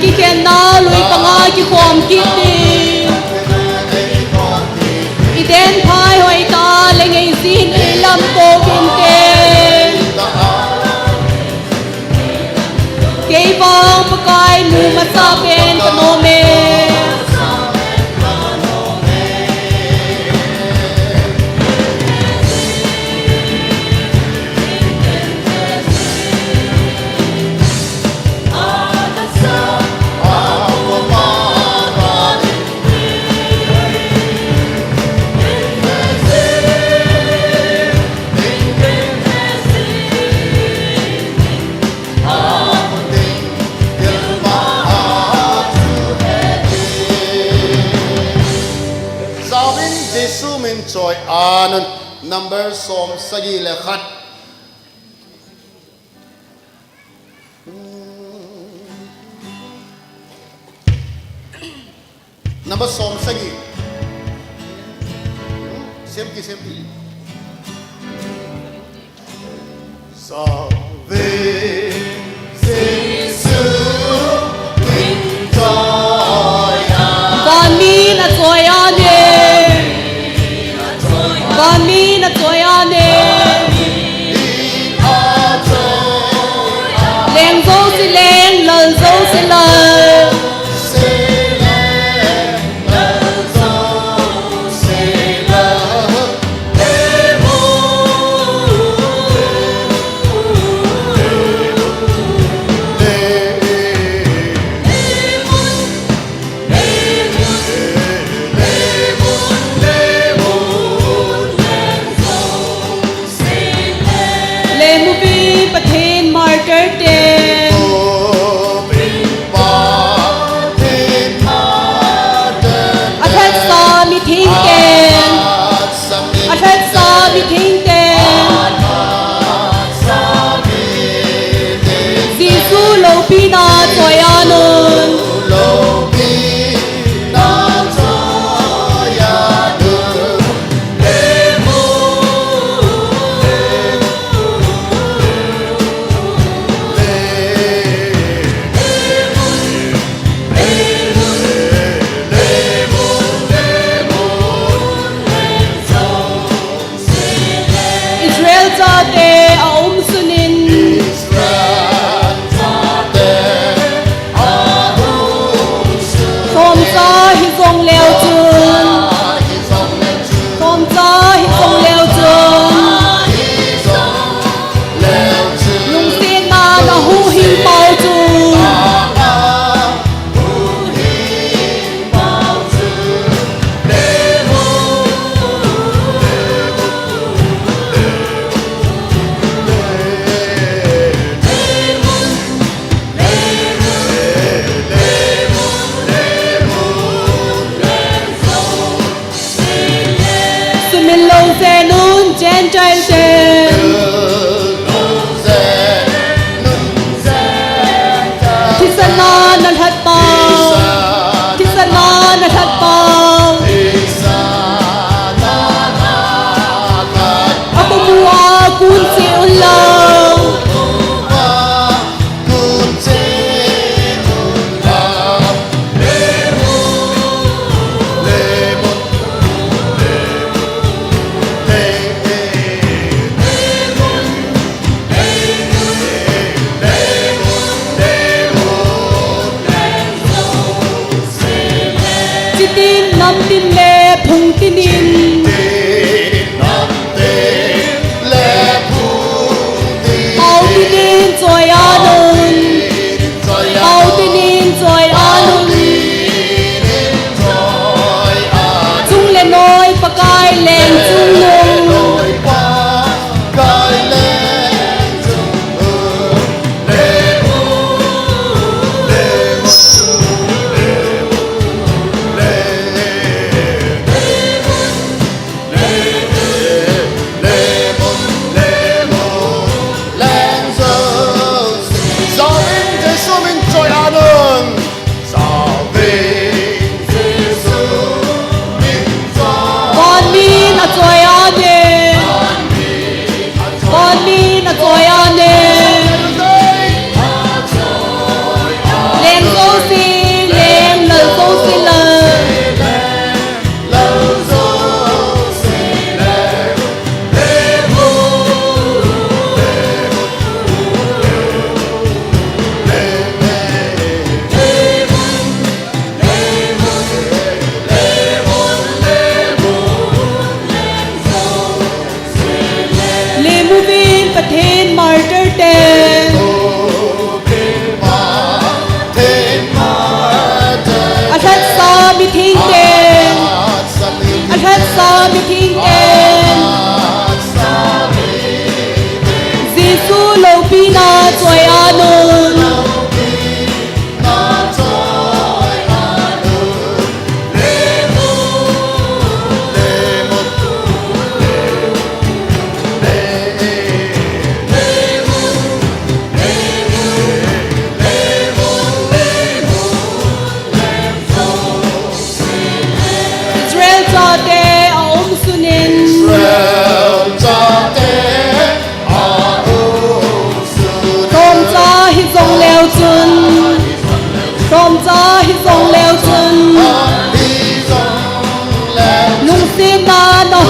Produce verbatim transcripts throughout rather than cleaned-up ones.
Kikhen nau lui panga kikhom kit in. I den phai hoi ta le ngei sin i lam po vin te. Kei vang Pakai nu masa pen ka nom e. Jauvin Jesu min choi anun. Number som sagi le khat. Number som sagi. Sempi, sempi. Jauvin Jesu min choi a. Van min a choi a ne. Van min a choi a ne. Leng jouse leng, lal jouse lal.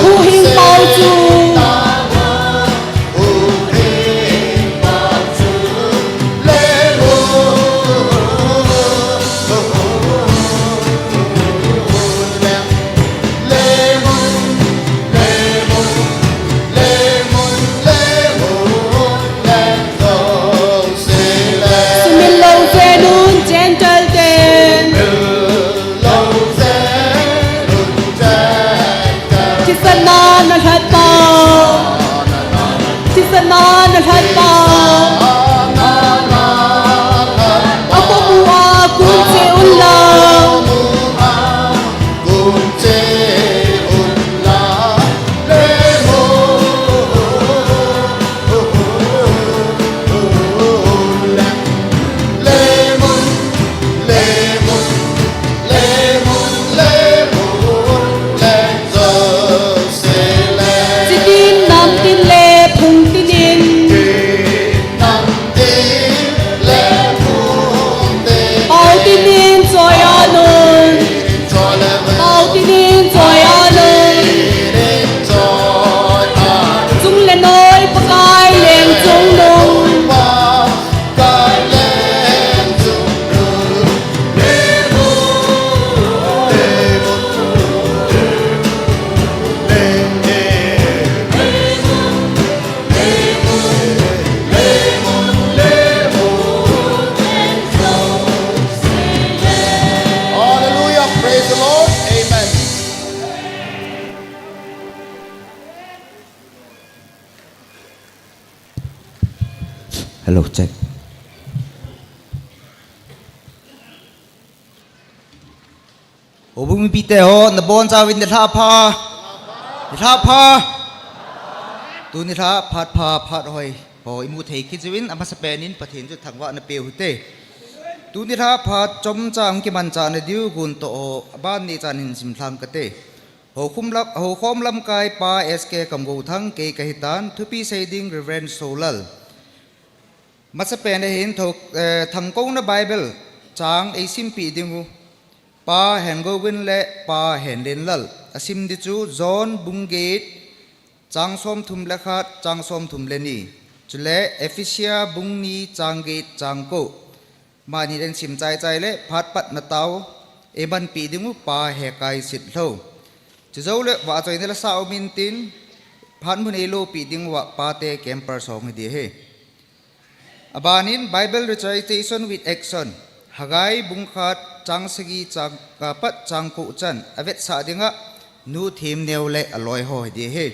Huhhingpa chu. Sumil lou ven un, Gentile ten. Thisan a nalhatpa. Thisan a nalhatpa. Akomu a kun che un lang. Chitin, namtin le phungtin in. Pao tin in choi a nun. Pao tin in choi a nun. Chung le noi Pakai leng chung nung. Hallelujah. Praise the Lord. Amen. Hello, check. Houbung mipite ho, nabonchauvin nilhah pha. Nilhah pha. Tuni nilhah phat pha, phat hoi ho imu thei kit uvin, amasapen in Pathen chu thangvahna peu hite. Tuni nilhah phat chomcha hung kimanchah nadiu guntoh ho, aban nichan hin simlhang kate. Houkhom lam, houkhom lamkai pa S K Kamgouthang kei kahitan, thupi sei ding Reverend Solal. Masapen a hin tho, eh, Thangkouna Bible chang eisimpeh ding u, Pa Hengouvin le Pa Henlenlal. Asim ding chu John bung get, chang somthum le khat, chang somthum le ni. Chule Ephesia bung ni, chang get, chang ko. Amani in eisim chaichai le phat patna tao eimanpeh ding u Pa Hekai Sitlhou. Chujou le vahchoina lasa um intin, phat mun eiloupeh ding uva pate campers hung hi ding ahi. Abanin Bible recitation with action. Haggai bung khat chang sagi chang, ah, pat chang ko chan avetsah dinga Nu Themneo le aloi ho hi ding ahi.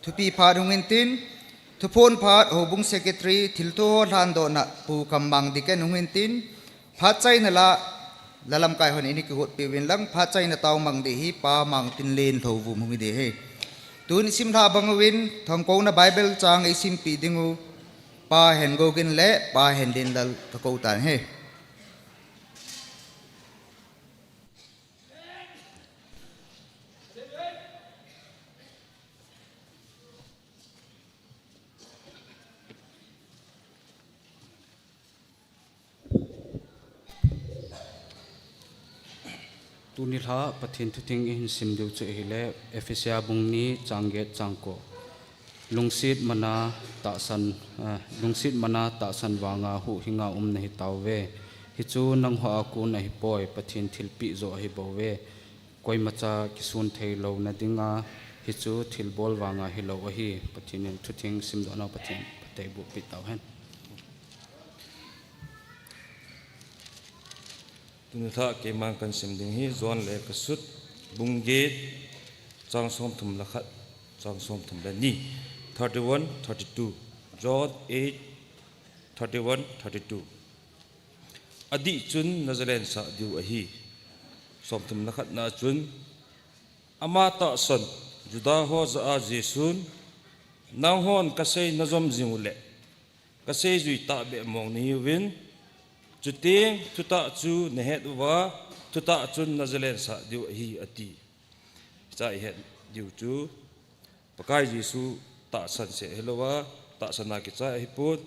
Thupi phat hung intin, thuphon phat houbung secretary thilthu ho lhandohna Pu Kammang Deacon hung intin, phat chaina la, la lamkai hon eini kigotpeh uvin lang, phat chaina tao mang ding hi Pa Mangtinlen Lhouvum hung hi ding ahi. Tun isimlhah bang uvin, Thangkouna Bible chang eisimpeh ding u, Pa Hengouvin le Pa Henlenlal kakou tan ahi. Tuni nilhah Pathen thutheng ihin sim diu chu ahile, Ephesia bung ni chang get chang ko. Lungset mana tahsan, eh, lungset mana tahsan vanga huhhinga um nahi tauve. Hichu nangho a kon ahipoi, Pathen thilpeh joh ahi bouve. Koimacha kisun thei louna dinga hichu thilbol vanga hilou ahi. Pathen in thutheng simdoh nau Pathen phatthei boh peh tauhen. Tuni nilhah keiman kahin sim ding hi John lekhathot bung get chang somthum le khat, chang somthum le ni. Thirty-one, thirty-two. John eight, thirty-one, thirty-two. Adih chun najalen sah diu ahi. Somthum le khat na chun, Ama tahsan Juda ho jah a Jesun, Nanghon kasei najom jing uleh, kasei jui tahbeh mong nahiuvin, chuteng thutah chu nahet uva, thutah chun najalen sah diu ahi, ati. Hichea ihet diu chu, Pakai Jesu tahsan seh hilouva, tahsan a kichai ahipon,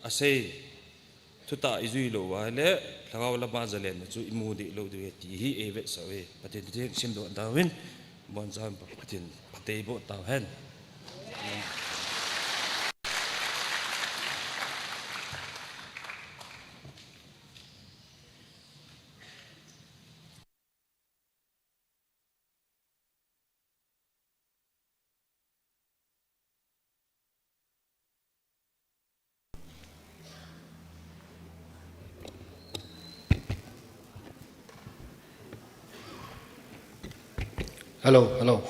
asei thutah ijui lou uva ahile, lhagao lama jalenna chu imu deh lou diu ahi ti hi eivetsah uve. Pathen thutheng simdoh tauvin. Bon jam pa Pathen phatthei boh tau hen. Hello, hello.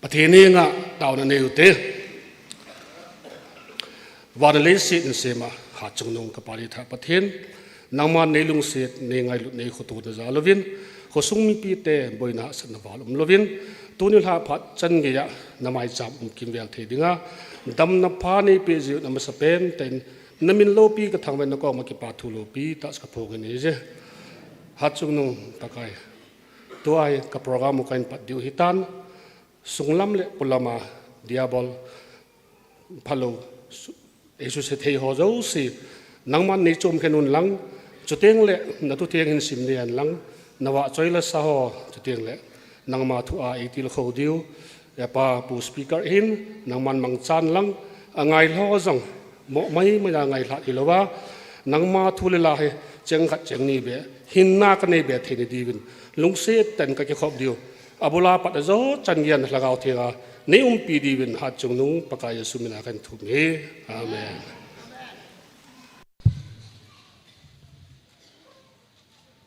Pathen henga taona nei ute. Van le leiset nasema, Hatchungnung ka Pa le Tha Pathen, nangman nei lungset, nei ngailut, nei khotona jal uvin, khosung mipite boina hahsatna val umlouvin, tuni lha phat chan geiya na maicham um kimvel thei dinga damna pha nei peh jeh u amasapen tah in na min loupi ka thangvah in na koma kipa thu loupi tah ka phong in ahi je. Hatchungnung Pakai, tua hi ka program u kahin pat diu hitan, sunglam le polam a Diabol phalou su-, eisuse thei ho jouse, nangman nei chom khen un lang, chuteng le na thutheng hin sim nei hen lang, na vahchoi la sa ho, chuteng le nangma thu a eitilkhou diu, e Pa, Pu Speaker hin, nangman mangchan lang, angai lou jong, mo mai mai a ngailhah hilouva, nangma thu le la hi, cheng khat cheng ni beh, hinna ka nei be thei na diuvin, lungset tah in ka kikhop diu, abul a pat a jo chan geiya na Lhagao Thenga nei umpi diuvin Hatchungnung Pakai Jesu mina kahin thum e. Amen.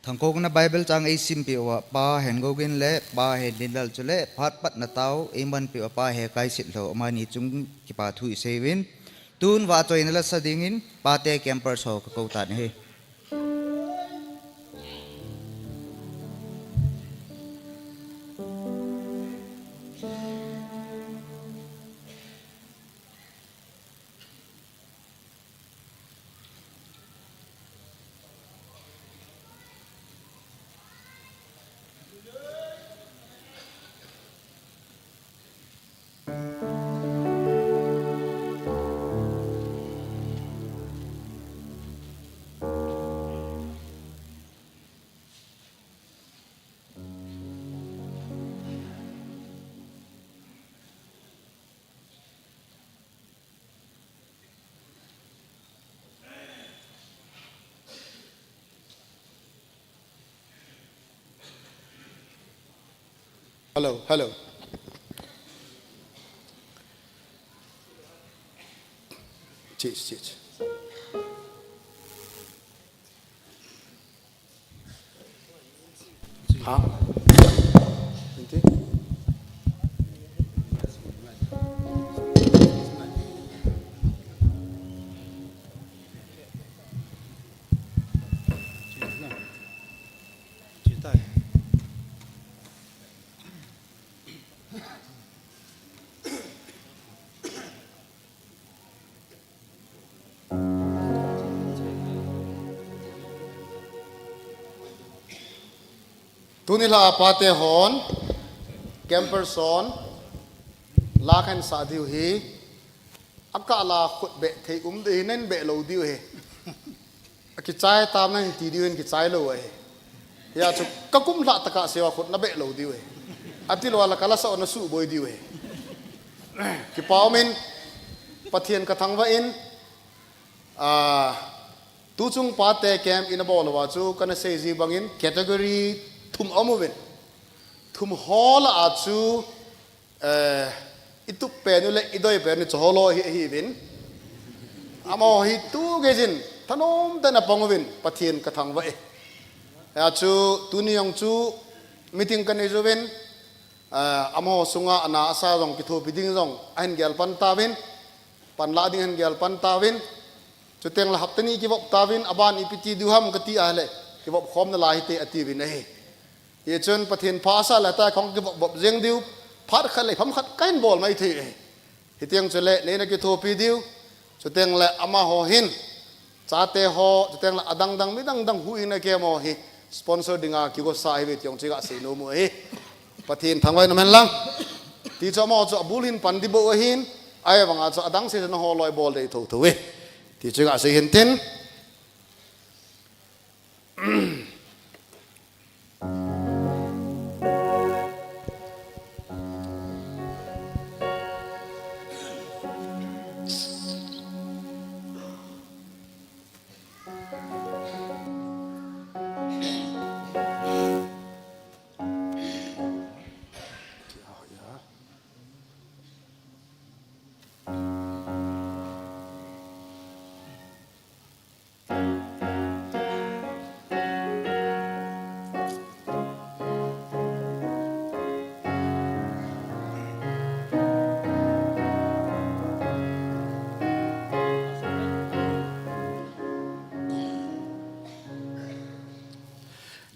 Thangkong na Bible chang eisimpeh uva Pa Hengougin le Pa Hendinlal chule phat patna tao eimanpeh uva Pa Hekaisetlhou, amani chung kipa thu isei uvin. Tun vahchoina la sa dingin pate campers ho ka kou tan ahi. Hello, hello. Cheers, cheers. Ha? Enti? Tuni lha a pate hon, campers hon, la kahin sah diu hi, akah la khut beh thei um ding hi, nahin beh lou diu ahi. Akichai tam nahin ti diu hin kichai lou ahi. Hia chu ka kum lha tah a seiyu a khut na beh lou diu ahi. Ati lou a la ka la sah u na suboi diu ahi. Kipa um in, Pathen ka thangvah in, ah, tuchung pate camp ina bol uva chu kana sei ji bangin category thum aum uvin. Thum ho lah a chu, eh, i tup pen u le i doi pen u chu ho loi hi, ahiuvin. Amaho hi tu geiyin thanom tah in apang uvin, Pathen ka thangvah e. Hia chu tuni jong chu meeting kanei uvin, eh, amaho sunga ana asa jong kithopi ding jong ahin gel pan tauvin, panla ding ahin gel pan tauvin. Chuteng le hapta ni kivop tauvin, aban ipi ti diu ham kati a le, kivop khom nalai hite atiuvin ahi. Hichun Pathen pha asah le tua kahung kivop vop jeng diu, phat khat le pham khat kahin bol mai thei ahi. Hitiang chule neina kithopi diu, chuteng le amaho hin, chate ho, chuteng le adang dang, mi dang dang huhhingna camp ho hi sponsor dinga kigosa ahiuve ti jong chu kasei nom u ahi. Pathen thangvah in um hen lang. Ti chu amaho chu abul hin pan ding bou ahin, ahivanga chu adang sese na ho loi bol dei thotho e. Ti chu kasei hin tin.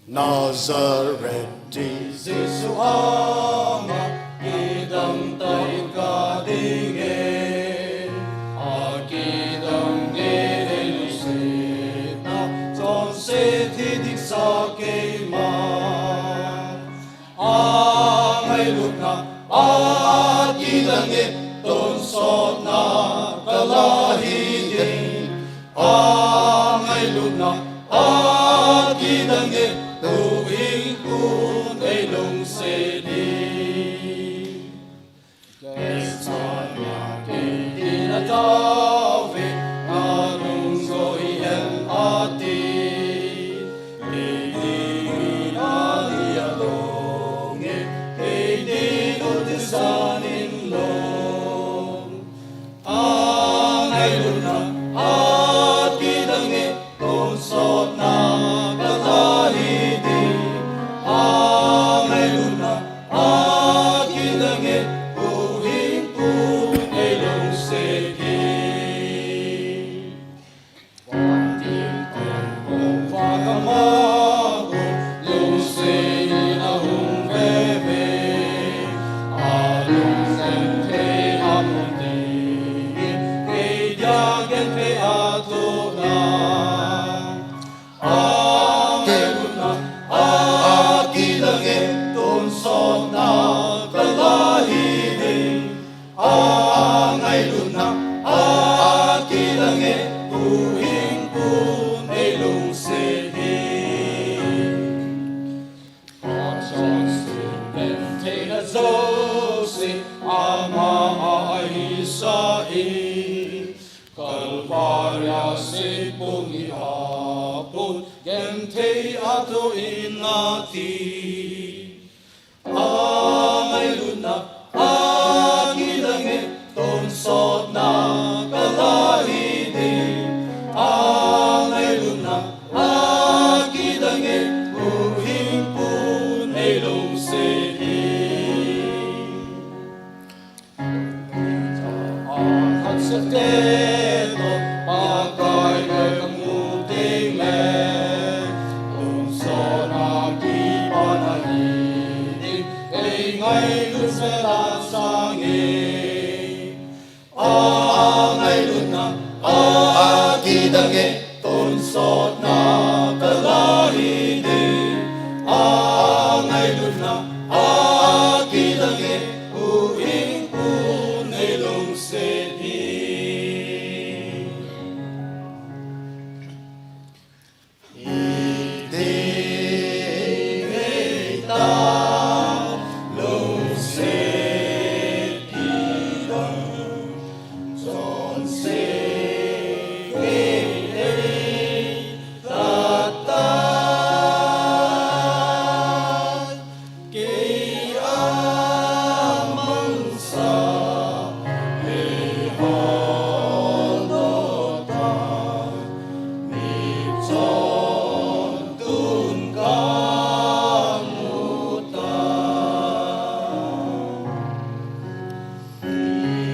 Nazareth ti Jesu anga kidang tai ka dinge, akidang nge eilusetna chonset hi ding sa keima. Angailutna akidang nge tonsotna kala hi ding. Angailutna akidang nge, huhhingpu neilungset hi. Kei chana kei dinga tao ve, nalung joi hen ati. Kei dinga nia longe, kei dinga tisanin long. Angailutna akidang nge tonsotna kala hi ding. Angailutna akidang nge, huhhingpu neilungset hi. Vantil teng kong vang a mago, lungset in ahung veve. Alung genthei amun dingin, kei dia genthei athohna. Angailutna akidang nge tonsotna kala hi ding. Angailutna akidang nge, huhhingpu neilungset hi. Achonset gentheina jouse ama a ahisah in, Kalvaria seipungi a pun genthei athoh in ati. Angailutna akidang nge tonsotna kala hi ding. Angailutna akidang nge, huhhingpu neilungset hi. Ahatsate toh Pakai kamu teng le, tonsotna kipana hi ding, eingailut jeh a sangin. Angailutna akidang nge tonsotna kala hi ding. Angailutna akidang nge, huhhingpu neilungset hi. Kei a mangcha, kei holdoh ta, mitchon tun kamu ta.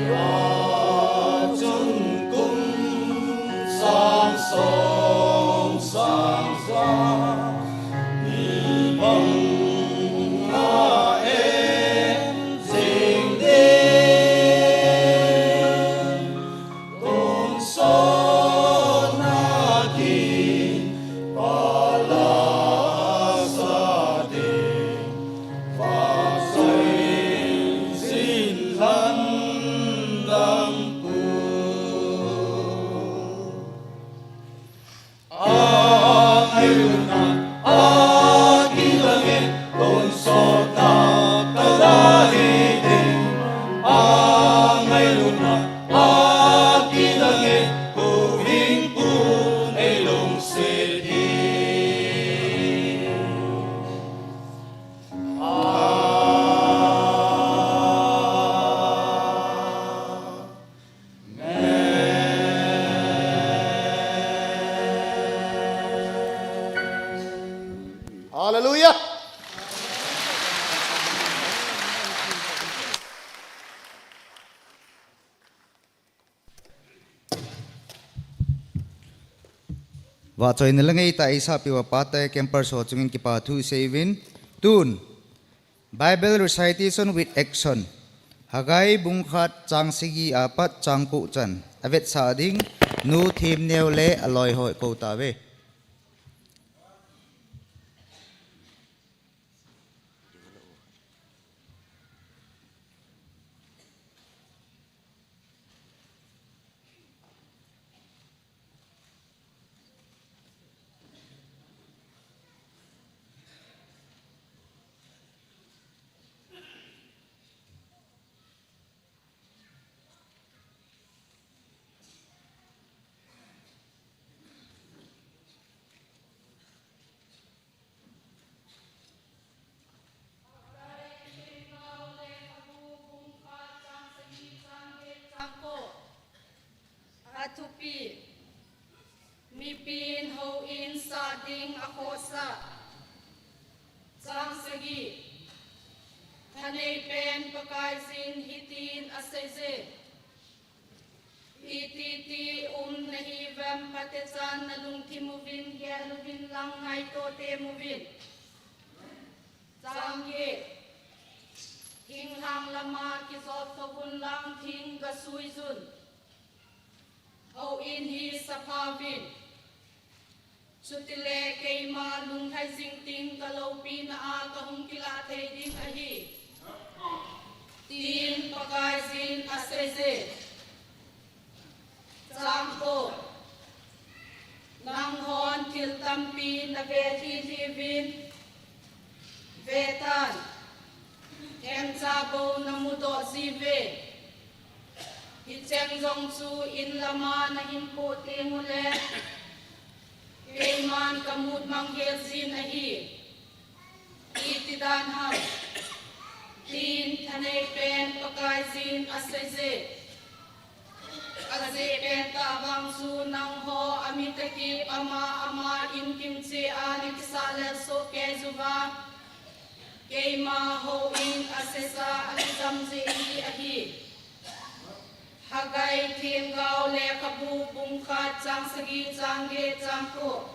Tua chun kum sang som sang ja ni bang a en jing ding. Tonsot na kin palasa ding. Pasai sin lhan dang pu. Vahchoina le ngeitah eisah peh uva pate campers ho chungin kipa thu isei uvin. Tun, Bible recitation with action. Haggai bung khat chang sagi apat chang ko chan. Avetsah ding, Nu Themneo le aloi ho kou tauve. Athupi, mipin houin sah ding akhohsah. Chang sagi, thanei pen Pakaiyin hitin aseiye. Iti ti um nahiuvem, phatechan nalungthim uvin, gel uvin lang ngaito tem uvin. Chang get, thinglhang lama kijot tovun lang thing gasuiyun. Houin hi sapha uvin. Chutile keima lunglhai jing ding kaloupina a kahung kilah thei ding ahi, tin Pakaiyin aseiye. Chang ko, nanghon thil tampi navet lhilhi uvin, vetan, themcha bou namudoh jiuve. Hicheng jong chu in lama nahin poh teng uleh, keiman kamut mang hel jin ahi. Iti dan ham, tin thanei pen Pakaiyin aseiye. Ajeh pen tah vang chu nangho amitaki ama ama in kimchea nakisah lel soh kei uva, keima houin asesa akijam jeh hi ahi. Haggai themgao lekhabu bung khat chang sagi, chang get, chang ko.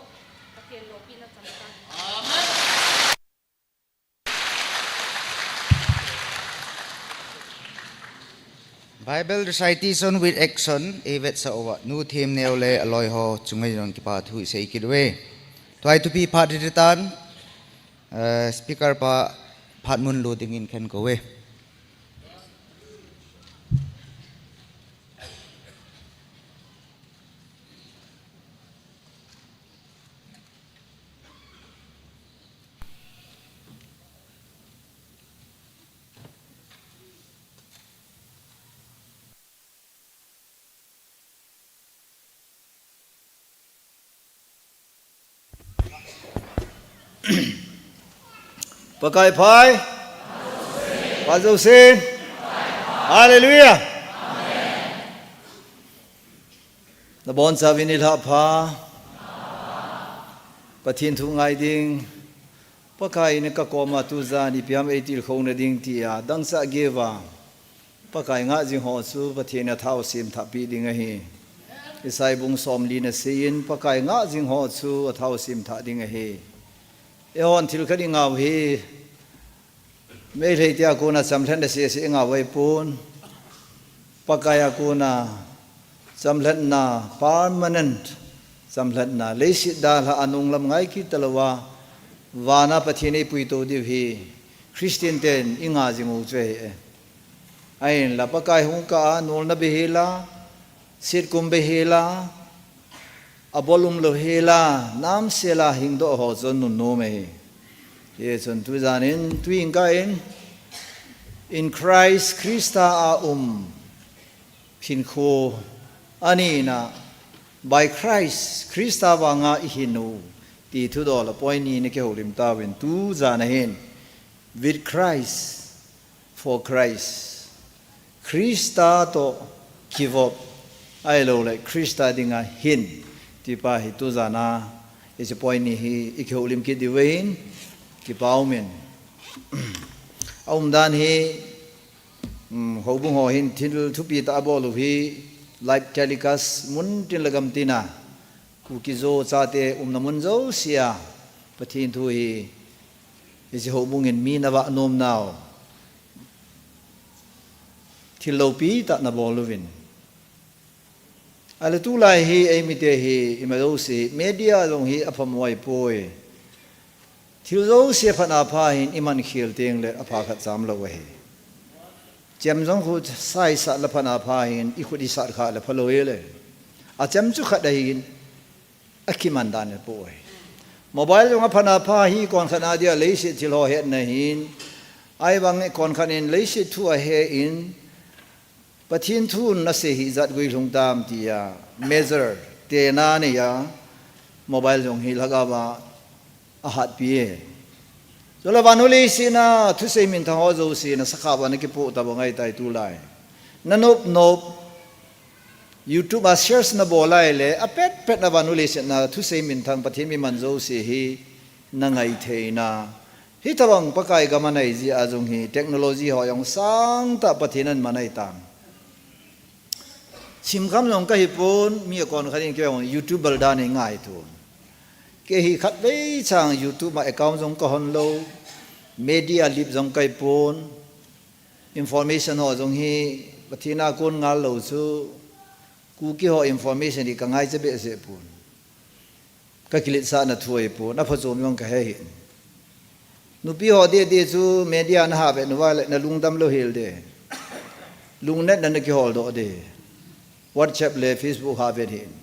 Pathen loupina chang tah. Bible recitation with action, eivetsah uva, Nu Themneo le aloi ho chunga jong kipa thu isei kit uve. Tua hi thupi phat hiti tan, eh, speaker pa phat mun lut dingin khen ko uve. Pakai phai. Pha jousen. Hallelujah. Nabonchauvin nilhah pha. Pathen thu ngai ding. Pakai in kakoma tujan ipi ham eitilkhouna ding tia dangchah geiya Pakai ngah jing ho chu Pathen in athao semthah peh ding ahi. Isaiah bung somli na seiyin Pakai ngah jing ho chu athao semthah ding ahi. Eihon thil khat ingah u hi, Meitei tia kona chamlhatna sese ingah u ahipon, Pakai a kona chamlhatna, permanent chamlhatna, leiset dalha a nunglam ngai kit talouva, vana Pathen eipuito diu hi Christian ten ingah jing u chu ahi. Ahinla Pakai hung kah a nolna beihela, setkum beihela, abol umlou hela, namsela hingdoh ho chu nunnom ahi. Hichun tujan in, tuin kah in, in Christ, Christa a um, hinkho, anina, by Christ, Christa vanga ihin u, ti thudol a point ni na kihoulim tauvin, tujan ahin, with Christ, for Christ. Christa toh kivop, ahilouleh Christa dinga hin, ti pa hi tujan a, hiche point ni hi ikihoulim kit diu ahin, kipa umin. Aumdan hi, um, houbung ho hin thil thupi tah abol u hi, live telecast muntin le gamtin a, Kuki Zo chate umna mun jousea Pathen thu hi, hiche houbung in mi navah nom nau, thil loupi tah nabol uvin. Ahile tulai hi eimite hi ima jouse media jong hi apha mo ahipoi. Thil jouse phat apha hin iman khel tengle apha khat cham lou ahi. Chem jong khu saisat le phat apha hin ikhut isat kha le phalou hile, achem chu khat ahin, akiman dan apoi. Mobile jong aphat apha hi konkhat a dia leiset thil ho hetna hin, ahivang konkhat in leiset thu ahe in, Pathen thun nasei hijat guilhung tam tia measure tena neiya mobile jong hi lhagao a ahatpi e. Chule vannoi leiset a thusei minthang ho jouse nasakha uva nakipoh tabang ahitai tulai. Nanop nop YouTube a search nabol ahile apet pet a vannoi leiset a thusei minthang Pathen mi man jouse hi nangai theina. Hitobang Pakai gam anei jeh a jong hi technology ho jong sangtah Pathen in aman ahitan. Simkham jong kahipon, mi konkhat in kei jong YouTuber dan in ngaito. Kei hi khatvei chang YouTube a account jong kahon lou, media lip jong kahipon, information ho jong hi Pathen a kon ngal lou chu, Kuki ho information hi kangaicha behseh pon. Kakiletsahna thu ahipon, aphachom jong kahe hih in. Nupi ho deh deh chu media nahavet uva le nalungdam lou hel de. Lungnatna nakihol doh de. WhatsApp le Facebook havet hih in.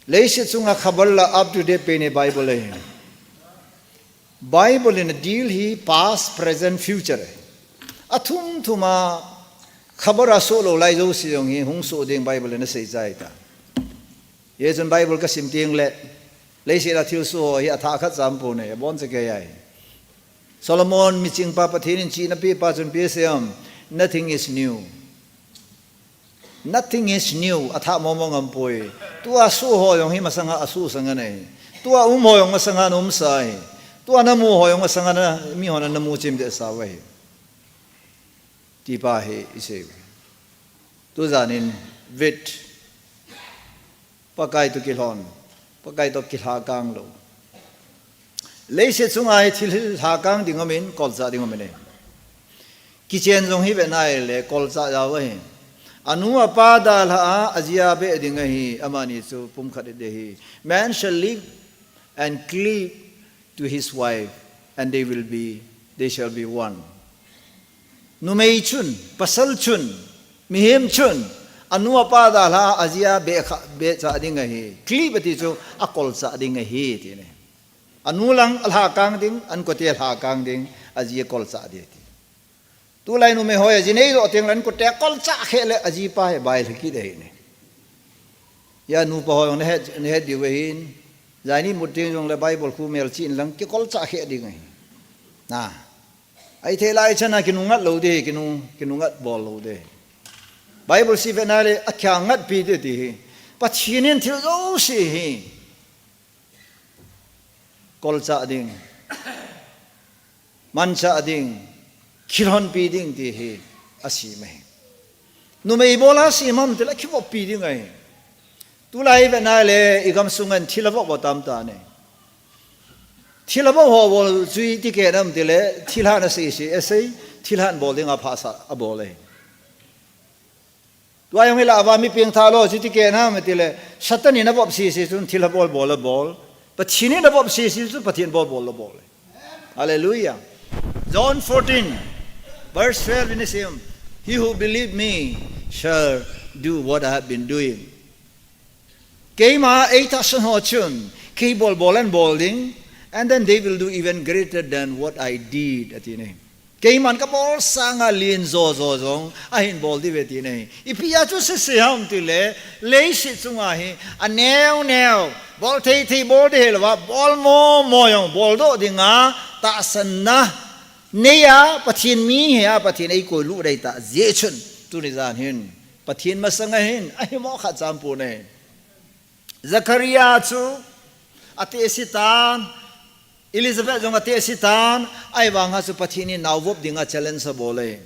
Leiset chunga khabar la up to date pen hi Bible ahi. Bible in adeal hi past, present, future ahi. Athum thum a khabar asoh lou lai jouse jong hi hung soh ding Bible in asei chai tai. Hichun Bible kasim tengle leiset a thilsoh ho hi athah khat cham pon ahi, aboncha kei ahi. Solomon michingpa Pathen in chihna apeh pa chun ipi asei em, nothing is new. Nothing is new, athah mong mong aumpoi. Tua soh ho jong hi masanga asoh sa ngen ahi. Tua um ho jong masanga aumsa ahi. Tua namu ho jong masanga na, mihon ana mu chim dehsa u ahi. Tipa hi isei u. Tujan in vet. Pakai toh kilhon, Pakai toh kilhakang lou. Leiset chunga hi thil hi lhakang ding aumin, kolchah ding aumin e. Kichen jong hi vet ahile kolchah jao ahi. Anu apa dalha a, aji a beh ding ahi, amani chu pumkhat ding ahi. Man shall live and cleave to his wife, and they will be, they shall be one. Numei chun, pasal chun, mihem chun, anu apa dalha a, aji a beh kha, beh chah ding ahi. Cleave ati chu akolchah ding ahi, ti ahi. Anu lang alhakang ding, ankote alhakang ding, aji akolchah ding ati. Tulai numei ho hi aji neijoh tengle ankote akolchah kheh le ajipa hi bailha kit ahi ne. Hia nupa ho jong nahet, nahet diu ahin. Jaini mut teng jongle Bible khu melchih in lang kikolchah kheh ding ahi. Na. Ahithei lai chan a kinungngat lou ding, kinung, kinungngat bol lou ding. Bible sim vet na le akhangngatpi ding ti hi. Pathen in thil jouse hi kolchah ding, manchah ding, kilhonpi ding ti hi asem ahi. Numei bol a asem ham tile akivoppi ding ahi. Tulai vet na le igamsung in thilha vop ho tamtah ahi. Thilha vop ho bol chu iti keh ham tile thilhan asei sei, asei, thilhan bol ding aphasah abol ahi. Tua jong hi lah a mi pengthah lou, chuti keh ham tile, Satan in avop sese chun thilha bol bol abol. Pathen in avop sese chun Pathen bol bol abol. Hallelujah. John fourteen, verse twelve in asei em, "He who believe me shall do what I have been doing." Keima eitahsan ho chun, kei bol bol ahin bol ding, and then they will do even greater than what I did, ati ne. Keiman kabol sanga len jo jo jong ahin bol diu ve ti ne. Ipi a chu asei ham tile, leiset chunga hi aneo neo, bol thei thei bol ding hilou va, bol mo mo jong bol doh dinga tahsanna nei a, Pathen mi hia Pathen eikoi lut dei tah jeh chun, tuni jan hin Pathen masanga hin ahimo khat cham pon e. Zakaria chu atehse tan, Elizabeth jong atehse tan, ahivanga chu Pathen in nao vop dinga challenge abol e.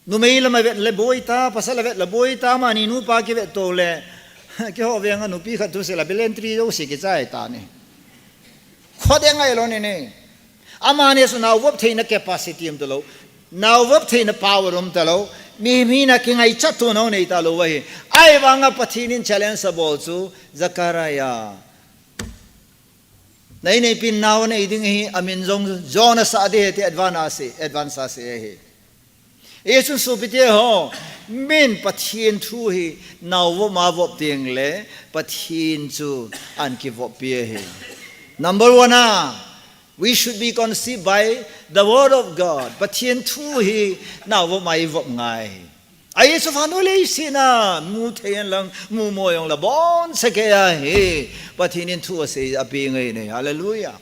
Numei lam avet le boi ta, pasal avet le boi ta, amani nupa kivet to le, Keiho veng a nupi khat thusei la, bilen tri jouse kichai ta ni. Kho ding ngai lou ni ni. Amani chu naovop theina capacity um talou. Naovop theina power um talou. Mi, mi na kingaichat tuh nau nei talou ahi. Ahivang a Pathen in challenge abol chu Zechariah. Nei, neipin nao nei ding ahi, amin jong John asah ding ahi ti advance asei, advance asei ahi. Hichun sopite ho, min Pathen thu hi naovop ma vop ding le, Pathen chu ahin kivoppi ahi. Number one a, we should be conceived by the word of God. Pathen thu hi naovop ma ivop ngai. Ahi chu vannoi leiset a, mu thei hen lang, mu mo jong le, abonchauva hi, Pathen in thu asei ape ngai ni. Hallelujah.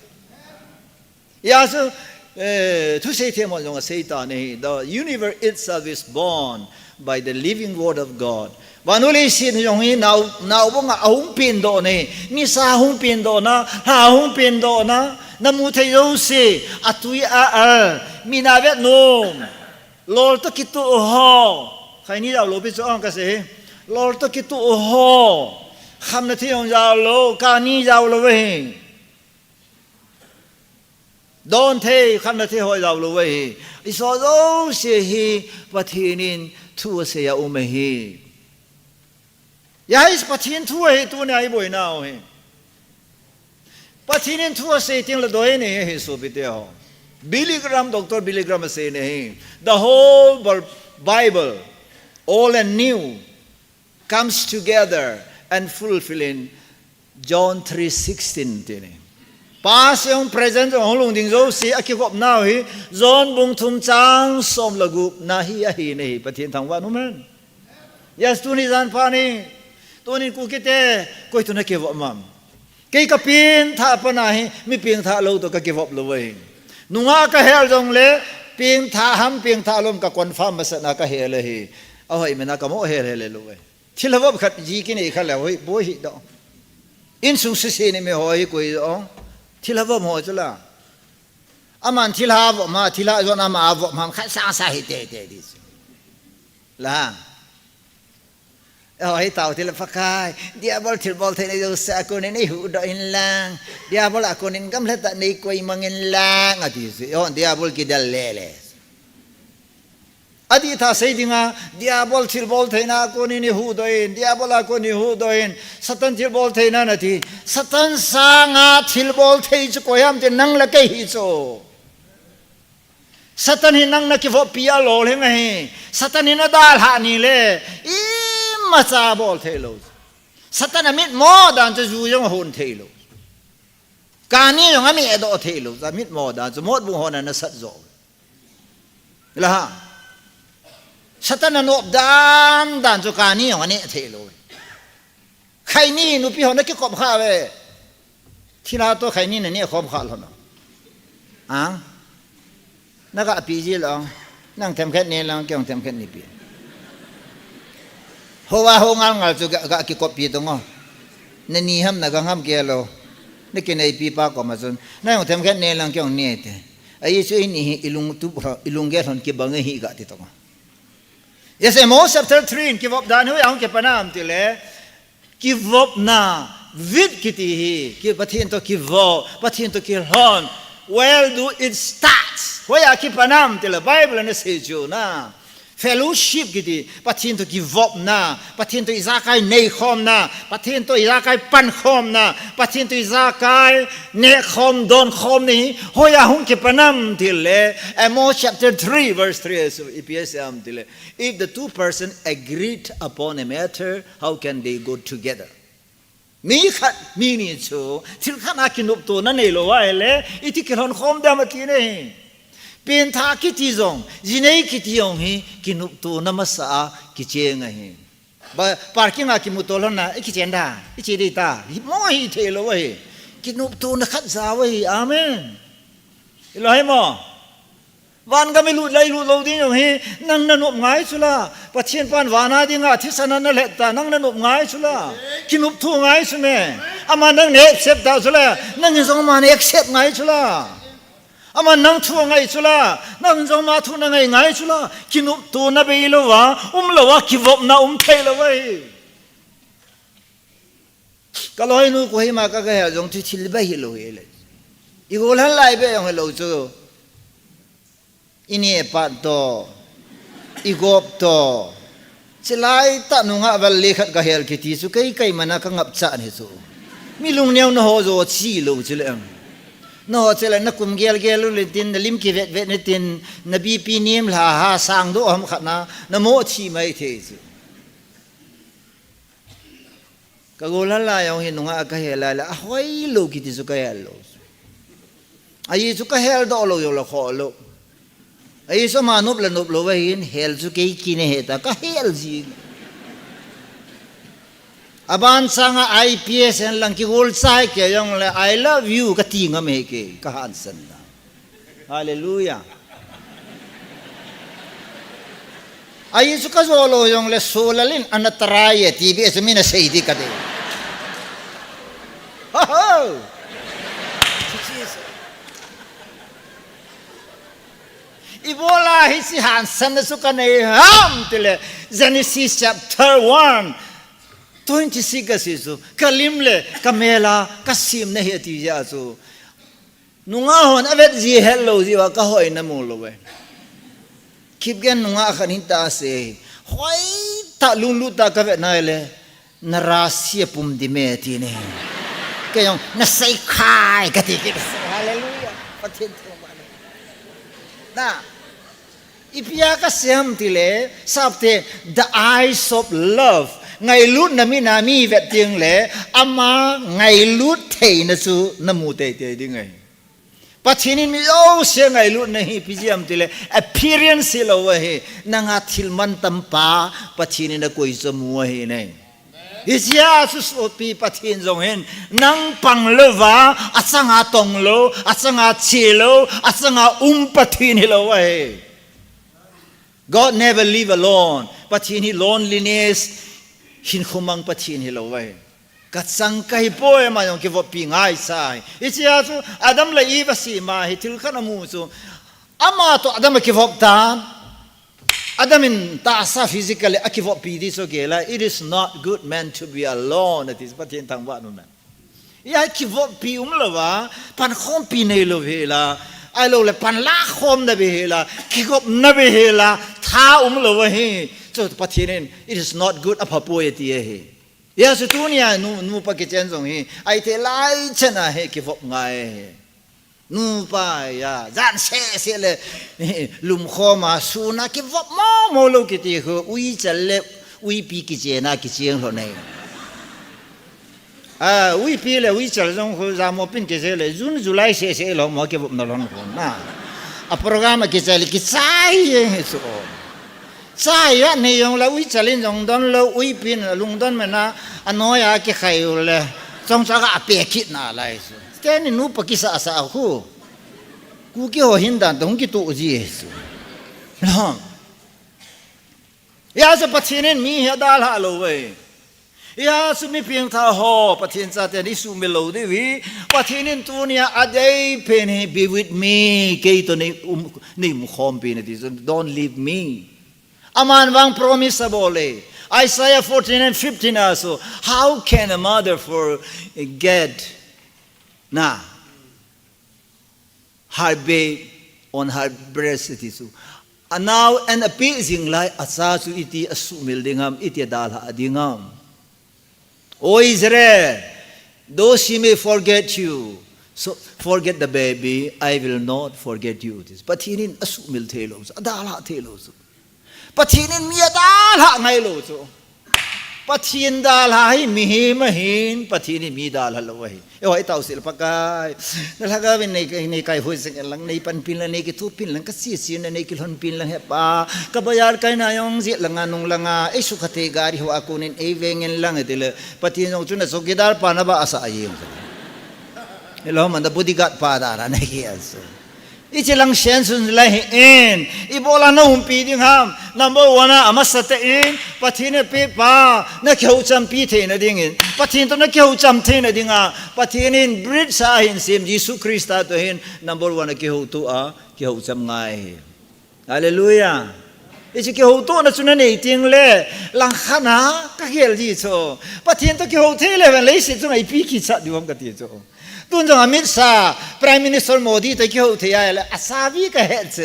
Hia chu, eh, thusei themhon jong asei tan ahi, the universe itself is born by the living word of God. Vannoi leiset jong hi nao, naovop a ahung pengdoh ni, nisa ahung pengdoh na, lha ahung pengdoh na, namu thei jouse, atui a al, min avet nom. Lol toh kitoh ho. Khaini jao lou pi chu ong kasei hi. Lol toh kitoh ho. Khamna thei jong jao lou, kani jao lou ahi. Don thei, khamna thei ho jao lou ahi. Hicheho jouse hi Pathen in thu asei a um ahi. Hia hi Pathen thu ahi, tunia iboinau hi. Pathen in thu asei teng le doi nei ahi sopite ho. Billy Graham, Doctor Billy Graham asei ni hi. The whole Bi-, Bible, old and new, comes together and fulfilling John three sixteen ti ni. Past jong present jong hung lhung ding jouse akivop nau hi John bung thum chang som le gup na hi ahi ni hi. Pathen thangvah in um hen. Yes, tuni jan pha ni. Tunin Kukite, koi toh nakivop ham? Kei kapengthah pa nahi, mi pengthah lou toh kakivop lou ahi. Nungah kahel jongle, pengthah ham, pengthah lou ham ka confirm masat na kahel ahi. Ahoi mena kamo hel hel lou ahi. Thilha vop khat ji kinei kha le hoi, boi hi doh. Insung sese ni mi hoi koi doh. Thilha vop ho chu la. Aman thilha vop ma, thilha jon ama vop ma, khat sang sa hi te te di chu. La. Oi, tao thil Pakai, Diabol thilbol theina jouse a konin eihuhdoh in lang. Diabol a konin gamlhatah neikoi mang in lang, ati chu. Oi, Diabol kidel lele. Adih tah sei dinga, Diabol thilbol theina a konin eihuhdoh in, Diabol a konin eihuhdoh in, Satan thilbol theina nati. Satan sanga thilbol thei chu koi ham ti nang le kei hi chu. Satan hi nang nakivoppi a lolhing ahi. Satan hi nadalhah ni le, imacha bol thei lou. Satan amitmo dan chu ju jong ahon thei lou. Kani jong amedoh thei lou. Amitmo dan chu motbung hon anasat jo. La ha. Satan anop dan dan chu kani jong aneh thei lou. Khaini nupi ho nakikop kha ve. Thilha toh khaini naneh khom kha lhon a. Ang. Naga pi ji lou. Nang themkhat ne lang, kei jong themkhat ne pi. Hoa ho ngal ngal chu ga, ga kikop pi tong o. Nani ham nagang ham kei lou. Nakineipi pa koma chun. Nang jong themkhat ne lang, kei jong ne te. Ahi chu eini hi ilungtup, ilunggel lhon kibang ahi ga ti tong o. Yes, Amos chapter three in kivop dan hi hoiya hung kipan ham tile, kivopna, vit kiti hi, ki Pathen toh kivop, Pathen toh kilhon. Where do it start? Hoiya kipan ham tile, Bible in asei chu na. Fellowship kiti, Pathen toh kivopna, Pathen toh ijakai neikhomna, Pathen toh ijakai pankhomna, Pathen toh ijakai nehkhom, donkhom na hi, hoiya hung kipan ham tile, Amos chapter three, verse three, so ipi asei ham tile, if the two persons agreed upon a matter, how can they go together? Mi khat, mi ni chu, thil khat a kinoptona neilou ahile, iti kilhon khom dem ati nahi. Pengthah kiti jong, jinei kiti jong hi, kinoptona masa a kicheng ahi. Ba, parking a kimuto lhon a, ikichen da, iche ding ta, hi mo hithei lou ahi. Kinoptona khat jao ahi, amen. Hilou ham? Van gam ilut le ilut lou ding jong hi, nang nanop ngai chu la. Pathen pan vana dinga thisan a nalhet ta, nang nanop ngai chu la. Kinopto ngai chu me. Aman nang na accept ta chu la. Nang in jong aman accept ngai chu la. Aman nang thu angai chu la. Nang in jong ama thu nangai ngai chu la. Kinoptona beilou a, umlou a, kivopna um thei lou ahi. Ka loinu Kohima ka, ka hel jong chu thil ba hilou hile. I gol hal lai be jong hilou chu. I neh pat to, i gop to. Chilai tah nungah val le khat ka hel kiti chu kei, kei mana ka ngap chan hi chu. Mi lungneo na ho jo chi lou chule. Na ho chule na kum gel gel u le tin, na lim kivet vet na tin, na B P nem lha ha sang do ham khat na, na mo chi mai thei chu. Ka gol hal lai jong hi nungah ka hel lai le, a hoilou kiti chu ka hel lou. Ahi chu ka hel doh lou jong le kho lou. Ahi chu ama nop le nop lou ahin, hel chu kei kin ahi ta, ka hel ji. Aban sanga I P S en lang kigol chai kei jong le, "I love you," ka ti ngam e kei, ka hansan na. Hallelujah. Ahi chu ka jo lou jong le, "Solalin anatarai e," ti be chu mi na sei di ka de. Ho, ho. Jesus. Ibola hichi hansan na chu ka nei ham tile, Genesis chapter one, twenty-six ka sei chu, ka lim le ka mel a ka sim na hi ati jeh chu. Nungah hon a vet ji het lou ji uva ka hoi na mu lou e. Kipgen nungah khat hin ta se. Hoi ta lunglut ta ka vet na le. Na rasi a pum di me ti ne. Kei jong na sei khai ka ti kit. Hallelujah. Pathen thangvah na. Na. Ipi a ka sei ham tile, sapte, the eyes of love. Ngailutna min a mi vet ding le, ama ngailut theina chu na mu teitei ding ahi. Pathen in mi jouse ngailutna hi ipi jeh ham tile, appearance hilou ahi, nanga thil mantam pa, Pathen in a koi chu amu ahi ne. Hichea chu sopi Pathen jong hin, nang pang louva, achanga tong lou, achanga che lou, achanga um Pathen hilou ahi. God never leave alone. Pathen hi loneliness, hinkho mang Pathen hilou ahi. Ka chang ka hi poi, ama jong kivoppi ngai sai. Hichea chu Adam le Eve a sema hi thil khat amu chu. Ama to Adam a kivop tan. Adam in tahsa physically a kivoppi di chu kei la. It is not good man to be alone. Ati Pathen thangvah nu na. Ia kivoppi um louva, pankhompi nei lou hi la. Ahilou le panla khom na be hi la. Kigop na be hi la. Tha um louva hi. Chu Pathen in, it is not good, apha poi ati ahi. Ia chu tunia nu, nupa kichen jong hi. Ahi te lai chen a hi kivop ngai hi. Nupa ia, jan sese le, lumkhom a, sun a kivop mo mo lou kiti khu, uichal le, uipi kichen a, kicheng lhon ahi. A, uipi le, uichal jong khu, jamo pin kiche le, June, July sese lou mo kivop na lhon khu na. A program a kichai le, kichai jeng hi chu. Chai a nei jong le, uichal in jong don lou, uipi in lungdon mena, anoi a kikhai u le, chongchak a pe kit na lai chu. Teni nupa kisa sa khu. Kuki ho hin dan tong kitu ji Jesu. Long. Ia chu Pathen in mi hi adalha lou ve. Ia chu mi pengtha ho, Pathen chate ni sumil lou diu hi. Pathen in tunia adei pen hi, "Be with me." Kei to nei um, nei mukhompi na ti chu, "Don't leave me." Aman vang promise abol e. Isaiah forty-nine fifteen a chu, "How can a mother forget na her babe on her breast?" ati chu. Anao an ape jing lai, acha chu iti asumil ding ham, iti adalha ding ham. O Israel, though she may forget you, so forget the baby, I will not forget you. Pathen in asumil thei lou chu, adalha thei lou chu. Pathen in mi adalha ngai lou chu. Pathen dalha hi mihem ahin, Pathen in mi dalha lou ahi. Eiho i tao sil Pakai. Na lhagao vin nei, nei kai hui sing lang, nei panpin lang, nei kithupin lang, ka sisi na nei kilhonpin lang he Pa. Ka bazar kaina jong jeh langa nung langa, ei sukha thei gari ho a konin ei vengin lang e tile. Pathen jong chu na chowkidar pa na ba asa ahi jong. Hello, man da bodyguard pa da la nei ki asu. Ichi lang sen sun lai hi in. Ibola na humpi ding ham. Number one a, amasa tah in. Pathen in ape pa. Na kihouchampi theina dingin. Pathen to na kihoucham theina dinga. Pathen in bridge sa hin sem. Jesu Christa to hin. Number one a kihoutu a. Kihoucham ngai hi. Hallelujah. Hiche kihoutohna chu nanei teng le, langkhat a kagel ding chu. Pathen toh kihou thei le, leiset chunga ipi kichat diu ham kati chu. Tun jong amit sa, Prime Minister Modi toh kihou thei ahile, asabi kahet chu.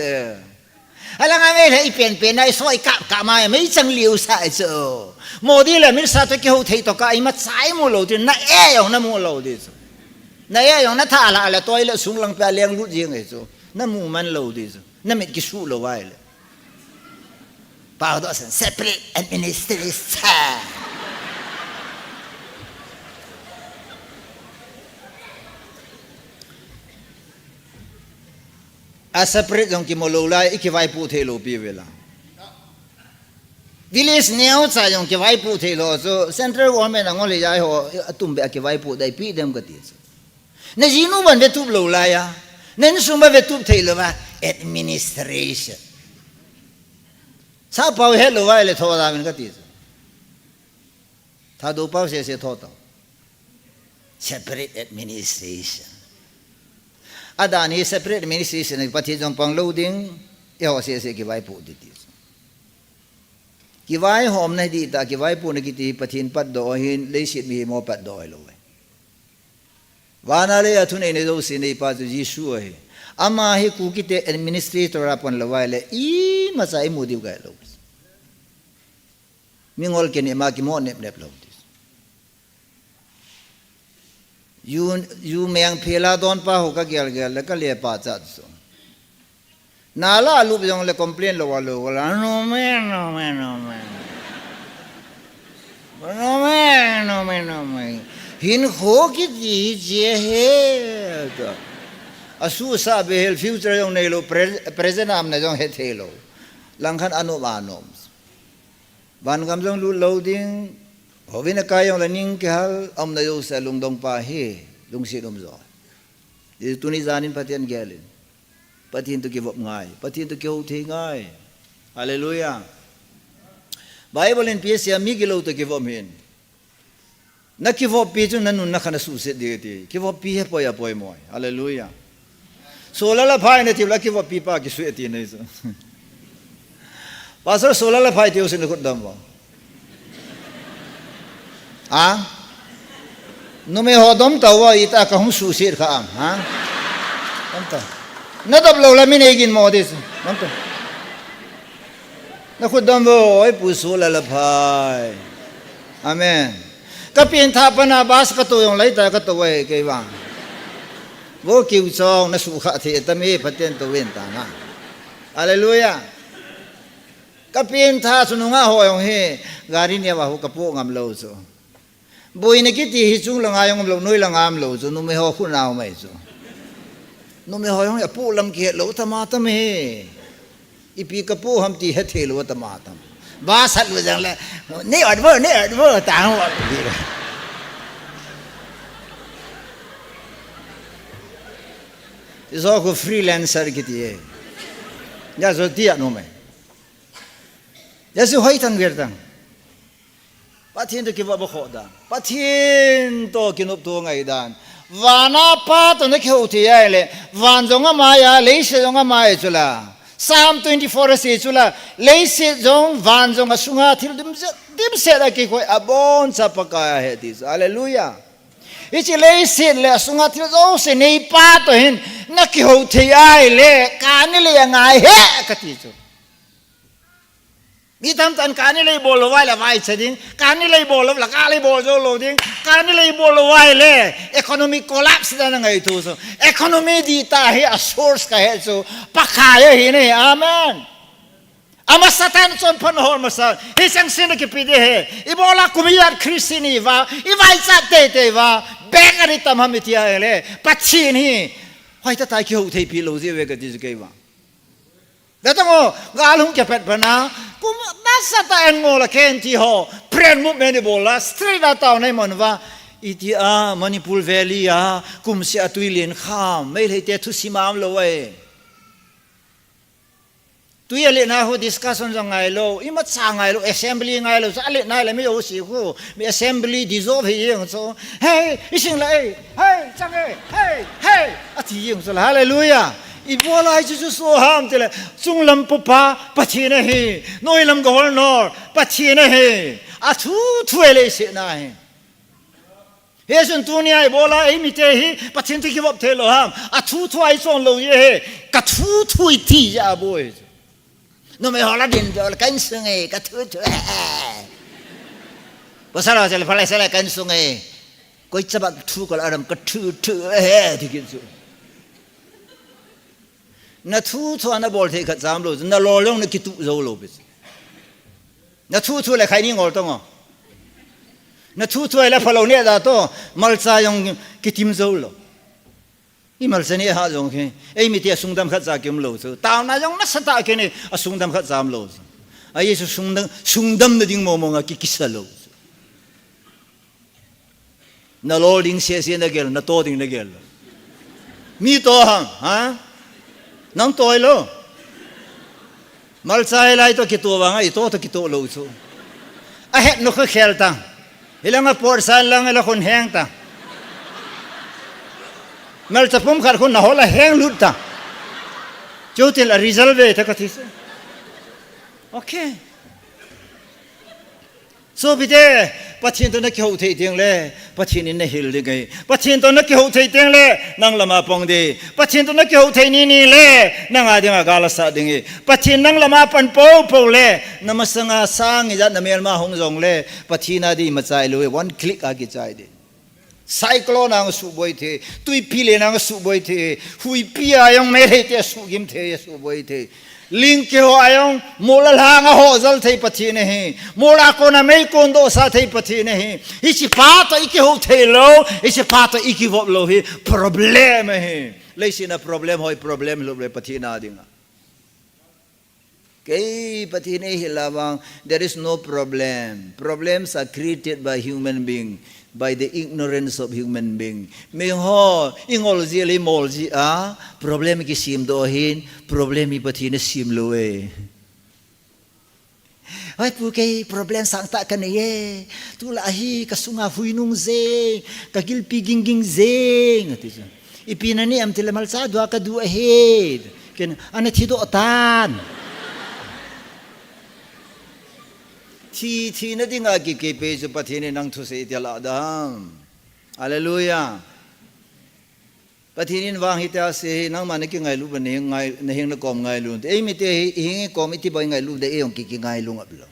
Alanga mei le ipenpen a isoi kap kap ma meichang liu sa chu. Modi le Amit Shah toh kihou thei toh ka ima chai mu lou ding, na e jong namu lou ding chu. Na e jong natha la le toilet sung lang pia leng lut jing e chu. Namu man lou ding chu. Namit kisu lou vai le. Pau doh sen separate administration. A separate jong kimu lou lai, i kivaipoh thei lou pi vela. Village neocha jong kivaipoh thei lou chu, central government angol hi jai ho, atum be a kivaipoh dai pi dem kati chu. Na jinu ban vetup lou lai a, na insung ban vetup thei lou va, administration. Sa pau het lou vai le tho da min kati chu. Thadou pau sese tho tau. Separate administration. Adan hi separate administration, Pathen jong pang lou ding, eiho sese kivaipoh ding ti. Kivaihomna ding ta, kivaipohna kiti Pathen patdoh ahin, leiset mihem ho patdoh hilou ve. Vana leiya thuneina jouse neipa chu Jesu ahi. Ama hi Kukite administrator a pang lou vai le, imacha imu diu kahe lou. Mingol kini ma kimo nep nep lou ti. Ju, ju meng phela don pa ho kagel gel le kale pa cha chu. Nala lup jong le complain lou lou la, no me, no me, no me. No me, no me, no me. Hinkho kiti hi che he. Asusa be hel future jong neilou, pre-, present a umna jong hethei lou. Langkhat anom anom. Vangam jong lut lou ding, houvin akai jong le ning kihal, aumna jouse lungdong pa hi, lungset um jo. Hichu tuni janin Pathen gelin. Pathen toh kivop ngai, Pathen toh kihou thei ngai. Hallelujah. Bible in ipi asei a mi gilou toh kivop hin. Na kivoppi chu na nun na khan asuhset ding ti. Kivoppi hi apoi apoi moi. Hallelujah. Solar la phai na ti la kivoppi pa kisuh ti nei chu. Pastor solar la phai ti u sin khut dom bo. Ha? Numei ho dom tau a ita ka hung suhset kha am. Ha? Dom tau. Na dop lou la mi nei gin mo ti chu. Dom tau. Na khut dom vo, oi pu solar la phai. Amen. Ka pengthah pana bus ka to jong lai ta ka to vai kei vang. Vo kiu chong na sukha thei ta mi Pathen to ven ta na. Hallelujah. Ka pengthah chu nunga ho jong hi gari nia va hu ka po ngam lou chu. Boina kiti hi chung langa jong um lou, noi langa um lou chu, numei ho khut na um ahi chu. Numei ho jong apu lam kihet lou tama tam hi. Ipi ka pu ham ti hethei lou tama tam. Ba sat lou jang le, nei ot bo, nei ot bo, ta ho. Ijo ko freelancer kiti e. Ya jo ti a numei. Jesu hoi tang ver tang. Pathen toh kivop khoh dan. Pathen toh kinopto ngai dan. Vana Pa toh na kihou thei ahile, van jong amai a, leiset jong amai chu la. Psalm twenty-four asei chu la, leiset jong, van jong asunga thil dimset, dimset a kikoi aboncha Pakai ahi ti chu. Hallelujah. Hiche leiset le asunga thil jouse neipa toh hin na kihou thei ahile, kani lei angai he kati chu. Mi tamtah in kani lei bol lou vai le vaicha ding, kani lei bol lou la ka lei bol jou lou ding, kani lei bol lou vai le economic collapse dan angai thu so. Economy dih ta hi a source kahe chu Pakai ahi ne, amen. Ama Satan chonphat hol masa, hicheng sin kipe ding ahi, ibola kum ijat Christian iva, ivaichat teitei va, bek ani tam ham iti ahile, Pathen hi, hoitah tah a kihou theipi lou jeh uve kati chu kei va. Ve tang o, gal hung kipet pana, kum nasatah a ngol a kenti ho, prayer movement ibol a, street a taona iman uva, iti a, Manipur Valley a, kumseh a tui len kham, Meitei te thusim a um lou e. Tui aletna khu discussion jong ngai lou, imacha ngai lou, assembly ngai lou, chu aletna le mi jouse khu, mi assembly dissolve hi jeng chu, hey, ising la e, hey, chang e, hey, hey, ati jeng chu la, hallelujah. Ibola hichu chu so ham tile, chunglam pupa Pathen ahi, noilam governor Pathen ahi, athu thu a leiset a ahi. Hichun tunia ibola eimite hi Pathen toh kivop thei lou ham, athu thu a ichon lou jeh ahi, kathu thu iti jeh a bou ahi. Numei ho la ding dol, ka insung e, kathu thu e. Pasal ho chele phalai sele ka insung e. Koi chabak thu kol aram kathu thu e, ti kit chu. Nathu thu a nabol thei khat jam lou, nalol jong nakitu jou lou pi. Nathu thu le khai ni ngol tong o. Nathu thu le phalou ne da to, malcha jong kitim jou lou. Imalcha ni ha jong khi, eimite asung dam khat cha kium lou chu. Taona jong nasatah kine, asung dam khat jam lou chu. Ahi chu sung dam, sung dam na ding mo mo nga ki kisa lou chu. Nalol ding sese nagel, nato ding nagel. Mi to ham, ha? Nang to lou. Malcha hilai toh kitoh vang a, itoh toh kitoh lou chu. Ahet nu khu khel ta. Hilanga pot san lang la khun heng ta. Malcha pum khat khun na hola heng lut ta. Chutil a result ve ta kati chu. Okay. Sopite, Pathen toh nakihou thei teng le, Pathen in nahil ding ahi. Pathen toh nakihou thei teng le, nang lama pang ding. Pathen toh nakihou thei nini le, nanga dinga gal asah ding ahi. Pathen nang lama pan popo le, namasanga sang ijat namelma hung jong le, Pathen a ding machai lou, one click a kichai ding. Cyclone a jong suboi thei, tuipi le a jong suboi thei, huipi a jong meilhei te sugim thei, suboi thei. Ling kiho a jong, mol a lhang a ho jal thei Pathen ahi. Mol a kon a mei kon doh sah thei Pathen ahi. Hiche pa toh ikihou thei lou, hiche pa toh ikivop lou hi problem ahi. Leiset a problem hoi problem lou le Pathen a dinga. Kei Pathen eihil a vang, there is no problem. Problems are created by human being, by the ignorance of human being. Mi ho, ingol ji le imol ji a, problem kisem doh hin, problem hi Pathen asem lou e. Hoi pu kei problem sangtah kanei e. Tulai hi kasunga hui nung jeng, kagilpi ging ging jeng, ati chu. Ipi nanei em tile malcha dua kadu ahi. Ken, ana thi doh tan. Thi, thina dinga kikei pei chu Pathen in nang thusei iti alah dam. Hallelujah. Pathen in vang hitia asei hi, nangma nakingailu ba, nahing ngai, nahing nakom ngailu. Eimite hi, ihing ikom iti boi ngailu de, eijong ki, kingailu ngap lou.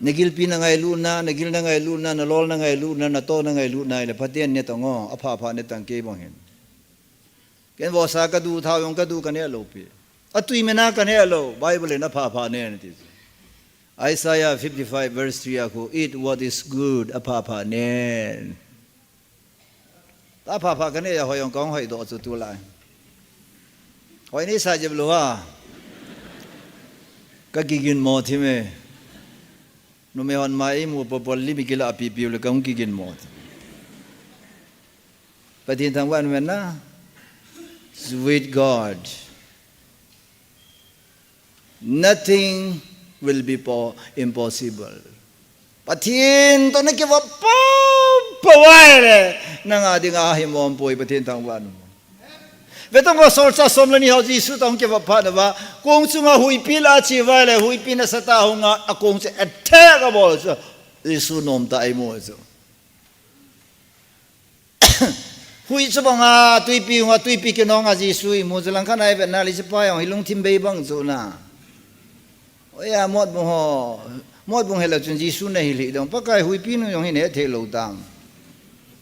Nagilpi nangailuna, nagil nangailuna, nalol nangailuna, nato nangailuna, ile phaten ne tang o, apha pha ne tang kei bang hin. Ken vohsa kadu, thao jong kadu, kane lou pi. Atui mena kane lou, Bible in apha pha ne, nati. Isaiah fifty-five verse three a khu, eat what is good, apha pha ne. Apha pha kane a hoi jong kahung hoi doh chu tulai. Hoi nei sa jep lou a. Kakigin mo thim e. Numei hon mai imu popol lim ikila pipiu le kahung kigin mo thim. Pathen thangvah in umhen na. With God, nothing will be po-, impossible. Pathen toh nakivop pau pau vai le, nanga dinga himong poi Pathen thangvah in um. Ve tang o, solchah som le ni ho Jesu toh hung kivop phat uva, kong chunga huipi la ache vai le, huipi nasatah a hunga, akong chu attack abol chu, Jesu nom tah a imu chu. Hui chubanga, tuipi hunga, tuipi kinonga Jesu imu chu langkhat a ivet na le, hiche pa jong hi lungthim bei bang chu na. Oya, motbung ho, motbung helou chun Jesu nahil hih dong. Pakai huipi nu jong hin hethei lou tam.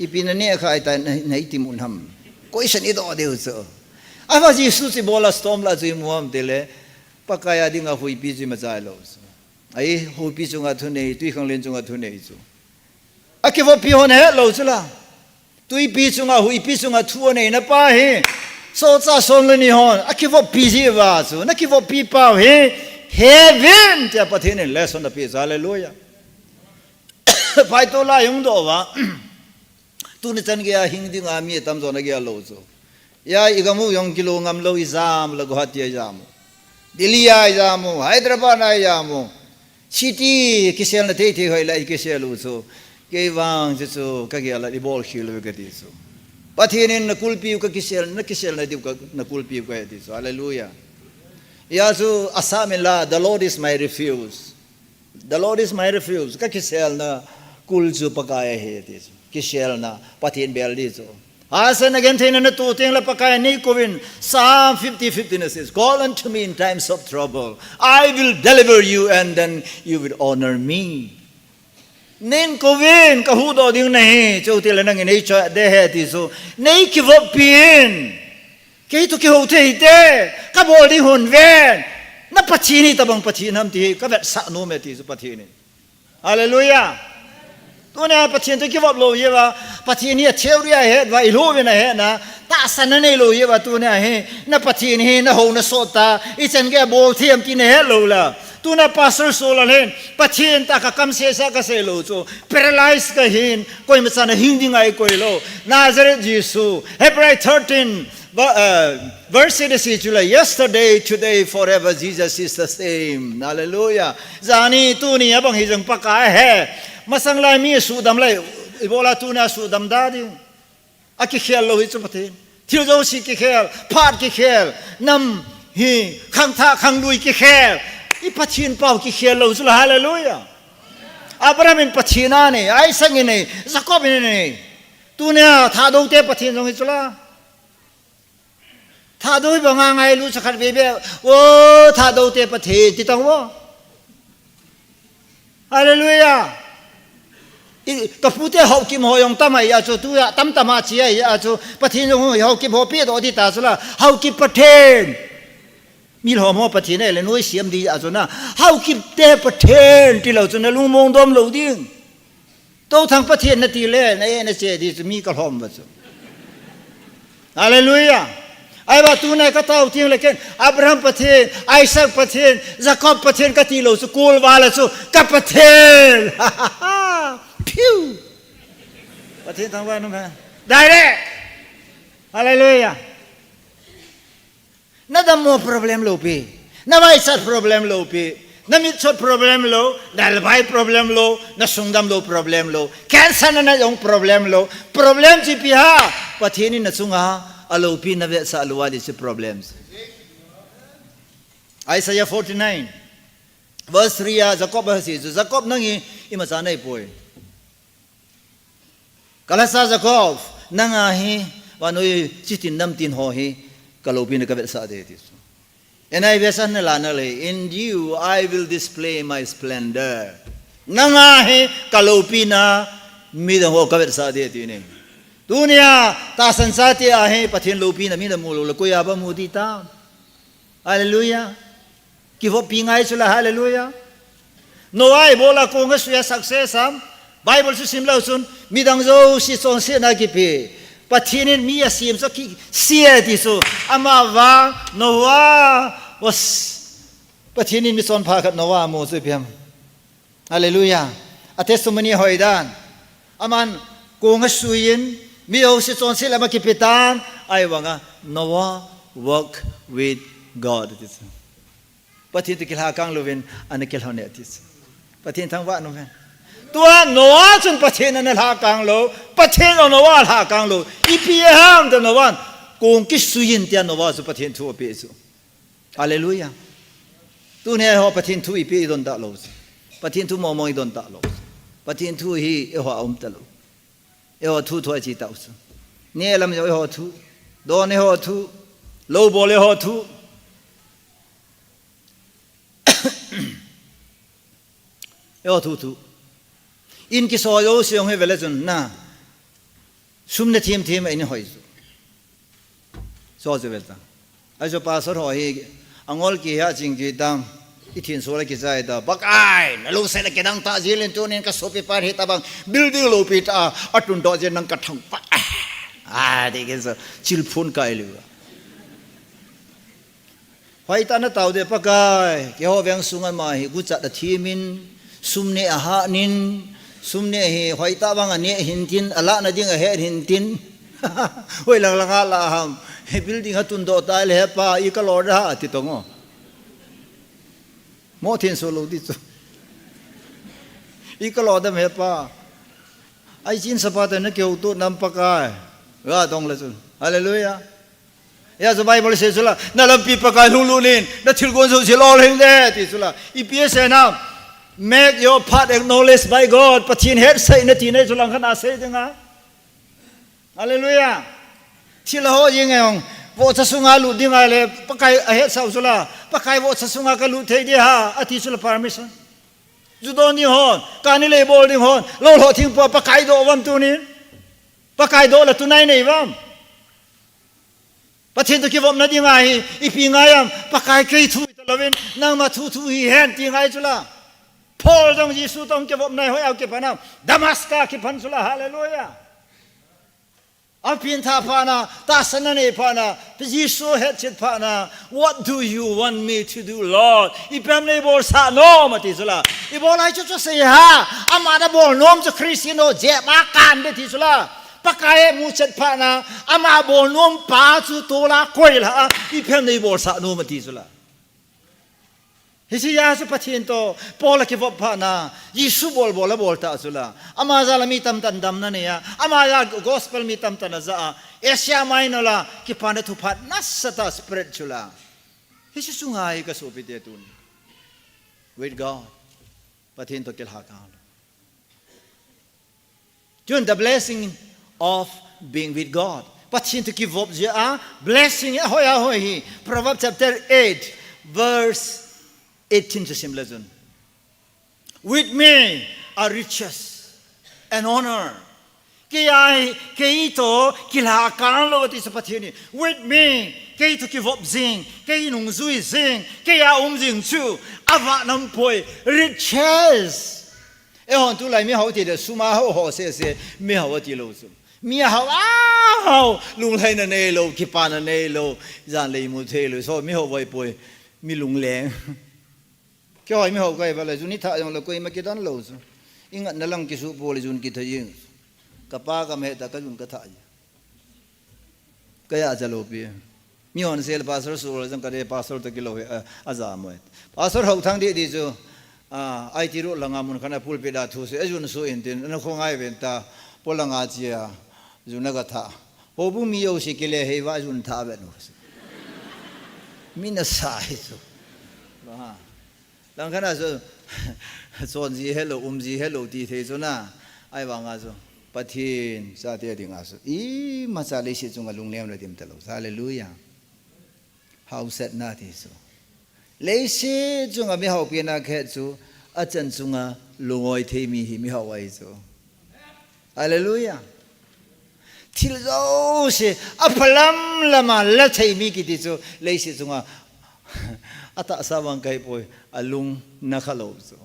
Ipi naneh kha ahitai na, na iti mun ham. Question idoh diu chu. Ahivang Jesu chu ibola storm lah chu imu ham tile, Pakai a dinga huipi chu imachai lou chu. Ahi, huipi chunga thunei, twikhanglen chunga thunei chu. Akivoppi hon ahet lou chu la. Tuipi chunga, huipi chunga thu aneina pa hi. Solchah som le ni hon akivoppi jeh uva chu, nakivoppi pau hi, heaven tia Pathen in lesson apeh chu, hallelujah. Phaito lai hung doh uva. Tuni chan geiya hing dinga mi atamjo na gel lou chu. Hia igam u jong kilou ngam lou, ijam u le Guwahati a ijam u. Delhi a ijam u, Hyderabad a ijam u. City kiselna thei thei hoi la ikisel u chu. Kei vang chu chu kagel a ibol khel uve kati chu. Pathen in nakulpiu kakisel, nakiselna diu ka, nakulpiu kahi ti chu. Hallelujah. Hia chu asah min la, "The Lord is my refuge." The Lord is my refuge. Kakiselna kul chu Pakai ahi ti chu. Kiselna, Pathen bel di chu. Hasan agentheina natoh teng le Pakai in neikouvin, Psalm fifty fifteen says, "Call unto me in times of trouble. I will deliver you and then you will honor me." Neikouvin, kahuhdoh ding nahi, chutile nangin neichoh ding ahi ti chu. Neikivoppi in. Kei toh kihou thei hite, kabol ding hung ven. Na Pathen hi itobang Pathen ham ti hi, kavetsah nom e ti chu Pathen in. Hallelujah. Tunia Pathen toh kivop lou hiuva, Pathen hi a theory a het uva, ilou uvin ahetna, tahsanna neilou hiuva, tunia hi, na Pathen hi, nahouna sot ta, ichan gei abol thei ham ti nahet lou la. Tuna Pastor Solan hin, Pathen tah a kakam sesa kasei lou chu, paralyze kahin, koima chan a hing ding a eikoi lou. Nazareth Jesu, Hebrew thirteen, va-, uh, verse eight says, "Yesterday, today, forever, Jesus is the same." Hallelujah. Jani, tuni, abang hijong Pakai ahi. Masang lai mi sudam lai, ibola tuna sudam da ding. Akikhel lou hi chu Pathen. Thil jouse kikhel, phat kikhel, nam hi, khangthah, khanglui kikhel. I Pathen pau kikhel lou chu la, hallelujah. Abraham in Pathen anei, Isaac in anei, Jacob in anei. Tunia Thadote Pathen jong hi chu la. Thadote banga ngailu cha khat veve, o Thadote Pathen, ti tang vo. Hallelujah. I, kapute Haokip ho jong tam ahi a chu, tua tamtama chi ahi a chu, Pathen jong Haokip ho pedoh ding ta chu la, Haokip Pathen. Milhom ho Pathen ahile noi siam ding a chu na, Haokipte Pathen tilou chu nalungmong dom lou ding. Touthang Pathen nati le, na e na che ding chu mi kalhom uva chu. Hallelujah. Ahivang tuna katao teng le ken, Abraham Pathen, Isaac Pathen, Jacob Pathen kati lou chu, kol val a chu, ka Pathen. Phew. Pathen thangvah in um hen. Direct. Hallelujah. Nadammo problem lou pi. Navaichat problem lou pi. Namitchot problem lou. Nalbai problem lou. Nasung damlou problem lou. Cancer nana jong problem lou. Problem chu ipi ham? Pathen in nachunga aloupina vetsah lou a ding chu problem chu. Isaiah forty-nine, verse three a Jacob asei chu, Jacob nang hi imacha nahipoi. Kalhasa Jacob, nanga hi, vannoi chitin namtin ho hi, kaloupina kavetsah ding ti chu. N I V version nalana le, "In you I will display my splendor." Nanga hi, kaloupina, midang ho kavetsah ding ti ahi. Tunia, tahsan chate a hi, Pathen loupina midang mu lou le, koi a va mu ding tam. Hallelujah. Kivoppi ngai chu la, hallelujah. Noah ibola kong asui a success ham? Bible chu sim leu chun, midang jouse chonsetna kipe. Pathen in mi asem chu akise ti chu. Amavang, Noah was, Pathen in mi chonpha khat Noah amu chu ipi ham. Hallelujah. A testimony hoidan. Aman kong asui in, mi jouse chonset lam akipe tan, ahivanga Noah walk with God. Pathen toh kilhakang louvin, ana kilhon e ti chu. Pathen thangvah in um hen. Tua Noah chun Pathen ana lhakang lou, Pathen jong Noah alhakang lou. Ipi ham tia Noah in, kong kisui in tia Noah chu Pathen thu ape chu. Hallelujah. Tunia eiho Pathen thu ipi idon talou chu. Pathen thu mong mong idon talou chu. Pathen thu hi eiho a um talou. Eiho thu thu a chi tau chu. Neh lam jong eiho thu. Don eiho thu. Lou bol eiho thu. Eiho thu thu. In kiso jouse jong hi vele chun na. Sum ne thim thim a in hoi chu. So chu vel ta. Ahi chu pastor ho hi angol kihei ching kit tam. Ithin so la kichai ta. Pakai, nalungset a kidang tah jeh in tunin kasopi pa hi tabang. Building loupi tah a, atun doh jeh in nang kathangvah. Ah, ti kiso. Chilphun kai lou. Hoitah in atao ding Pakai, keiho veng sunga ama hi guchat athimin, sum neh ahanin, sum neh hi hoitah vang aneh hintin, alahna ding ahet hintin. Hoilang langa alah ham, hi building atun doh tai le hepa, i kalo da, ati tong o. Mo thin so lou ding chu. I kalo dam hepa. Ai chin sapa te na keu tu nam Pakai. Ga tong le chun. Hallelujah. Hijeh chun Bible sei chu la, na lampi Pakai lhung lut in, na thilgon jouse lolhing le, ti chu la. Ipi asei na, make your path acknowledged by God. Pathen hetsah in ati na chu langkhat a sei ding a. Hallelujah. Thil a ho jing e hong, vohcha sunga lut ding a le, Pakai ahetsah u chu la, Pakai vohcha sunga ka lut thei ding ham, ati chu la permission. Ju don ding hon, kani lei bol ding hon, lolhoh thingpua Pakai doh uvam tunin. Pakai doh la tunai nei uvam. Pathen toh kivopna ding ahi, ipi ngai ham, Pakai kei thu hita louvin, nangma thu thu hihen ti ngai chu la. Paul jong Jesu toh kivopna hoi a kipan a, Damascus kipan chu la, hallelujah. Apengthah phat na, tahsanna nei phat na, Jesu hetchet phat na, what do you want me to do, Lord? Ipi ham nei bolsah nom ati chu la. Ibol lai chu chu sei ham, ama na bol nom chu Christian ho jep a kan ding ti chu la. Pakai muchet phat na, ama bol nom pa chu tol a koi la, ipi ham nei bolsah nom ati chu la. Hiche a chu Pathen toh, Paul a kivop phat na, Jesu bol bol a bol ta chu la. Ama jal a mi tamtah in damna nei a, ama jal a gospel mi tamtah in aja a, Asia Minor a, kipana thupha nasatah a spread chu la. Hiche chu ngai ka sopite tun. With God. Pathen toh kilha kang. Tun the blessing of being with God. Pathen toh kivop jeh a blessing ahoi ahoi hi. Proverbs chapter eight, verse eighteen chu sim le chun. With me are riches and honor. Kei a, kei toh kilha kang lou ti chu Pathen in. With me, kei toh kivop jing, kei nungjui jing, kei a um jing chu, avah nam poi, riches. Eihon tulai mi hao ti le sum a hao ho sese, mi hao ati lou chu. Mi hao a hao, lunglhaina nei lou, kipana nei lou, jan lei mu thei lou, so mi hao vai poi, mi lungleng. Keiho mi hao kai va le, jun i tha jong le koima kidon lou chu. I ngatna lang kisu poi le jun kitha jing. Ka pa ka me ta ka jun ka tha jing. Ka ya ja lou pi. Mi hon sel pastor su le jong ka de pastor toh kilou he, a, aja mo. Pastor hao thang di di chu. A, I T road langa mun khat a pulpit a thu se, a jun su in tin, na kho ngai ven ta, polanga chia, jun na ka tha. Houbung mi jouse kile hei va jun tha ven u. Mi na sa hi chu. Ba ha. Langkhat a chu, chon ji helou, um ji helou ti thei chu na. Ahivang a chu, Pathen chate ding a chu. Imacha leiset chunga lunglem le dim ta lou. Hallelujah. Haosatna ti chu. Leiset chunga mi haopi na khet chu, achan chunga lungoi thei mi hi mi hao ahi chu. Hallelujah. Thil jouse, aphalam lama la thei mi kiti chu, leiset chunga, atahsa vang kai poi, alung na kha lou chu.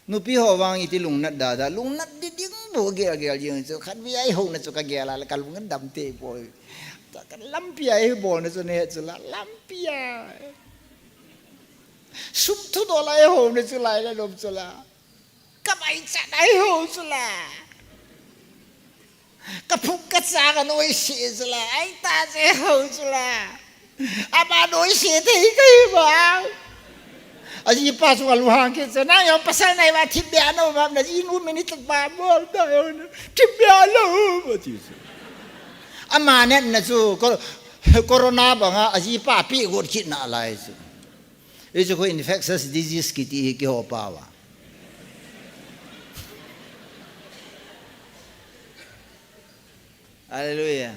Nupi ho vang iti lungnat da da, lungnat di ding bu gel gel jing chu, khat mi a i houna chu ka gel a, ka lung dam te poi. Ta ka lampi a i bolna chu ne chu la, lampi a. Sum thu do la i houna chu lai la lom chu la. Ka mai chan a i ho chu la. Ka phung ka chang a noise chu la, ai ta che ho chu la. Ama noise thei ka hi vang. Ajipa chu ka lunghang kit chu, nang jong pasal nai va thipbeh a na um ham, na jinu minute ba bol ta jong na thipbeh a na um ati chu. Ama natna chu co-, corona banga ajipa peh got kit nalai chu. Hichu khu infectious disease kiti hi keiho pao a. Hallelujah.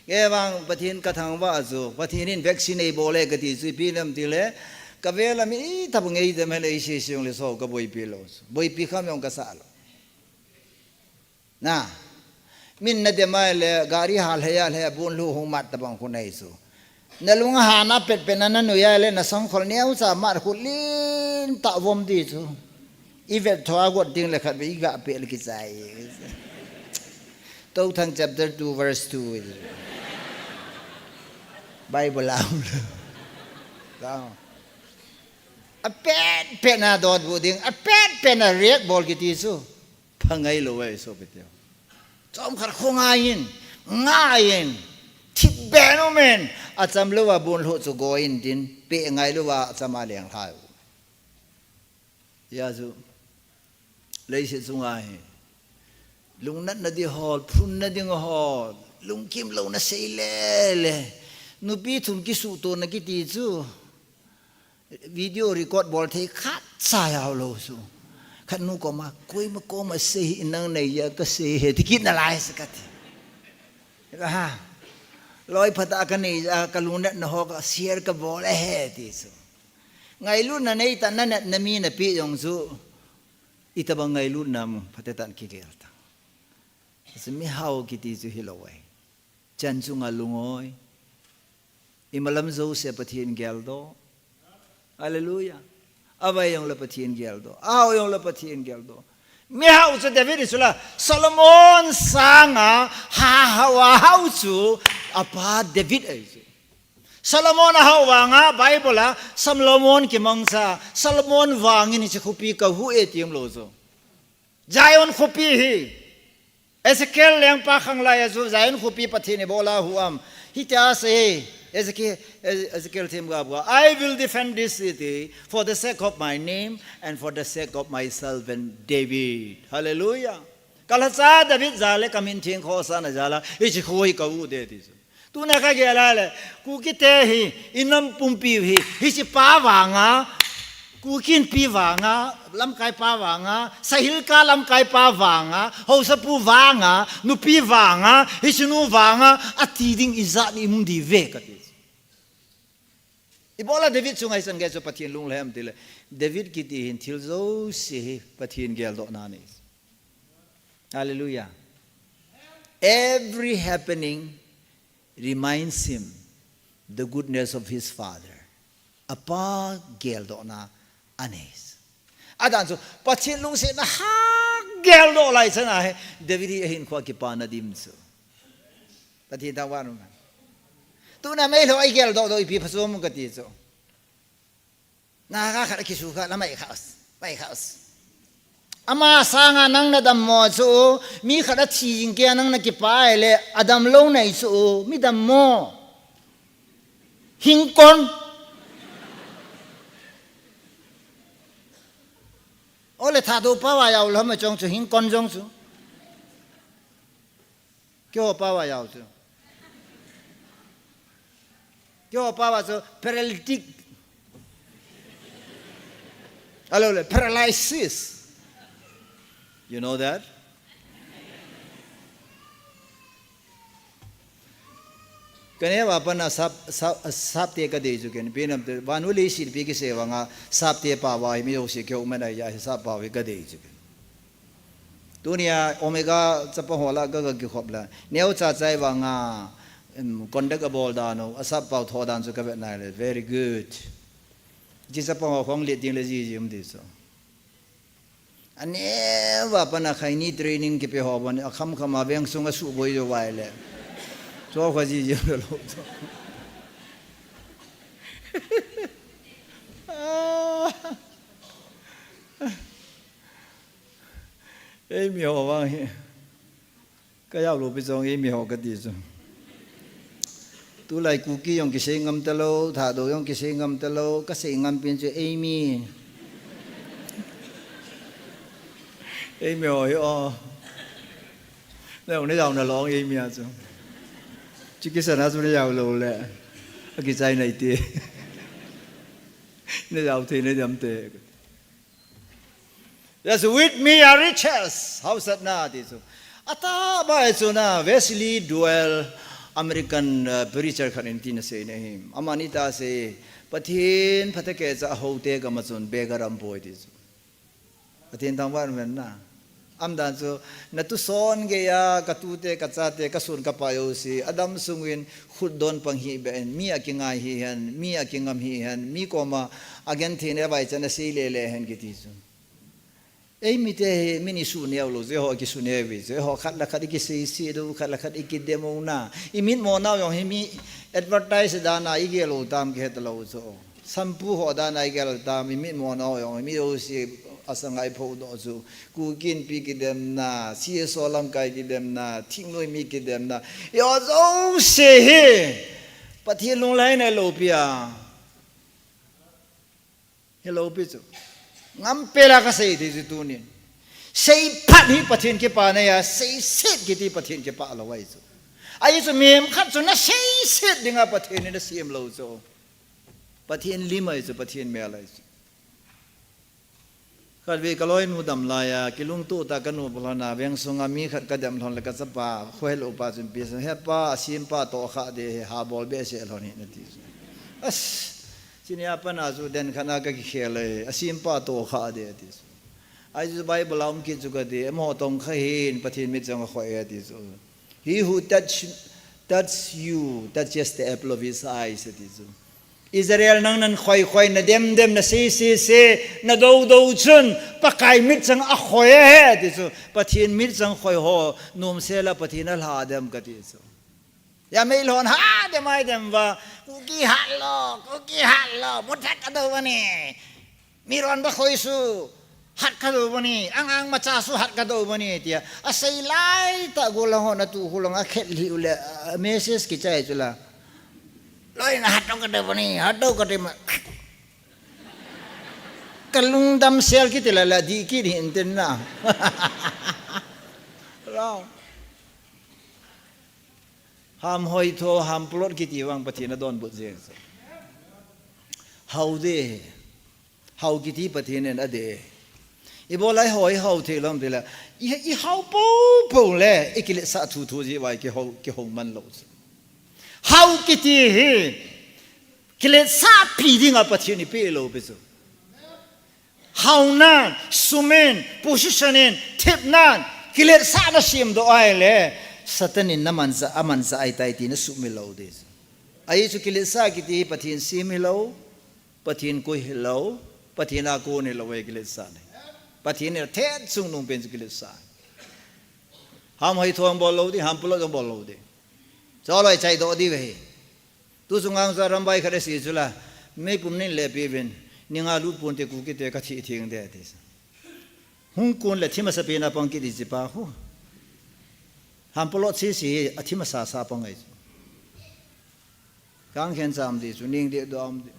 Kei vang Pathen ka thangvah chu, Pathen in vaccine ei bol e kati chu, ipi lam ti le, ka vel a mi tah ngei dem hele i se se jong le so ka boipi lou chu. Boipi kham jong ka sa lou. Na. Min na dem a le, gari hal hei a le, bun lu hung mat tabang khu nei chu. Na lung a hana pet pet na na nui a le, na sangkhol neo cha mat khu lin ta vom di chu. I vet tho a got ding le khat ve i ga pe le kichai. Tothang chapter two verse two. Bible a um le. Ka. A pet pet na dot bu ding, a pet pet na riak bol kiti chu. Pha ngai lou e, sopite. Chomkhat kho ngai in, ngai in, thipbeh in um in, acham lou a bun lhu chu go in tin, peh ngai lou a acham a leng lhai u. Hijeh chu, leiset chunga hi, Lungnatna ding ho, phunna ding ho, lungkim louna sei lele. Nupi thum kisuhtona kiti chu. Video record bol thei khatcha jao lou chu. Khat nu koma, koima koma sei hih nang neiya kasei ahi, ti kit nalai chu kati. Ka ha. Loi phatah a kaneiya, kalungnatna ho ka share kabol ahi ti chu. Ngailutna neitah nanatna mi napeh jong chu. Itobang ngailutna ham, phatecha in kigel tan. Chu mihao kiti chu hilou ahi. Chan chunga lungoi. Imalam jousea Pathen geldoh. Hallelujah. Avai jongle Pathen geldoh. Ahao jongle Pathen geldoh. Mihao chu David ichu la, Solomon sanga hahao a hao chu apa David ahi chu. Solomon ahao vanga Bible a Solomon kimangcha, Solomon vangin hiche khopi kahuh e ti umlou chu. Zion khopi hi. Ezekiel lengpa khanglai a chu Zion khopi Pathen in ibola ahuh am. Hitia asei, Ezekiel, Eze-, Ezekiel themgao a, "I will defend this city for the sake of my name and for the sake of my servant David." Hallelujah. Kalhacha David jal le kamin theng khohsahna jal a, hiche kho hi kahuh e ti chu. Tuna kagel a le, Kukite hi, inam pumpi hi, hiche pa vanga, Kuki Inpi vanga, lamkai pa vanga, Sahilka lamkai pa vanga, Haosapu vanga, nupi vanga, hiche nu vanga, ati ding ijat ni um diuve kati. Ibola David chunga hichan gei chu Pathen lunglhai em tile, David kiti hin thil jouse hi Pathen geldohna ahi. Hallelujah. Every happening reminds him the goodness of his father. Apa geldohna ahi. Adan chu, Pathen lungsetna ha geldoh lai chan ahi, David hi ahinkhoa kipana dim chu. Pathen thangvah in um hen. Tuna meilhou a igeldoh doh ipi phachom kati chu. Naga khat akisu kha, la mai kha us, mai kha us. Ama sanga nang nadammo chu, mi khat athi jing keiya nang nakipah le, adamlou nahi chu, mi dammo. Hingkon. Ole Thadou pao a jao lou ham chong chu, hingkon jong chu. Keiho pao a jao chu. Keiho pao a chu paralytic. Ahilou le, paralysis. You know that? Kaneo a pat a sap, sap, sapte kadei chu ken. Pi nam te, vannoi leiset pi kisei vanga, sapte pao a hi mi jouse kihoumat ahi a, sap pao hi kadei chu ken. Tunia Omega chapang ho lah ka, ka kikhop le. Neocha chai vanga, em, conduct abol dan u, asap pao tho dan chu kavet nai le. Very good. Hiche chapang ho khong let ding le jiji um ti chu. Aneo a pat a khaini training kipe ho bon, akham kham a veng sunga suboi jou vai le. Chu kha jiji um lou chu. Ah. Eimi ho vang hi. Ka jao lou pi chong eimi ho kati chu. Tulai Kuki jong kisei ngam talou, Thadou jong kisei ngam talou, kasei ngam pen chu eimi. Eimi ho hi o. Na jao, na jao nalong eimi a chu. Chu kisan a chu na jao lou le. Akichai nai te. Na jao thei na jam te. Yes, with me are riches. Haosatna ti chu. Atahbeh chu na Wesley Duewel American, uh, preacher khat in tin asei na hi. Amani ta asei, Pathen phatah a kicha a houte gam a chun beggar aumpoi ti chu. Pathen thangvah in um hen na. Aum dan chu, na tuson geiya, ka tute, ka chate, ka son ka pai jouse, adam sung uvin, khut don pang hih beh in, mi akingai hih hen, mi akingam hih hen, mi koma agentheina vai chan asei lele hen kiti chu. Eimi te hi, min isuh neo lou, chu eiho kisuh neo uve chu, eiho khat le khat ikisei sei lou, khat le khat ikidem u na. Imitmo nau jong hi mi advertise dan a igel u tam kihet lou chu. Shampoo ho dan a igel tam, imitmo nau jong, mi jouse asanga iphoh doh chu. Kuki Inpi kidemna, C S O lamkai kidemna, thingnoi mi kidemna. Eiho jouse hi, Pathen lunglhaina lou pi a. Hilou pi chu. Ngam pela kasei thei chu tunin. Seiphat hi Pathen kipah ahi a, seiset kiti Pathen kipah lou ahi chu. Ahi chu mihem khat chu naseiset dinga Pathen in asem lou chu. Pathen lim ahi chu, Pathen mel ahi chu. Khatvei kaloinu damlai a, kilungtoh tah a kanu bulhon a, veng sunga mi khat kadem lhon le kachapa, khohelou pa chun pisa, "He pa, asempa tohkhah ding ahi, ha bol behseh lhon hih in," ati chu. As, chuni a pat a chu den khat a kakikhel e, "Asempa tohkhah ding," ati chu. Ahi chu Bible a um kit chu kati, "Amaho tongkha hih in, Pathen mitchang akhoi e," ati chu. "He who touch, touch you, touches the apple of his eyes," ati chu. Israel, nang nakhoikhoi, nademdem, nasesese, nadoudou chun, Pakai mitchang akhoi ahi, ati chu. Pathen mitchang khoi ho, nomsela Pathen alha dem kati chu. Hia meilhon ha dem ai dem uva, Kuki hat lou, Kuki hat lou, muthak kadou uva ni. Miron ba khoi su, hat kadou uva ni, ang ang macha su hat kadou uva ni, tia. Asei laitah gollhang hon atuh khu lang akhet lih u le, a, message kichai chu la. Loi na hat dou kadou uva ni, hat dou kadou ma. Kalungdam sel kiti la la di kiti hin tin na. Wrong. Ham hoitho, ham plot kiti vang Pathen adonbut jeng chu. Hao ding, hao kiti Pathen in adei. Ibola ihao, ihao thei lou ham tile, i, ihao poupou le, ikiletsah thuthu jeh uva kihao, kihao man lou chu. Hao kiti hi, kiletsahpi dinga Pathen in eipeh lou pi chu. Haonan, sumin, position in, thepnan, kiletsahna semdoh ahile, Satan in namanchah, amanchah ahitai ti nasuhmil lou ding. Ahi chu kiletsah kiti hi Pathen sem hilou, Pathen koi hilou, Pathen a kon hilou ahi kiletsahna. Pathen in athet chungnung pen chu kiletsah. Ham hoitho jong bol lou ding, ham plot jong bol lou ding. Choloi chaidoh diu ahi. Tu chunga chu Arambai khat asei chu la, meipum nin lepeh uvin, ninga lut ponte Kukite kathi theng ding ati chu. Hung kon le thi masapen a pang kit ding chi pa khu. Ham plot sese hi athi masasa pang ahi chu. Kang khen cham ding chu, ning dehdoh a um ding.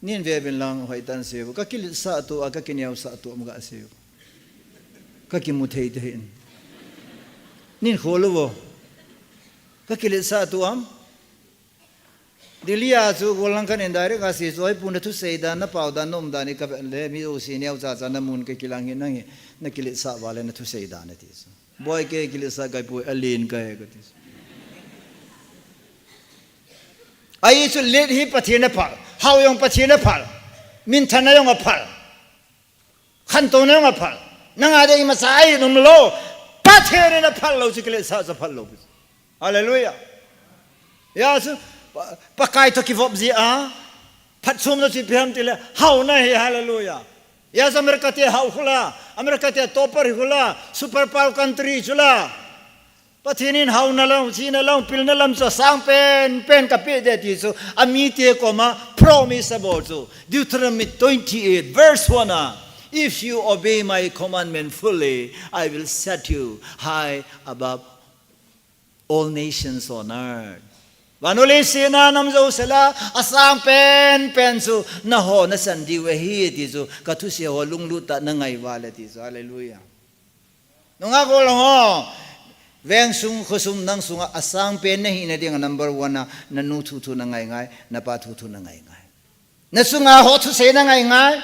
Nin ve uvin lang hoitah in sei uvo. Kakiletsah tou a, kakineosah tou am kasei uvo. Kakimu thei tahih in. Nin khol uvo. Kakiletsah tou am. Delhi a chu gollhang khat in direct a asei chu, "Oi pu, nathusei dan, napao dan, naum dan hi kavet le, mi jouse neocha cha namun kakilang hi, nang hi nakiletsah uva le nathusei dan," ati chu. "Boi, kei kiletsah kahi poi, alen kahi," kati chu. Ahi chu let hi Pathen aphal, hao jong Pathen aphal, minthanna jong aphal, khantouna jong aphal. Nanga ding imacha ahi nom lou, Pathen in aphal lou chu kiletsah chu aphal lou. Hallelujah. Hia chu, Pa-, Pakai toh kivop jeh a, phatchomna chu ipi ham tile, haona ahi, hallelujah. Hia chu America te hao khu la, America te topper hi khu la, super power country chu la. Pathen in haona lam, chihna lam, pilna lam chu asang penpen kapeh ding ti chu, amite koma promise abol chu. Deuteronomy twenty-eight verse one a, "If you obey my commandment fully, I will set you high above all nations on earth." Vannoi leiset a nam jouse lah a asang penpen chu nangho nasan diu ahi ti chu, kathusei ho lunglut tah a nangai uva le ti chu. Hallelujah. Nungah gollhang ho, veng sung, khosung, nang sunga asang pen nahina dinga number one a, nanu thuthu nangai ngai, napa thuthu nangai ngai. Nachunga ho thusei nangai ngai.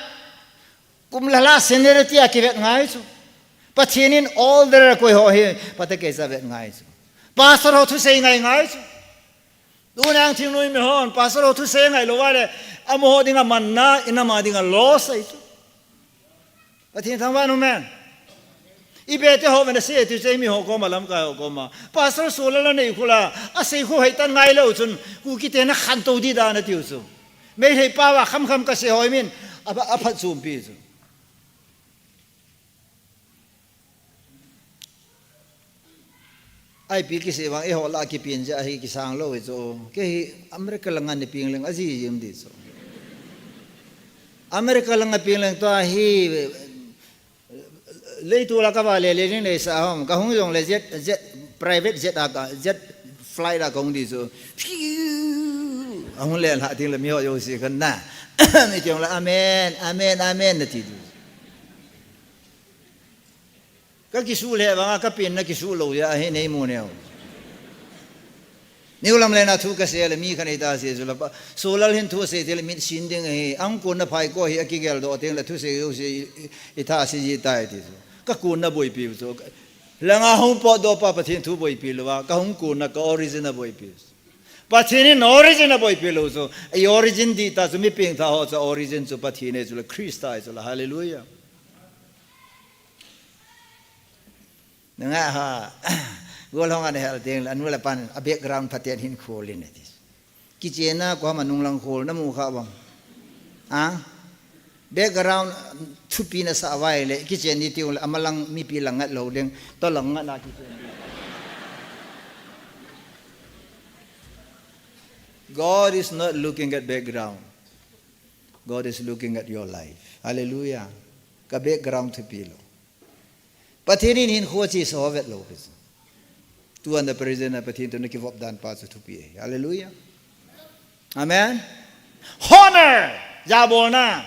Kum le lha seniority a kivet ngai chu. Pathen in older a koi ho hi phatecha a vet ngai chu. Pastor ho thusei ngai ngai chu. Tuni a thingnoi mihon pastor ho thusei ngai lou uva le, amaho dinga manna, inam a dinga loss ahi chu. Pathen thangvah in um hen. Ibete ho vena sei tiu chu, eimi ho koma, lamkai ho koma, Pastor Solal anei khu la, asei khu hoitah in ngai lou chun, Kukite nakhantou ding dan atiu chu. Meitei pao a khamkham kasei ho min, a, aphatchompi chu. Ipi kisei vang, eiho lah a kipen jeh a hi kisang lou hi chu. Kei hi America langa nei peng leng ajiji um ding chu. America langa peng leng tua hi, leitu lah a kava le le ding neisa hom. Kahung jong le jet, jet, private jet a ka, jet flight a kahung ding chu. Phew! Ahung le lha ding le miho jouse khan na. Mi teng le, "Amen, amen, amen," nati diu. Ka kisu le vanga, ka pen na kisu lou ya, ahi nei mu neo. Niu lam le na thu ka se le mi kha nei ta se chu la pa. Solal hin thu se te le mit sin ding ahi. Ang kun na phai ko hi a kigel do teng le thu se yo se i, i tha se ji tai ti chu. Ka kun na boipi chu. Langa hung po do pa Pathen thu boipi lou va. Ka hung kun na ka origin na boipi. Pathen in origin na boipi lou chu. I origin di ta chu mi peng tha ho chu origin chu Pathen e chu le Krista e chu la. Hallelujah. Nanga ha, gol hong an hel ding, anu le pan, a background Pathen hin khol in ati. Kichena ko ma nung lang khol, na mu kha bang. Ha? Background thupi na sa vai le, kichen ni tiu le, ama lang mipi lang ngat lou ding, to lang ngat na kichen ni. God is not looking at background. God is looking at your life. Hallelujah. Ka background thupi lou. Pathen in hin kho chi sa ho vet lou. Tu an da present na Pathen to na kivop dan pa chu thupi e. Hallelujah. Amen. Honor. Jabol na.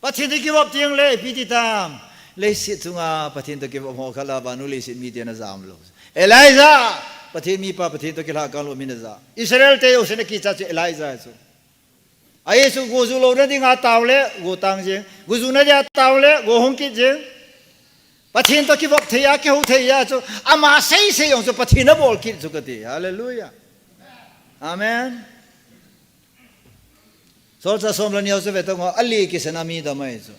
Pathen to kivop tiang le, ipi ti tam. Leiset chunga Pathen to kivop ho kha la vanu leiset mi te na jam lou. Elijah. Pathen mi pa Pathen to kilha kang lou mi na ja. Israel te yo se na kicha chu Elijah chu. Ahi chu go ju lou na dinga tao le, go tang jing. Go ju na dia tao le, go hung kit jing. Pathen to kivop thei a, kihou thei a chu. Ama sei sei jong chu Pathen a bol kit chu kati. Hallelujah. Amen. Solchah som le ni ho chu ve tong ho, ali kisan a mi dam ahi chu.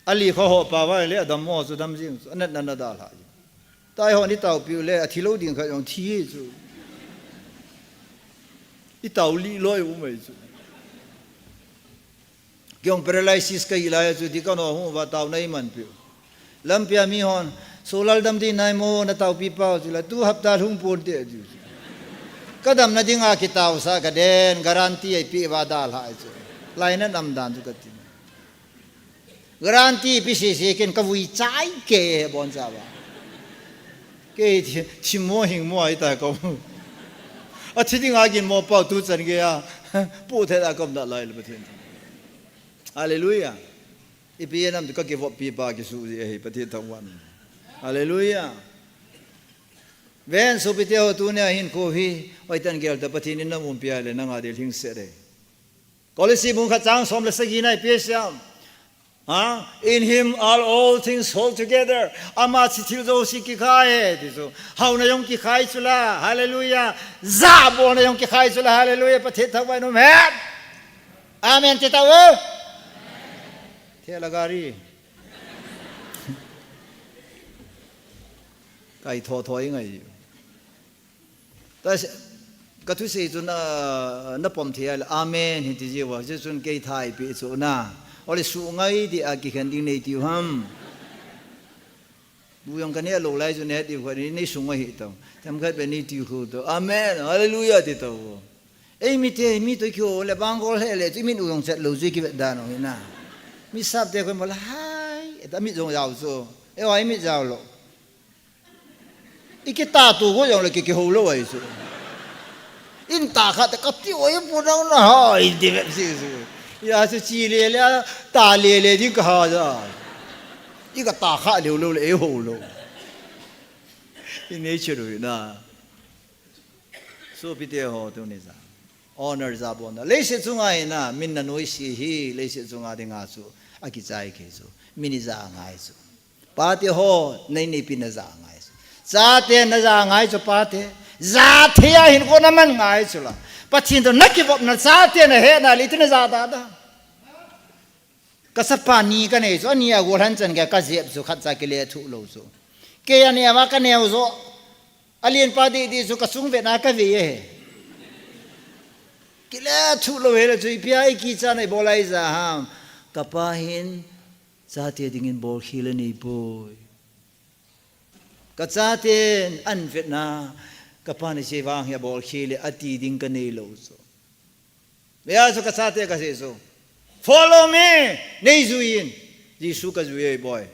Ali kho ho pa vai le, adam mo chu dam jing chu, anat na na dalha jing. Tai ho ni tao piu le, athi lou ding kha jong thi chu. I tao li loi u mai chu. Kiong paralysis ka hi lai chu, di ka no hu va tao nai man piu. Lampia mi hon, solal dam di nai mo, na tao pi pau chu la, tu hapta lhung pon te chu. Ka dam na dinga kitao sa ka den, guarantee ai pi va dalha chu. Lai na nam dan chu ka ti. Guarantee pi sese ken ka vui chai ke bon cha ba. Ke thi, thi mo hing mo ai ta ko. A thi ding a gin mo pau tu chan ge a. Pu the da kom da lai le Pathen. Hallelujah. Ipi enam tu ka kivop pi pa kisu ji ahi Pathen thangvah. Hallelujah. Ven sopi te ho tunia hin ko hi, oi tan gel ta Pathen in na umpi a le na nga de hing se de. Kolose bung khat chang som le sagi na ipi siam. Ha? In him are all things hold together. Ama chi thil jouse kikhai e, ti chu. Hauna jong kikhai chu la, hallelujah. Jabolna jong kikhai chu la, hallelujah. Pathen thangvah in um hen. Amen, ti tao. Thela gari. Kai tho tho i ngai. Ta se, ka thusei chu na, na pom thei a le, amen, hin ti ji uva, hiche chun kei thai pi chu na. Ole su ngai ti a kikhen ding nei tiu ham. Bu jong ka ne lou lai chu ne ti kho ni, nei su ngai hi tao. Themkhat be nei tiu kho tao. Amen, hallelujah ti tao. Ei mi te, mi to kio le bang gol he le, chu mi nu jong chet lou chu kivet dan ong hi na. Mi sap te kho mo la hai, ta mi jong jao chu. E wa mi jao lou. I kita tu ko jong le ki, kihou lou ahi chu. In ta kha ta ka ti oi pu nang na ha, in ti ve si si. Ya chu chi le le, ta le le ding ka ha ja. I ka ta kha leu lou le, ei hou lou. I nei che ru na. Sopi te ho tu ni ja. Honor jabolna. Leiset chunga hi na, min na noise hi, leiset chunga dinga chu, akichai kei chu. Min i ja ngai chu. Pa te ho, nei nei pi na ja ngai chu. Cha te na ja ngai chu, pa te. Ja thei a hin ko na man ngai chu la. Pathen to na kivop na cha te na he na li te na ja da da. Ka sapa ni ka nei chu, ani a gol han chan ka, ka jep chu, khat cha kile thu lou chu. Kei a neo a ka neo jo. A lienpa didi chu ka sung vet na ka ve e. Kile thu lou he le chu, ipi a i kicha na i bol a i ja ham. Ka pa hin, chate dingin bol khel a nei poi. Ka chaten an vet na, ka pa ni che vang hi a bol khel e ati ding ka nei lou chu. Ve a chu ka chate ka sei chu. Follow me, nei jui in. Jesu ka jui e boi.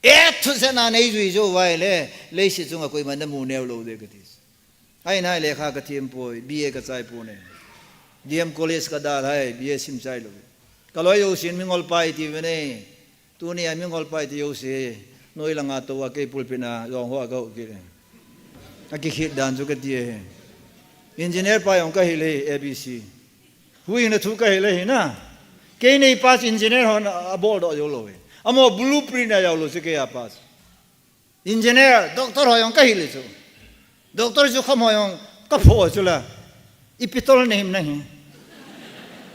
E thu se na nei jui jo vai le, leiset chunga koima na mu neo lou de ka ti. Ahinai lekha ka thiem poi, B A ka chai poi ne. D M College ka dalhai, B A sim chai lou. Ka loi jousen mingol pa iti uve ne. Tunia mingol pa iti jouse. Noi langa tou a kei pulpit na, jong hoa ka hou kit e. Akikhet dan chu ka ti e. Engineer pa jong ka hile, A B C. Huhhingna thu ka hile hi na. Kei nei pa chu engineer hon abol doh jou lou e. Amaho blueprint a jao lou chu kei a pa chu. Engineer, doctor ho jong ka hile chu. Doctor chu kham ho jong ka pho chu la. Ipi tol nahim nahi.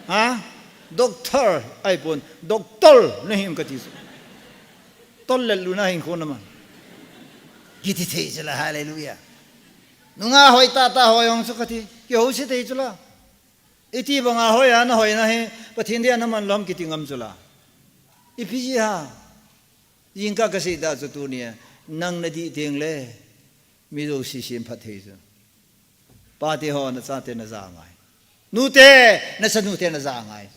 Ha? Doctor, ahipon, doctor nahim ka ti chu. Tol le luna hin khon na man. Kiti thei chu la, hallelujah. Nungah hoi tah tah ho jong chu ka ti. Kihousi thei chu la. Iti banga hoi a na hoi na hi, Pathen dia na man lou ham kiti ngam chu la. Ipi jeh ham. Jingkah ka sei tah chu tunia, nang na dih teng le, mi jouse semphat thei chu. Pate ho na chate na ja ngai. Nute, na chanu te na ja ngai.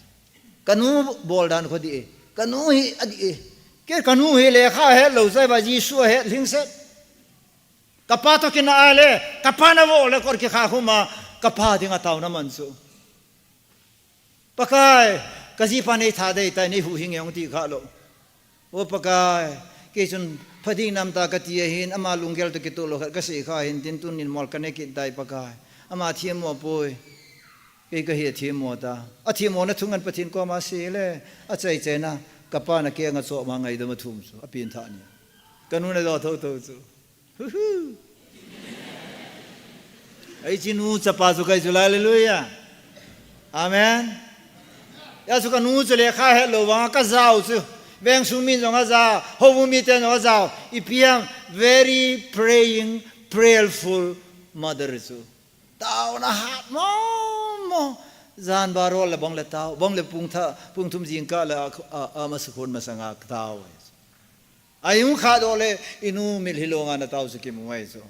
Ka nu bol dan khu adih e. Ka nu hi adih e. Kei ka nu hi lekha het lou chai ba Jesu ahet lhingset. Ka pa toh kinah a le, ka pa na vo le kor kikha khum a, ka pa dinga taona man chu. Pakai, ka jipa nei tha dei tai, nei huhhing e hung ti kha lou. O Pakai, kei chun pha ding nam ta ka ti ahin, ama lunggel toh kitoh lou khat ka sei kha hin tin tun in mol ka ne kit tai Pakai. Ama themmo poi. Kei ka hi athemmo ta. Athemmo na thu ngen Pathen koma sei le, achai chai na, ka pa na kei anga chom a ngaidam a thum chu, apen tha ni. Ka nu na jo tho tho chu. Huhu. Ei chi nu chapa chu kai chu la, hallelujah. Amen. Hijeh chun ka nu chu lekha het lou vang ka jao chu. Veng sung min jong ajao, houbung miten jong ajao. Ipi ham very praying, prayerful mother chu. Taona hat mong mong. Jan barol le bang le tao, bang le pung tha, pung thum jingkah le a, a, a masa khun masanga tao. Ahi hung kha doh le, i nu mitlhi longa na tao chu kimu ngai chu.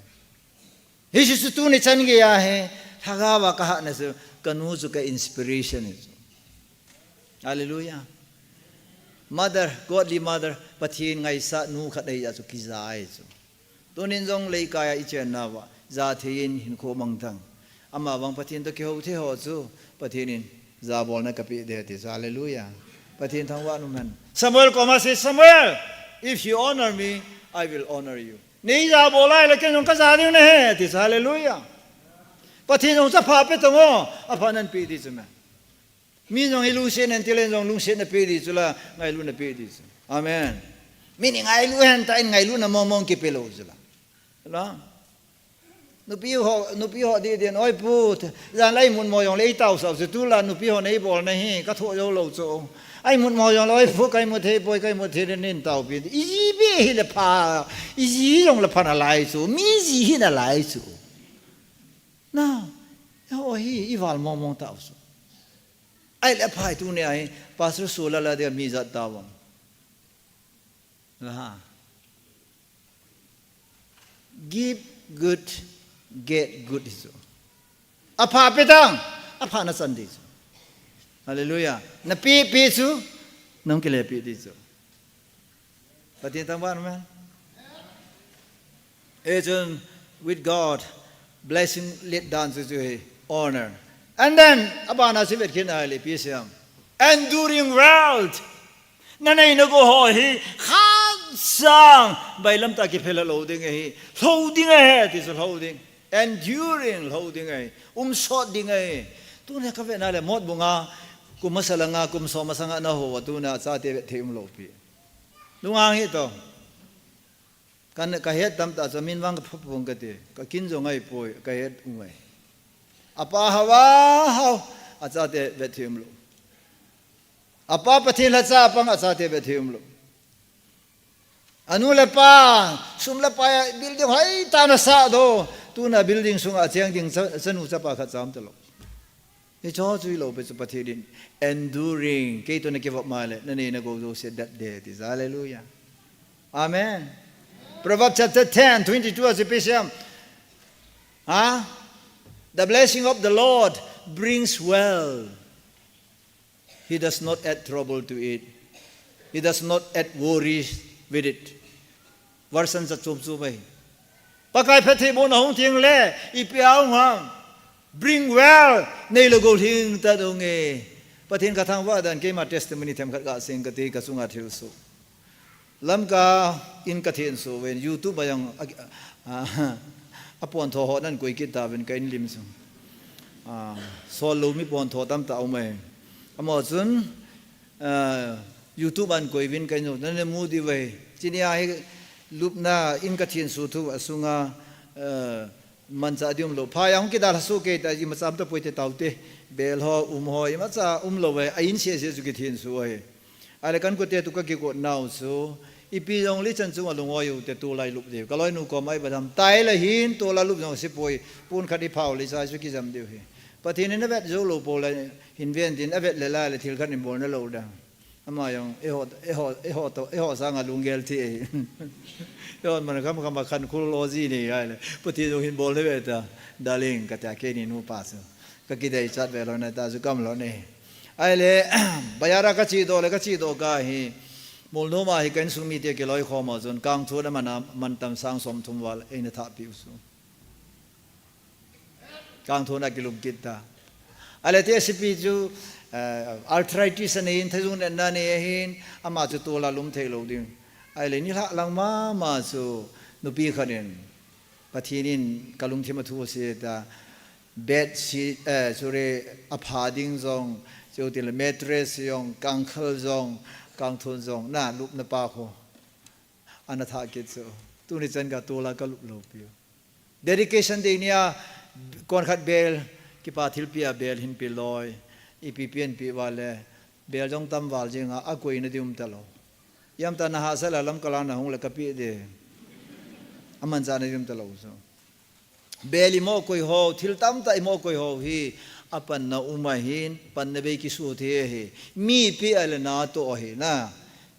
Hiche chu tuni chan geiya hi, lhagao a ka hatna chu, ka nu chu ka inspiration hi chu. Hallelujah. Mother, godly mother, Pathen ngaisah nu khat ahi jeh chu kija ahi chu. Tunin jong leikai a i chenna uva, ja thei in hinkho mang tang. Ama vang Pathen toh kihou thei ho chu, Pathen in jabolna ka pe ding ati chu. Hallelujah. Pathen thangvah in umhen. Samuel koma sei, Samuel, if you honor me, I will honor you. Nei jabol a ahile ken jong ka ja ding nahi, ati chu. Hallelujah. Pathen jong chu apha pe tang o, apha nan pe ding chu me. Mi jong hi lungset nan ti le jong lungsetna pe ding chu la, ngailutna pe ding chu. Amen. Mi ni ngailu hen ta in ngailutna mong mong kipe lou chu la. La. Nupi ho, nupi ho dih dih in, oi pu, jan la imut mo jong le i tao sah chu tu la, nupi ho nei bolna hi, ka thoh jou lou chu. A imut mo jong le, oi pu, ka imut thei poi, ka imut thei le nin tao pi. I ji be hi le pha, i ji jong le pha nalai chu, mi ji hi nalai chu. Na, ho hi, i val mong mong tao chu. Ahile aphai tunia hi, Pastor Sula la dia mi jat tao vang. Aha. Give good, get good hi chu. Apha pe tang, apha na chan ding chu. Hallelujah. Na pe pe chu, nang kile pe ding chu. Pathen thangvah in umhen. Hijeh chun, with God, blessing let dan chu chu hi, honor. And then, abana chu vet kit na le P C M. Enduring wealth. Na nei na gou ho hi, khat sang, bailam tah kiphel lou ding ahi, lhou ding ahi, ti chu lhou ding. Enduring, lhou ding ahi, um sot ding ahi. Tunia ka vet na le, Motbung a, kum masa langa, kum som masanga na hou, tunia chate vet thei um lou pi. Lunghang hih tao. Ka, ka het tamtah chu min vang ka pha pong ka ti. Ka kin jong ngai poi, ka het u ngai. Apa hao a hao, achate vet thei um lou. Apa Pathen lhacha pang achate vet thei um lou. Anu le apa, sum le pai a building hoi tah ana sah doh. Tunia building sunga cheng ding cha, chanu chapa khat cha um talou. Hiche chu hilou pi chu Pathen in enduring, kei toh na kivop ma le, na nei na gou jouse dat ding ti chu. Hallelujah. Amen. Proverbs chapter ten, twenty-two a chu ipi asei em? Ha? The blessing of the Lord brings wealth. He does not add trouble to it. He does not add worries with it. Version sa chom chom ahi. Pakai phattheibohna hung teng le, ipi a hung ham. Bring well, nei le gou lhing ta dong e. Pathen ka thangvah dan keima testimony themkhat kasei inge kati kachunga thilsoh. Lamka in kathensoh uvin, YouTube a jong a, a, a pontho ho nan koi kit tauvin ka in lim sung. A, sol lou mi pontho tamtah um e. Amaho chun, a, YouTube a ahin koi uvin ka in jong, nana mu diu ve. Chunia hi lupna in kathensoh thu a sunga, a, manchah ding umlou. Phai a hung kidalha soh kei ta, imacha um tapoi te taute. Bel ho, um ho, imacha umlou ve. A in sese chu kithensoh ahi. Ahile kan kote tu kakikot nau chu, ipi jong le chan chunga lungoi u te tulai lup diu. Ka loinu koma i vadam tai le hin tulai lup jong sepoi, pon khat i phau le sa chu kijam diu hi. Pathen in avet jou lou pou le hin ven tin avet le la le thil khat in bolna lou da. Ama jong, eiho, eiho, eiho to, eiho sanga lunggel thi e. Eiho man kham kham a khan khul lo ji ni ahile. Pathen jong hin bolna ve ta. Darling, kati a keini nupa chu. Ka kideichat ve lou na ta chu kam lou ne. Ahile, bazar a kache doh le, kache doh kah hi, Molnom a hi ka insung mite kiloikhom a chun, kangthon a man a, mantam sang somthum val, eina thahpeh u chu. Kangthon a kilum kit ta. Ahile, te sipi chu, eh, arthritis anei in, thajung natna anei ahin, ama chu tol a lum thei lou ding. Ahile, nilhah lang mama chu, nupi khat in, Pathen in kalungthim a thu asei ta, bed sheet, eh, sorry, apha ding jong, chutile mattress jong, kangkhal jong, kangthon jong, na lupna pa khu. Ana thah kit chu. Tuni chan ka tol a kalup lou piu. Dedication day nia, konkhat bel, kipa thilpeh a bel hin pe loi, ipi pen pe val le, bel jong tam val jing a, akoina ding um talou. Iam ta na hahsa la lam kalang na hung le kapeh de. Amanchah na ding um talou chu. Bel imo koi ho, thil tamtah imo koi ho hi, apanna um ahin, panna bei kisu thei ahi. Mi peh a le natoh ahi na.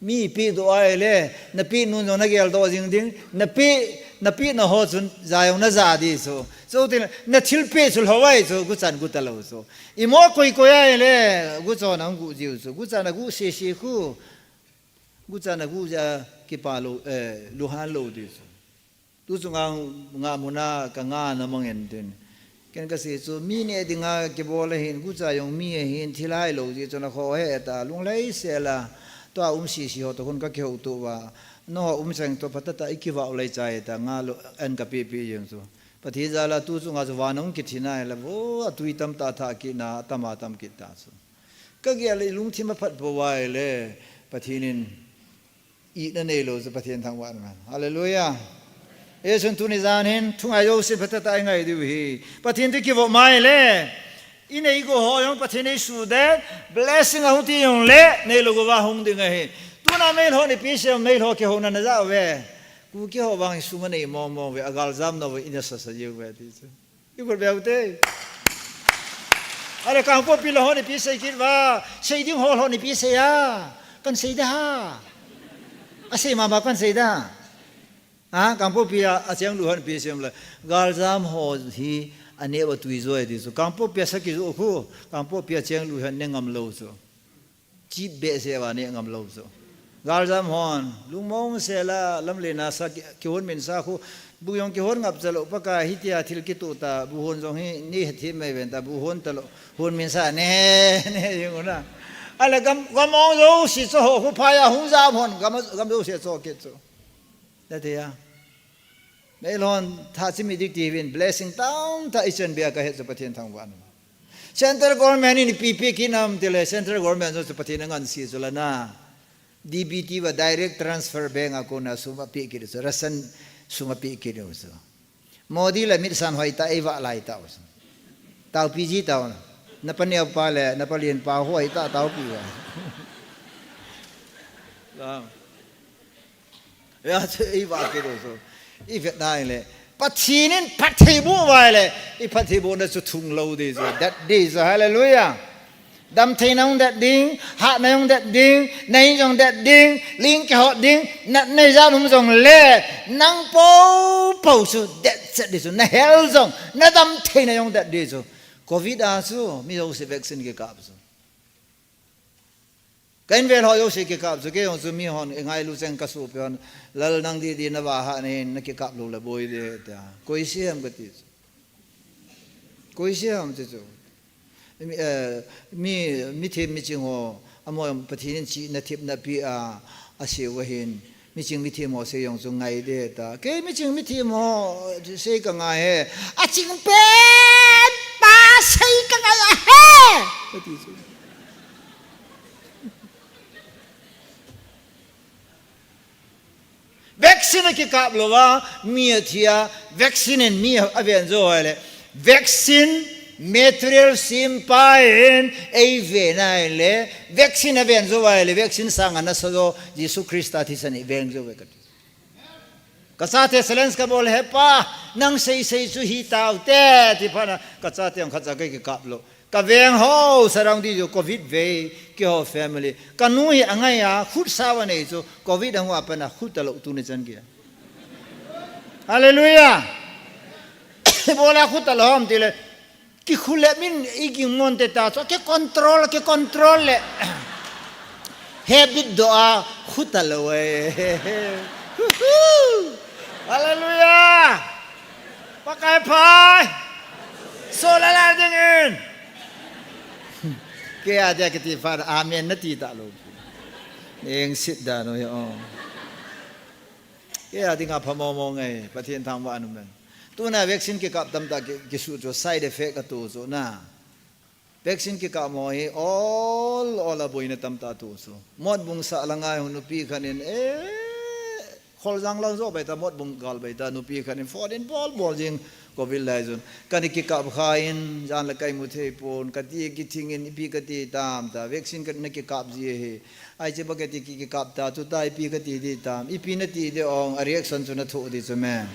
Mi peh doh a le, napeh nun jong nagel doh jing ding, napeh, napeh na ho chun, ja jong naja di chu. Chutile, nathilpeh chu lhou ahi chu, guchan gu talou chu. Imo koi koi a le, guchon a hung gu jiu chu, guchan a gu sese khu. Guchan a gu jia kipa lou, eh, luhan lou di chu. Tu chunga nga muna ka nga na mang en tin. Ken kasei chu mi neh dinga kibol ahin, gucha jong mi ahin, thil hai lou jeh chun akhoh heta, lunglhai sela, tua um sese ho toh khun kakihouto uva. Nangho um cheng toh phatah tah a ikivah u lai chai ta, nga lou, an kapeh peh jeng chu. Pathen jal a tu chunga chu van a hung kithi nai la, vo, atui tamtah athah kit na, atam atam kit ta chu. Kagel le ilungthim aphat pou uva ahile, Pathen in Itna neilou chu Pathen thangvah in man. Hallelujah. Hichun tuni jan hin, thungai jousen phatah tah a ingai diu ahi. Pathen toh kivop mai le. Inei gou ho jong Pathen in eisuh den. Blessing ahung ti jongle, neilou gou va hung ding ahi. Tuna meilhou in ipi sei, meilhou kihouna najah uve. Kuki ho vang sum anei mong mong uve, agal jam nauve, ina sasa jiu uve ti chu. Ikhut beu te. Ahile Kangpokpi lang hon ipi sei kit uva, sei ding ho lhon ipi sei a. Kan sei da ha. Asei mama kan sei da. Ha, Kangpokpi a, acheng lui hon ipi sei um le. Galjam ho hi aneh uva tui joi ti chu. Kangpokpi a sa kijoh khu. Kangpokpi a cheng lui hon ne ngam lou chu. Chip behseh uva neh ngam lou chu. Galjam hon, lungmong sela, lamlen a sa ki, kihon min sa khu, bu jong kihon ngap cha lou, Pakai hitia thil kitoh ta, bu hon jong hi, nei hethem mai ven ta, bu hon ta lou, hon min sa, ne, ne, jing u na. Ahile gam, gam ong jouse cho ho khu phai a, hung jam hon, gam, gam jouse cho kit chu. Tate a. Meilhon thachim idik tiuvin blessing tamtah ichan bia kahet chu Pathen thangvah in. Central government in ipi pe kit nam tile central government jong chu Pathen angansea chu la na. D B T uva direct transfer bank a kona sum apeh kit chu, ration sum apeh kit chu. Modi la mitsan hoi ta, eivah lai ta chu. Taopi ji tao na. Napa neo pa le, napa lien pa hoi ta taopi uva. Lam. Ya, chu eivah kit u chu. I vet nai le. Pathen in phattheiboh uva le. I phattheibohna chu thung lou di chu. That day chu. Hallelujah. Damtheina jong that ding, hatna jong that ding, na in jong that ding, ling kihot ding, na, na ijat um jongle, nang poupou chu that chet di chu. Na hel jong, na damtheina jong that di chu. Covid a chu, mi jouse vaccine kikap chu. Ka invel ho jouse kikap chu, kei jong chu mi hon, i ngailu cheng ka sopi hon, Lal nang didi na va ha nei, na kikap lou le boi de, tia. Koi si ham ka ti chu. Koi si ham ti chu. Mi, eh, mi, mi thim mi ching ho, amo Pathen in chihna thepna pi a, a siu ahin. Mi ching mi thim ho sei jong chu ngai de ta. Kei mi ching mi thim ho, sei ka ngai e. A ching pen, pa sei ka ngai a he. Ka ti chu. Vaccine a kikap lou va, mi a thi a, vaccine in mi a ven jou vai le. Vaccine material simpa in ei ven a le. Vaccine a ven jou vai le, vaccine sang a nasa jou, Jesu Christa thisan i ven jou vai ka ti. Ka chate challenge ka bol, he pa, nang sei sei chu hi tau te, ti phat na, ka chate ang khat cha kei kikap lou. Ka veng ho, surround di jo, covid vei, keiho family. Ka nu hi angai a, khut sa va nei chu, covid a hung a pan a, khut a lou tu ni chan kia. Hallelujah. Bola khut a lou ham ti le, kikhule min i ging mon te ta chu, ki control, ki control le. Habit do a, khut a lou e. Hallelujah. Pakai phai. Sola la ding in. Kei a dia kiti phat, amen na ti ta lou. Eng sit da no yo. Kei a dinga pha mo mo ngai, Pathen thangvah in um e. Tuna vaccine kikap tamtah ki, kisu chu side effect a tu chu na. Vaccine kikap mo hi ol, ol a boina tamtah tu chu. Motbung sah la ngai hu nupi khat in, eh, Kholjang lang jo bai ta, Motbung gal bai ta, nupi khat in phone in bol bol jing, covid lai jun. Ka ni kikap kha in, jan la kai mu thei pon, ka ti kithing in, ipi ka ti tam ta, vaccine ka na kikap ji hi. Ai che ba ka ti ki, kikap ta, tu ta, ipi ka ti di tam, ipi na ti di ong, a reaction chu na thu di chu me.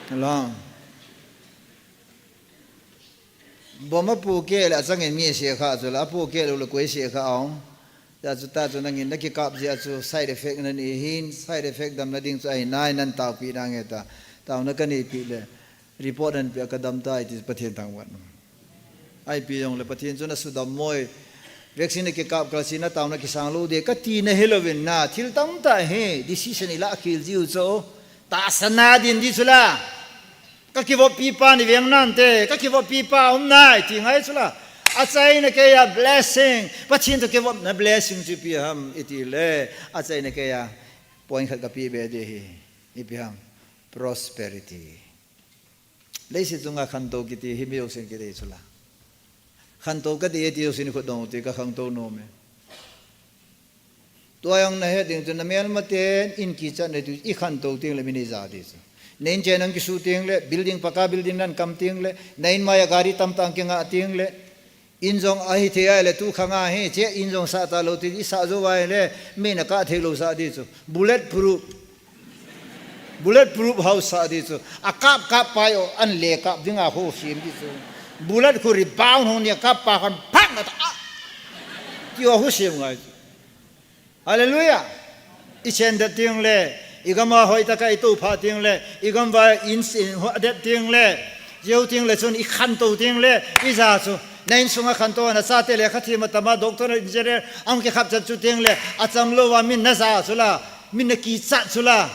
Lang. Bom a pu ke le a chang in mi se kha chu la, a pu ke lo le koi se kha ong. Ta chu, ta chu nangin na kikap ji a chu side effect na ni hin, side effect dam na ding chu ai nai nan tau pi na nge ta. Tau na ka ni pi le. Report nan pi a ka dam ta i ti Pathen thangvah in. Ai pi jong le Pathen chu na sudam mo e. Vaccine na kikap kal si na tau na kisang lou de ka ti na hi lou vin na. Thil tamtah hi decision i la khel ji u chu. Tahsan na din di chu la. Ka kivoppi pa ni veng nante, ka kivoppi pa um nai, ti ngai chu la. A chaina kei a blessing, Pathen to kivopna blessing chu ipi ham, i ti le. A chaina kei a point khat ka pi be di hi, ipi ham, prosperity. Leiset chunga khantou kiti hi mi jousen kiti chu la. Khantou ka ti e ti jousen khut dong ti ka khangtou nom e. Tua jong na he ding chu na melma ten in kichat na ti i khantou ting le min i ja di chu. Na in chen ang kisu ting le, building paka building nan kam ting le, na in mai a gari tamtah ang kinga ting le, in jong ahi thei a le tu khang a hi, che in jong sa ta lou ti i sa jou vai le, mi na ka thei lou sa di chu. Bullet proof. Bullet proof house sa di chu. A kap kap pai o, an le kap ding a ho sim di chu. Bullet khu rebound ho ni a kap pa khan phang ka ta. Ah! Ti o ho sim ngai chu. Hallelujah. I chen det ting le, i gam a hoi taka i tou pha ting le, i gam va in sin ho det ting le, jeu ting le chun i khantou ting le, i ja chu. Na in sunga khantou na chate le kha thi ma tama doctor engineer ang ke khap chat chu ting le, a cham lou va min na ja chu la, min na kichat chu la.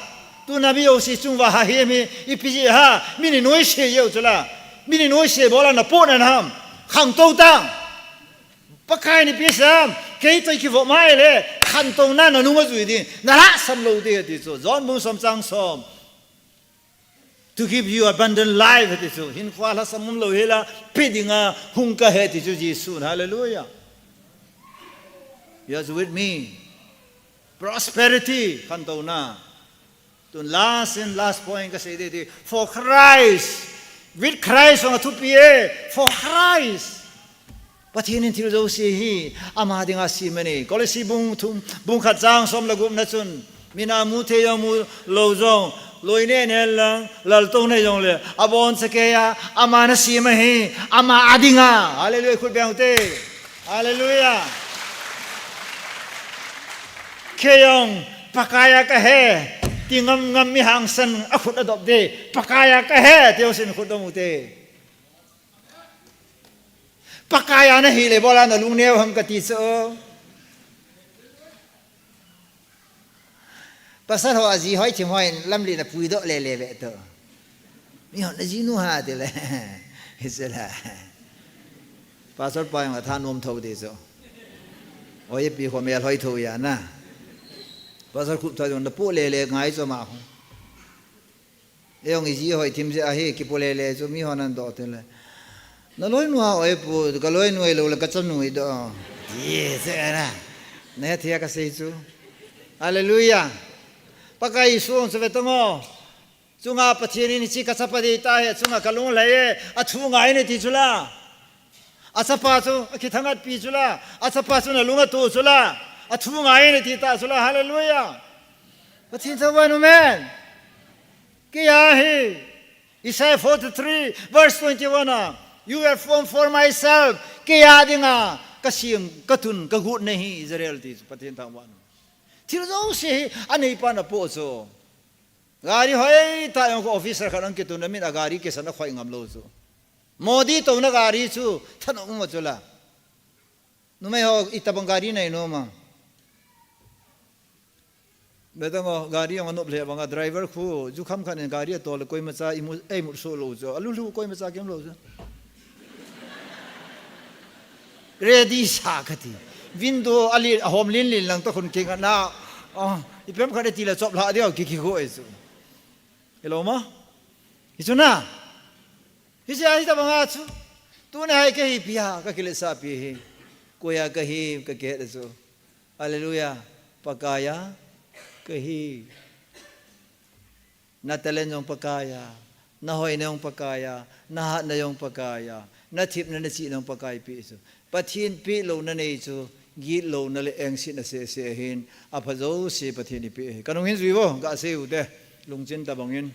Tu na mi o si chung va ha hi mi, i pi ji ha, min i noi se jeu chu la. Min i noi se bola na po na nam. Khangtou tang. Pakai ni pi sam, kei toi ki vo mai le, khantou na na nunga jui di, na la sam lou di ti chu. John bung som chang som. To give you abundant life ti chu. Hin khua la sam um lou hi la, pi dinga hung ka he ti chu Jesu. Hallelujah. You are with me. Prosperity, khantou na. Tun last and last point ka sei di ti. For Christ. With Christ ong a thupi e. For Christ. Pathen in thil jouse hi ama dinga sem ahi. Kolose bung thum, bung khat chang som le gup na chun. Min a mu thei jong mu lou jong. Loi ne ne lang, lal to ne jong le. A bon sa ke a, ama na sem ahi. Ama a dinga. Hallelujah, khut beng u te. Hallelujah. Kei jong, Pakai a ka he. Ti ngam ngam mi hangsan a khut a dop de. Pakai a ka he, ti jousen khut dom u te. Pakai a na hi le bola na lung neo ham ka ti chu. Pasal ho aji hoi thim hoi lamlen a puidoh lele ve to. Mi hon ajinu ha tile. Isela. Pasal pa jong atha nom tho de chu. Oi pi ho mel hoi tho ya na. Pasal khup tho jong na pu lele ngai chu ma ho. Eong iji hoi thim je ahi kipu lele chu mi hon an doh tile. Na loinu ha oi pu, ka loinu oi lo le ka chanu i doh. Ye se na. Na thia ka sei chu. Hallelujah. Pakai Jesu ong chu ve tong o. Chunga Pathen in hiche ka chapa dei ta he, chunga ka lung lhai e, athu ngai ne ti chula. Achapa chu, akithangat pi chula. Achapa chu na lung atu chula. Athu ngai ne ti ta chula. Hallelujah. Pathen thangvah in, amen. Kei a hi. Isaiah forty-three, verse twenty-one a. You have formed for myself. Kei a dinga, ka siam, ka tun, ka gut na hi Israel ti chu Pathen thangvah in. Thil jouse hi, anei pa na po chu. Gari hoi ta jong ko officer khat ang kitun na min a gari kisan a khoi ngam lo chu. Modi to na gari chu, than um chu la. Numei ho, itabang gari nei nom a. Betang o, gari ang anop le banga driver khu, ju kham khat in gari atol le koimacha imu, ei mut so lo chu. Alu lu koimacha kem lo chu. Ready sa kati. Window ali, ahom lin lin lang to khun king na. Oh, ipem khat ti la chop la dia ki ki ko e chu. Hello ma? Hichu na. Hiche a hitabanga chu. Tuni hai kei hi pia, ka kilesa pi hi. Koia ka hi, ka kihet chu. Hallelujah. Pakaiya ka hi. Na talent jong Pakaiya. Na hoina jong Pakaiya. Na hatna jong Pakaiya. Na thepna na chihna jong Pakai pe chu. Pathen pe louna nei chu, gitlou na le engsetna sese ahin, apha jouse Pathen in eipeh ahi. Kanung hin jui vo, gasei u te, lungchin tabang in.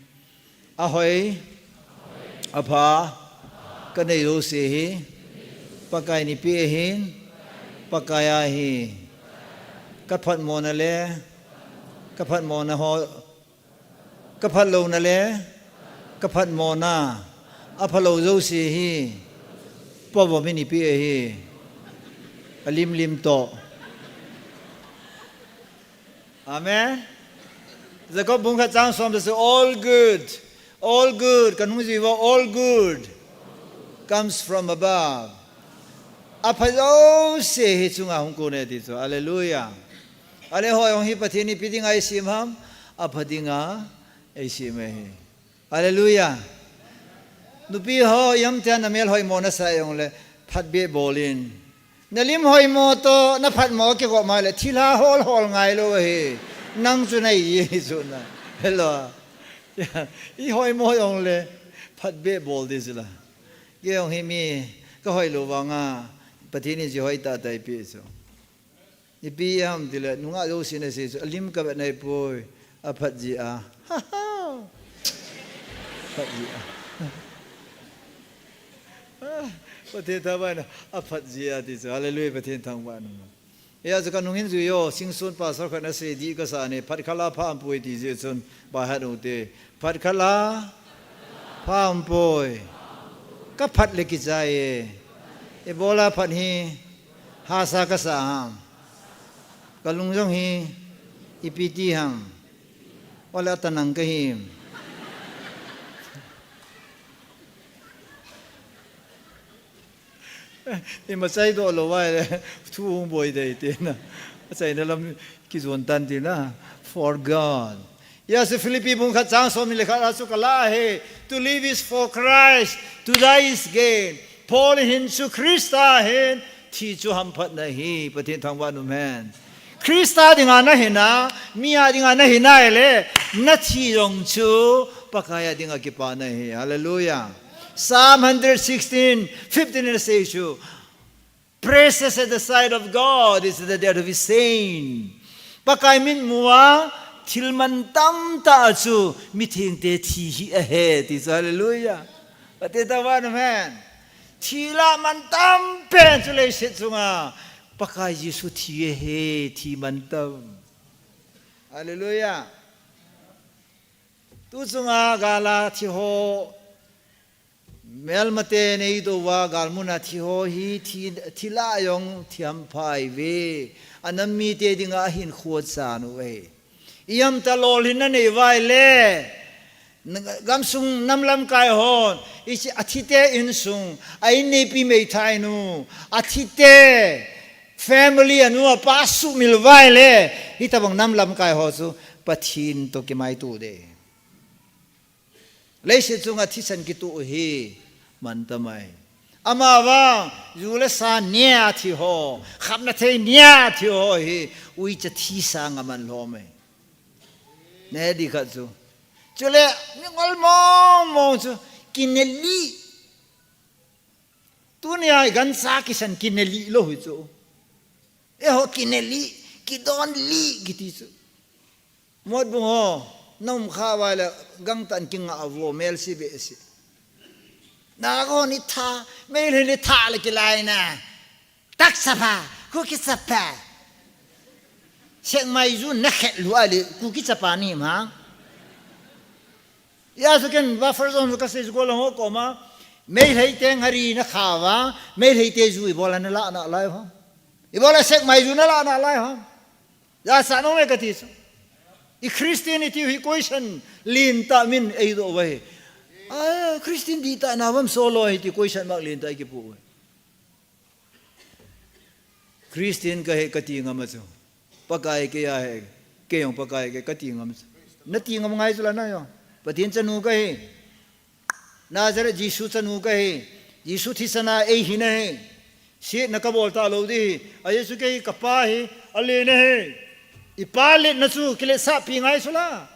Ahoi, apha, kanei jouse hi, Pakai in eipeh ahin, Pakai ahi. Kaphatmona le, kaphatmona ho, Kaphatlouna le, kaphatmona, aphalou jouse hi, Pakai in eipeh ahi, alim lim toh. Amen. Jakob bung khat chang som le sagi, all good, all good, kanung jui vo, all good comes from above. Apha jouse hi chunga hung kon e ti chu. Hallelujah. Ale hoi hung hi Pathen in ipi dinga eisem ham, apha dinga eisem ahi. Hallelujah. Nupi ho, ihamtia na mel hoimo nasa jongle, phatbeh bol in. Na lim hoimo toh, na phatmo kigop ma le, thilha hol hol ngai lou ahi. Nang chu nei ji chu na. Hello. I hoimo jongle, phatbeh bol di chu la. Kei jong hi mi, ka hoi lou vanga, Pathen in ji hoi tah tah eipeh chu. Ipi ham tile, nungah jouse in asei chu, alim kavet naipoi, aphat jeh a. Ha, ha. Phat jeh a. Ah, Pathen thangvah in, aphat jeh a ti chu. Hallelujah, Pathen thangvah in. Hijeh a chu kanung hin jui o, Singson pastor khat in asei dih kasa ne, phat khat la pha aumpoi ti jeh chun, baihat u te. Phat khat la pha aumpoi. Kaphat le kichai e. Ibola phat hi, hahsa kasa ham. Kalung jong hi, ipi ti ham. Ole atanang kahi. Ima chaidoh lou vai le, thu hung boi dei tina. Achaina lam kijon tan tina. For God. Hijeh a chu Philippi bung khat chang som ni le khat a chu kala ahi. To live is for Christ, to die is gain. Paul hin chu Christa hin, thi chu hamphatna ahi, Pathen thangvah in umhen. Christa dinga nahi na, mi a dinga nahi na ahile, nathi jong chu, Pakai a dinga kipana ahi. Hallelujah. Psalm hundred sixteen, fifteen in asei chu, precious at the sight of God is the death of his saint. Pakai mitmu a, thil mantam tah chu, mithengte thi hi ahi, ti chu, hallelujah. Pathen thangvah in umhen. Thi lah mantam pen chu leiset chunga, Pakai Jesu thi ahi, thi mantam. Hallelujah. Tu chunga gala thi ho, melmate neidoh uva galmun a thi ho hi thi, thi lah jong thi hampha ahi ve. Anam mite dinga ahinkho achan u ahi. Ihamtah lolhinna nei uva ahile, gamsung nam lamkai hon, hiche athite insung, a inneipi meithainu, athite family anu apa sumil uva ahile, hitobang nam lamkai ho chu Pathen toh kimaito ding. Leiset chunga thisan kitoh hi mantamai. Amavang, ju le sa nia thi ho, khapna thei nia thi ho hi, uicha thi sanga aman lhom e. Nahe ding khat chu. Chule, mingol mong mong chu, kinelih. Tunia igancha kisan kinelih lou hi chu. Eiho kinelih, kidonlih kiti chu. Motbung ho, naum kha uva ahile, gangtah in kingah uvo, melse behseh. Naga ho ni tha, Meitei ni tha le kilaina. Taksa pha, Kuki chapa. Sekmai ju nakhet lou ahile, Kuki chapa nahim ham. Hijeh chun ken buffer zone kasei chu golhang ho koma, Meitei te ngari nakha uva, Meitei te ju ibola nalah nalai ham. Ibola Sekmai ju nalah nalai ham. Jachat nom e kati chu. I Christianity hi question lentah min eidoh uva ahi. A, Christian dihtah na ham solo hi ti question mark lentah eikipoh uve. Christian kahi kati ngam a chu. Pakai kei ahi, kei jong Pakai kahi kati ngam a chu. Nati ngam ngai chu la na jong. Pathen chanu kahi. Nazareth Jesu chanu kahi. Jesu thisan a eihina ahi. Setna kabol talou ding ahi. Ajeh chu kei kapa hi, alen ahi. Ipa letna chu kiletsahpi ngai chu la.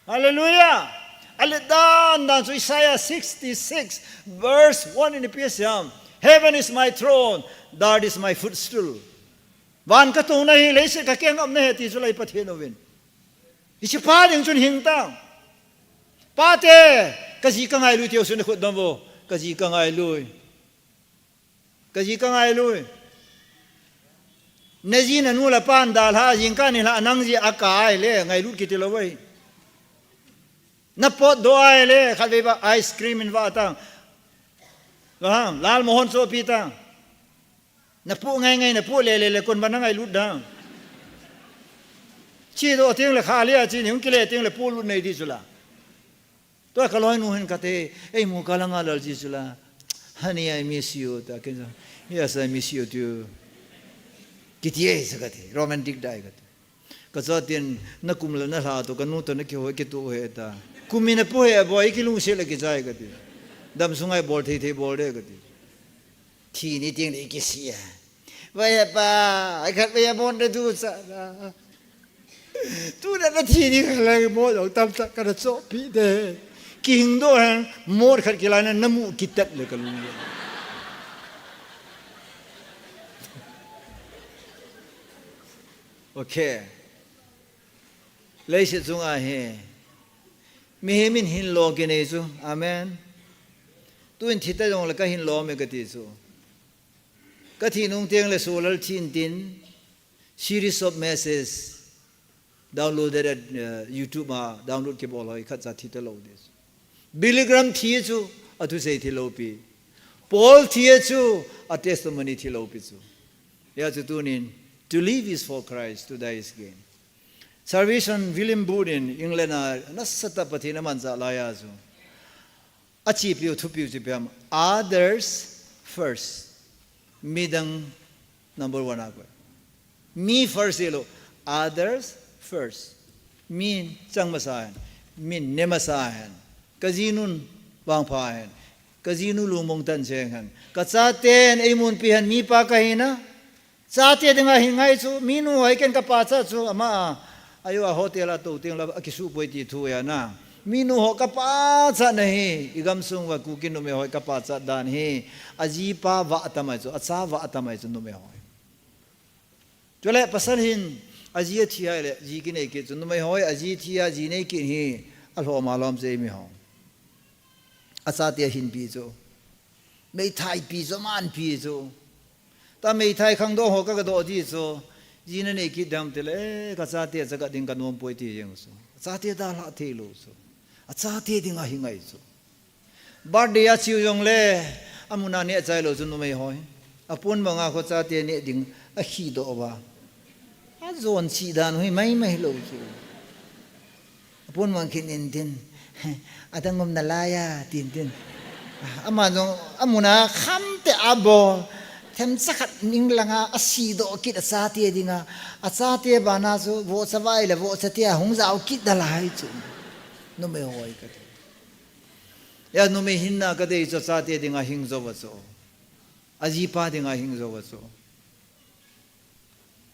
Hallelujah. Alet dan dan chu Isaiah sixty-six verse one in ipi asei ham. Heaven is my throne, the earth is my footstool. Van katouna ahi, leiset kakeng ngapna ahi ti chu la i Pathen uvin. Hiche pa ding chun hing tan. Pate, kaji kangailui tiu sun khut dom uvo. Kaji kangailui. Kaji kangailui. Naji nanu le pan dalha, jingkah nilhah nang ji akah ahile, ngailut kiti lou ahi. Napotdoh ahile, khatvei ba ice cream in vah tan. Vah, Lal Mohan chohpeh tan. Napoh ngai ngai, napoh le le le, kon ba nangailut dam. Chedoh teng le kha lia, chini hung kile teng le polut nei di chu la. Tua kaloinu hin kati, eimu kalanga lal ji chu la. Honey, I miss you, ta ken sa. Yes, I miss you too. Kiti e sa kati, romantic dai kati. Kachaten, nakum le nalha toh, kanu toh nakihou kitoh u ahi ta. Kum in apoh e, aboi, kilungset le kichai kati. Damsunga ibol thei thei bol de kati. Thi ni teng le ikisih a. Vai pa, ai khatvei a mon de tu sa la. Tuna nathi ni khala mo jong tamtah kana chohpeh de. Kihingdoh hen, mot khat kilaina namu kitat le kalung. Okay. Leiset chunga hi. Mihem in hinlo kinei chu. Amen. Tuin thita jongle kahinlo me kati chu. Kathi nung teng le solal thin tin. Series of messages downloaded at, uh, YouTube a download kibol hoi khatcha thita lou di chu. Billy Graham thi chu athusei thilou pi. Paul thi chu a testimony thilou pi chu. Hijeh chun tunin, to live is for Christ, to die is gain. Salvation, William Booth in England a nasatah Pathen amanchah laiya chu. Achepiu, thupiu chu ipi ham, others first. Midang number one a koi. Mi first hilou, others first. Min chang masa hen, min ne masa hen. Kajinun vangpha hen. Kajinu lungmong tan jeng hen. Kachaten eimunpi hen mipa kahina. Chate dinga hin ngai chu, minu hoi ken kapachat chu, ama a, ajo a hotel a tou teng la, akisuhpoi ti thu ahi na. Minu ho kapachatna hi, igamsung uva Kuki numei hoi kapachat dan hi, ajipa vah atamai chu, acha vah atamai chu numei hoi. Chule pasal hin, aji athi ahile, ji kinei kit chu, numei hoi, aji thi a, ji nei kit hi, alhom alhom chu eimi ho. Achate ahinpi chu. Meithai pi chu, aman pi chu. Ta meithai khangdoh ho ka, kadoh di chu. Ji nanei kit dem tile, eh, kachate chaga ding kanom poi ti jeng chu. Achate dalhah theilou chu. Achate dinga hi ngai chu. Birthday a chiu jongle, amuna neh chailou chu numei hoi. Apon banga kho chate neh ding, akhidoh uva. Ajon chih dan hi maimai lou chu. Pun mang khin in tin. Adang um nalai a, tin tin. Ama jong, amun a kham te a bol. Themcha khat ning langa, asidoh kit achate dinga. Achate bana chu, vohcha vai le vohcha te a hung jao kit nalai chu. Numei hoi kati. Ya numei hinna kadei chu achate dinga hing jou va chu. Ajipa dinga hing jou va chu.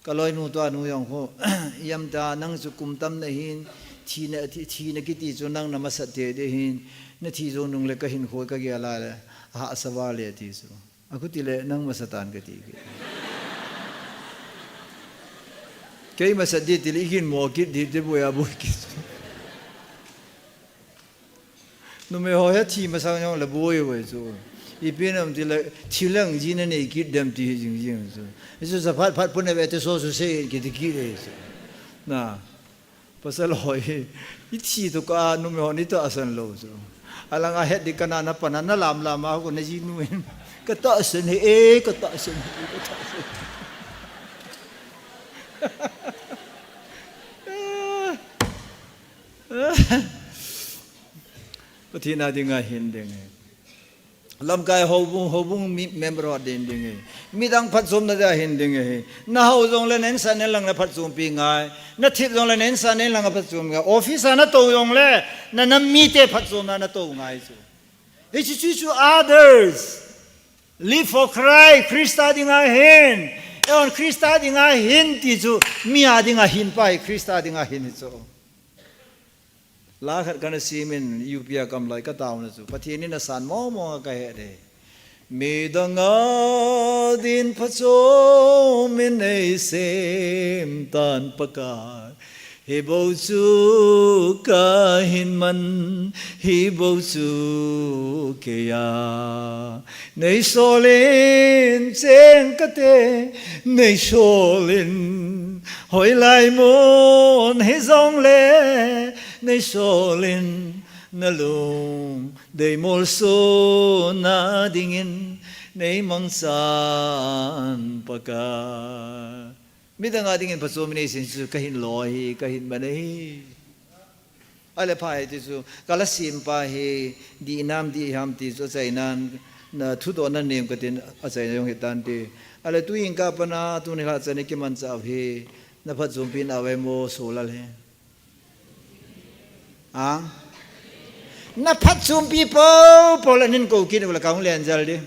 Ka loinu tua nu jong khu, "Iam ta nang chu kum tam nahin, thina, thi, thina kiti chu nang na masat te de hin, na thi jou nung le ka hinkho ka gel a le, ahahsa val e," ati chu. Akhuti le, "Nang masa tan," kati kit. Kei masat di ti le, i ginmo kit di, di boi a boi kit. Numei ho hi thi masang jong le boi boi chu. Ipi nam ti le, thi lang ji na nei kit dem ti hi jing jing chu. Hichu sa phat phat pun a ve te so su se kiti kit e chu. Na, pasal ho hi, i thi tu ka numei ho ni tahsan lou chu. Alang a het di ka na na pan a na lam lam a ko na ji nu in. Ka tahsan he e, ka tahsan he, ka tahsan. Pathen a dinga hin ding e. Lamkai houbung, houbung mi, member ho din ding e. Midang phatchomna dia hin ding e. Na hao jongle na insa na inlang na phatchompi ngai. Na thip jongle na insa na inlang na phatchom ngai. Office a na tou jongle na, na mite phatchomna na tou ngai chu. Hichu chu chu others. Live for Christ, Christa dinga hin. Eihon Christa dinga hin ti chu, mi a dinga hin pa hi Christa dinga hin hi chu. La khat kana simin, U P a kam lai ka tauna chu. Pathen in asan mong mong a ka he de. Midang a din phachom in nei sem tan Pakai. Hi bou chu ka hin man, hi bou chu kei a. Nei sol in cheng kate, nei sol in hoilai mun hi jongle, nei sol in na lung dei molsona dingin nei mangchan Pakai. Midang a dingin phachom in nei sem chu ka hin lo hi, ka hin man ahi. Ale pha hi ti chu, ka la sem pa hi, dih nam dih ham ti chu achainan, na thudohna nem katin achaina jong hi tan ti. Ale tu in ka pana, tuni lha chan i kimanchah u hi, na phatchompi nau ve mo, Solal hi. A? Na phatchompi pou pou le nin kou kit u le ka hung len jal di.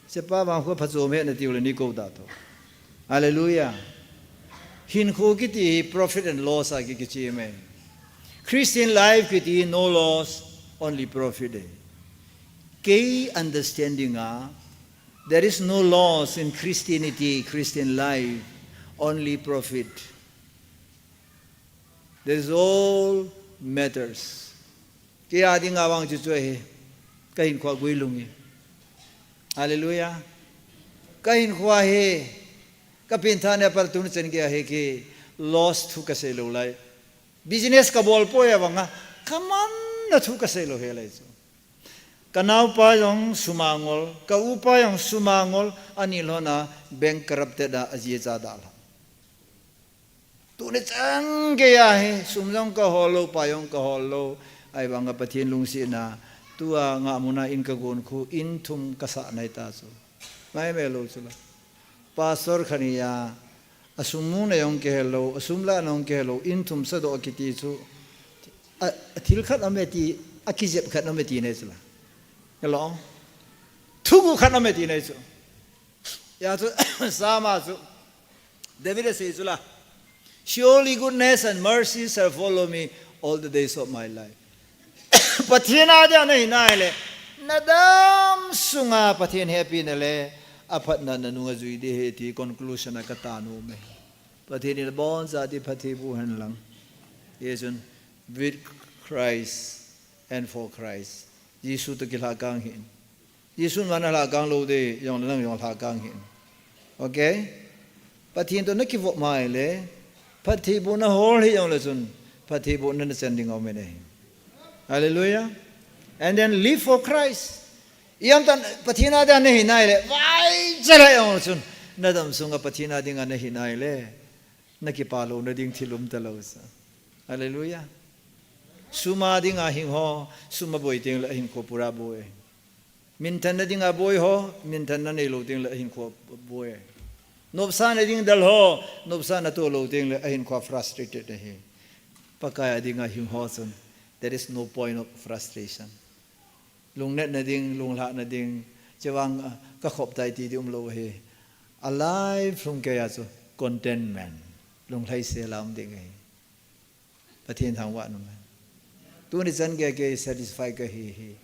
Sepa vang khu phatchom he na tiu le ni kou ta tho. Hallelujah. Hinkho kiti hi profit and loss a ki, kichi mai. Christian life kiti no loss, only profit e. Kei understanding a, there is no loss in Christianity, Christian life, only profit. That is all matters. Kei a dinga vang chu chu ahi. Ka hinkho a guilhung hi. Hallelujah. Ka hinkho a hi. Ka pengthah na pal tuni chan gei a hi kei loss thu ka sei lou lai. Business ka bol poi a vang a. Ka manna thu ka sei lou he lai chu. Ka naopa jong sum a ngol, ka upa jong sum a ngol, ani lhon a bankrupted a, aji acha dalha. Tuni chan gei a hi, sum jong ka hol lou, pai jong ka hol lou, ahivang a Pathen lungsetna, tua ngah mun a in ka gon khu, in thum ka sah nai ta chu. Ngai me lou chu la. Pastor khat hi a, asum muna jong kihel lou, asum lahna jong kihel lou, in thum sadoh kiti chu, a, a thil khat aume ti, akijep khat aume ti nei chu la. Hello? Thuguh khat aume ti nei chu. Hia chu, Psalm a chu, David asei chu la. Surely goodness and mercy shall follow me all the days of my life. Pathen a dia na hi nai le, na dam sunga Pathen hepina le, aphatna na nunga jui ding ahi ti conclusion a ka tan u me. Pathen in aboncha ti phatthei boh hen lang. Hijeh chun, with Christ and for Christ. Jesu toh kilhakang hih in. Jesun vang na lhakang lou ding, jong le nang jong lhakang hih in. Okay? Pathen toh na kivop mai le, phattheibohna hol hih jong le chun, phattheibohna na chan ding aum e. Hallelujah. And then live for Christ. Iam tan Pathen a dinga na hi nai le, vaicha le jong le chun, na dam sunga Pathen a dinga na hi nai le, na kipah louna ding thil um talou sa. Hallelujah. Sum a dinga hing ho, sum aboi teng le ahinkho pura boi. Minthanna dinga boi ho, minthanna neilou teng le ahinkho boi. Nopsahna ding dal ho, nopsahna toh lou teng le ahinkho frustrated ahi. Pakai a dinga hing ho chun, there is no point of frustration. Lungnatna ding, lunglhahna ding, chevang, ah, kakhop tai ti ding umlou ahi. A life lhung keiya chu contentment, lunglhaisel a um ding ahi. Pathen thangvah in um hen. Tuni chan geiya kei satisfy kahi hi.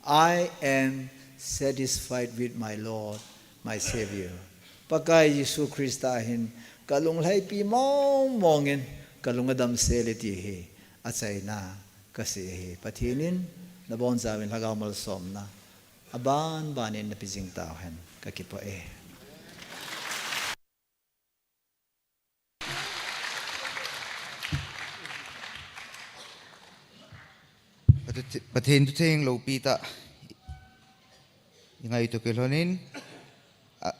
I am satisfied with my Lord, my Savior. Pakai Jesu Christa hin kalunglhaipi mong mong in, kalung adamsel e ti hi achaina kasei ahi. Pathen in nabonchauvin lhagao malsomna aban ban in napeh jing tauhen, kakipah e. Pathe-, Pathen thutheng loupi tah i ngaito kilhonin, a,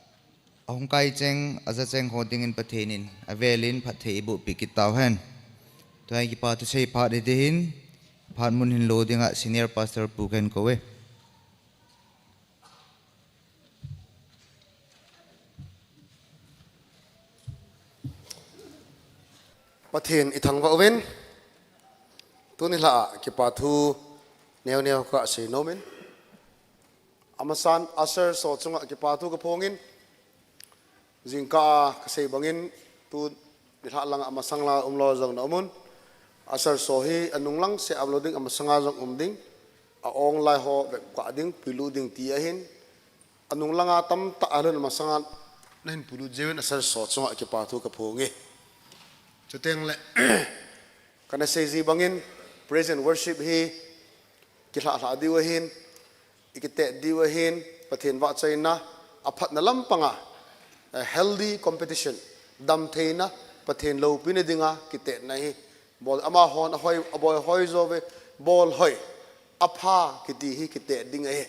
ahung kai cheng, aja cheng ho dingin Pathen in avelin phatthei eiboh peh kit tauhen. Tua hi kipa thusei phat hiding ahin, phat mun hin lo dinga Senior Pastor Pu kahin kou e. Pathen i thangvah uvin, tuni lha a kipa thu neo neo kasei nomin. Amasan, usher ho chunga kipa thu kaphongin, jingkah a kasei bangin, tuni lha langa amasang la umlou jong na umun. Usher ho hi anung lang seh a umlou ding, amasanga jong um ding. A-ong lai ho vekpeh ding, puilut ding ti ahin. Anung langa tamtah alhun, amasanga nahin puilut jiuvin, usher ho chunga kipa thu kaphong e. Chuteng le, kana sei ji bangin, praise and worship hi kilhah lhah diu ahin, i kitet diu ahin, Pathen vahchoina, aphatna lampanga, eh, healthy competition, damtheina, Pathen loupina dinga kitetna ahi. Bol, amahon ahoi, abol hoi jo uve, bol hoi, apha kiti hi kitet ding ahi.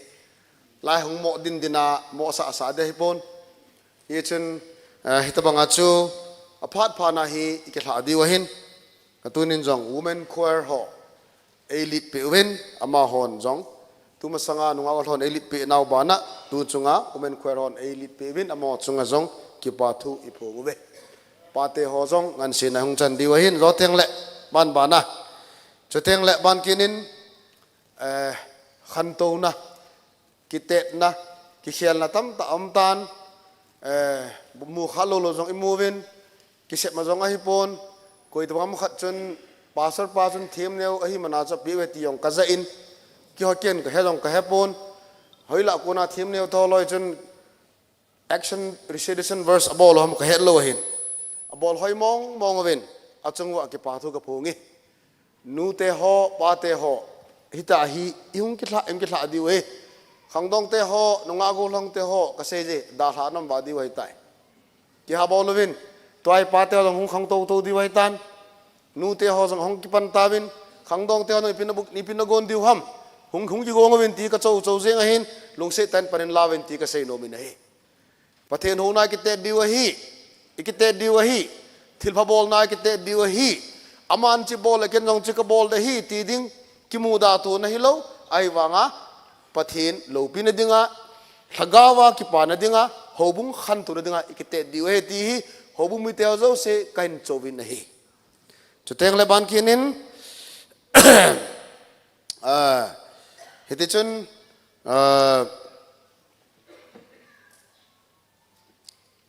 Lai hung mo din din a, mo sah sah ding ahipon. Hichun, eh, hitobanga chu, aphat phat na hi i kilhah diu ahin. Katunin jong women choir ho ei lead peh uvin, amahon jong. Tumasanga nungah ho hon ei lead peh nau bana, tu chunga women choir hon ei lead peh uvin, amaho chunga jong kipa thu i phong uve. Pate ho jong ngansena hung chan diu ahin, chuteng le ban bana. Chuteng le ban kinin, eh, khantouna, kitetna, kikhelna tamtah aum tan, eh, mu kha lou lou jong i mu uvin, kisep ma jong ahipon, koi tobang khat chun pastor pa chun themneo ahi mana chu apeh uve ti jong kaja in, kihou ken kahe jong kahepon, hoilah kona themneo tho loi chun action recitation verse abol u ham kahet lou ahin. Abol hoi mong mong uvin, achung uva kipa thu kaphong e. Nute ho, pate ho, hitia hi, i hung kilhah, i hung kilhah diu ahi. Khangdong te ho, nungah gollhang te ho, kasei je, dalha nom uva diu ahitai. Kiha bol uvin, tua hi pate ho jong hung khangtou tou diu ahitan. Nute ho jong hung kipan tauvin, khangdong te ho jong ipi na buk, ipi na gon diu ham. Hung, hung kigong uvin ti kachou chou jeng ahin, lungset tah in pan in la uvin ti kasei nomin ahi. Pathen houna i kitet diu ahi, i kitet diu ahi, thilpha bolna i kitet diu ahi, aman hiche bol le ken jong hiche kabol ding ahi ti ding, kimuda tona hilou, ahivanga, Pathen loupina dinga, lhagao a kipana dinga, houbung khantouna dinga, i kitet diu ahi ti hi, houbung mite ho jouse kahin chouvin ahi. Chuteng le ban kinin, ah, hiti chun, ah,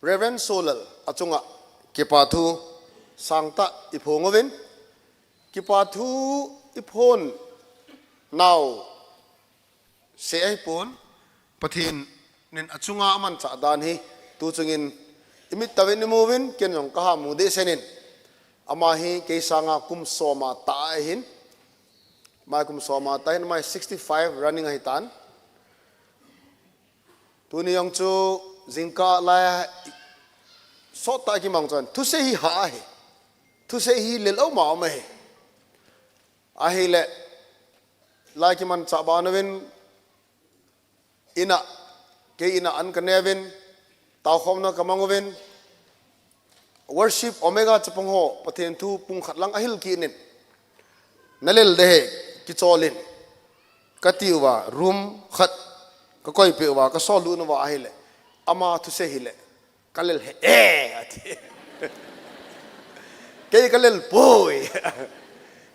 Reverend Solal achunga kipa thu sangtah i phong uvin, kipa thu i phong nau seh ahipon, Pathen in achunga amanchah dan hi, tu chungin i mit tah uvin i mu uvin, ken jong kaha mu dehset in, ama hi kei sanga kum som a tah ahin, ama hi kum som a tah ahin, ama hi sixty-five running ahitan. Tuni jong chu jingkah lai a sot tah a kimang chun thusei hi hah ahi. Thusei hi lel um a um ahi. Ahile lai kimanchah ban uvin in a, kei in a an kanei uvin, taokhomna kamang uvin, worship Omega chapang ho Pathen thu pung khat lang ahil kit in. Nalel de he, kicholin, kati uva, room khat kakoi peh uva, kasol lut uva ahile, ama thusei hile, kalel he, eh, ati. Kei kalel poi.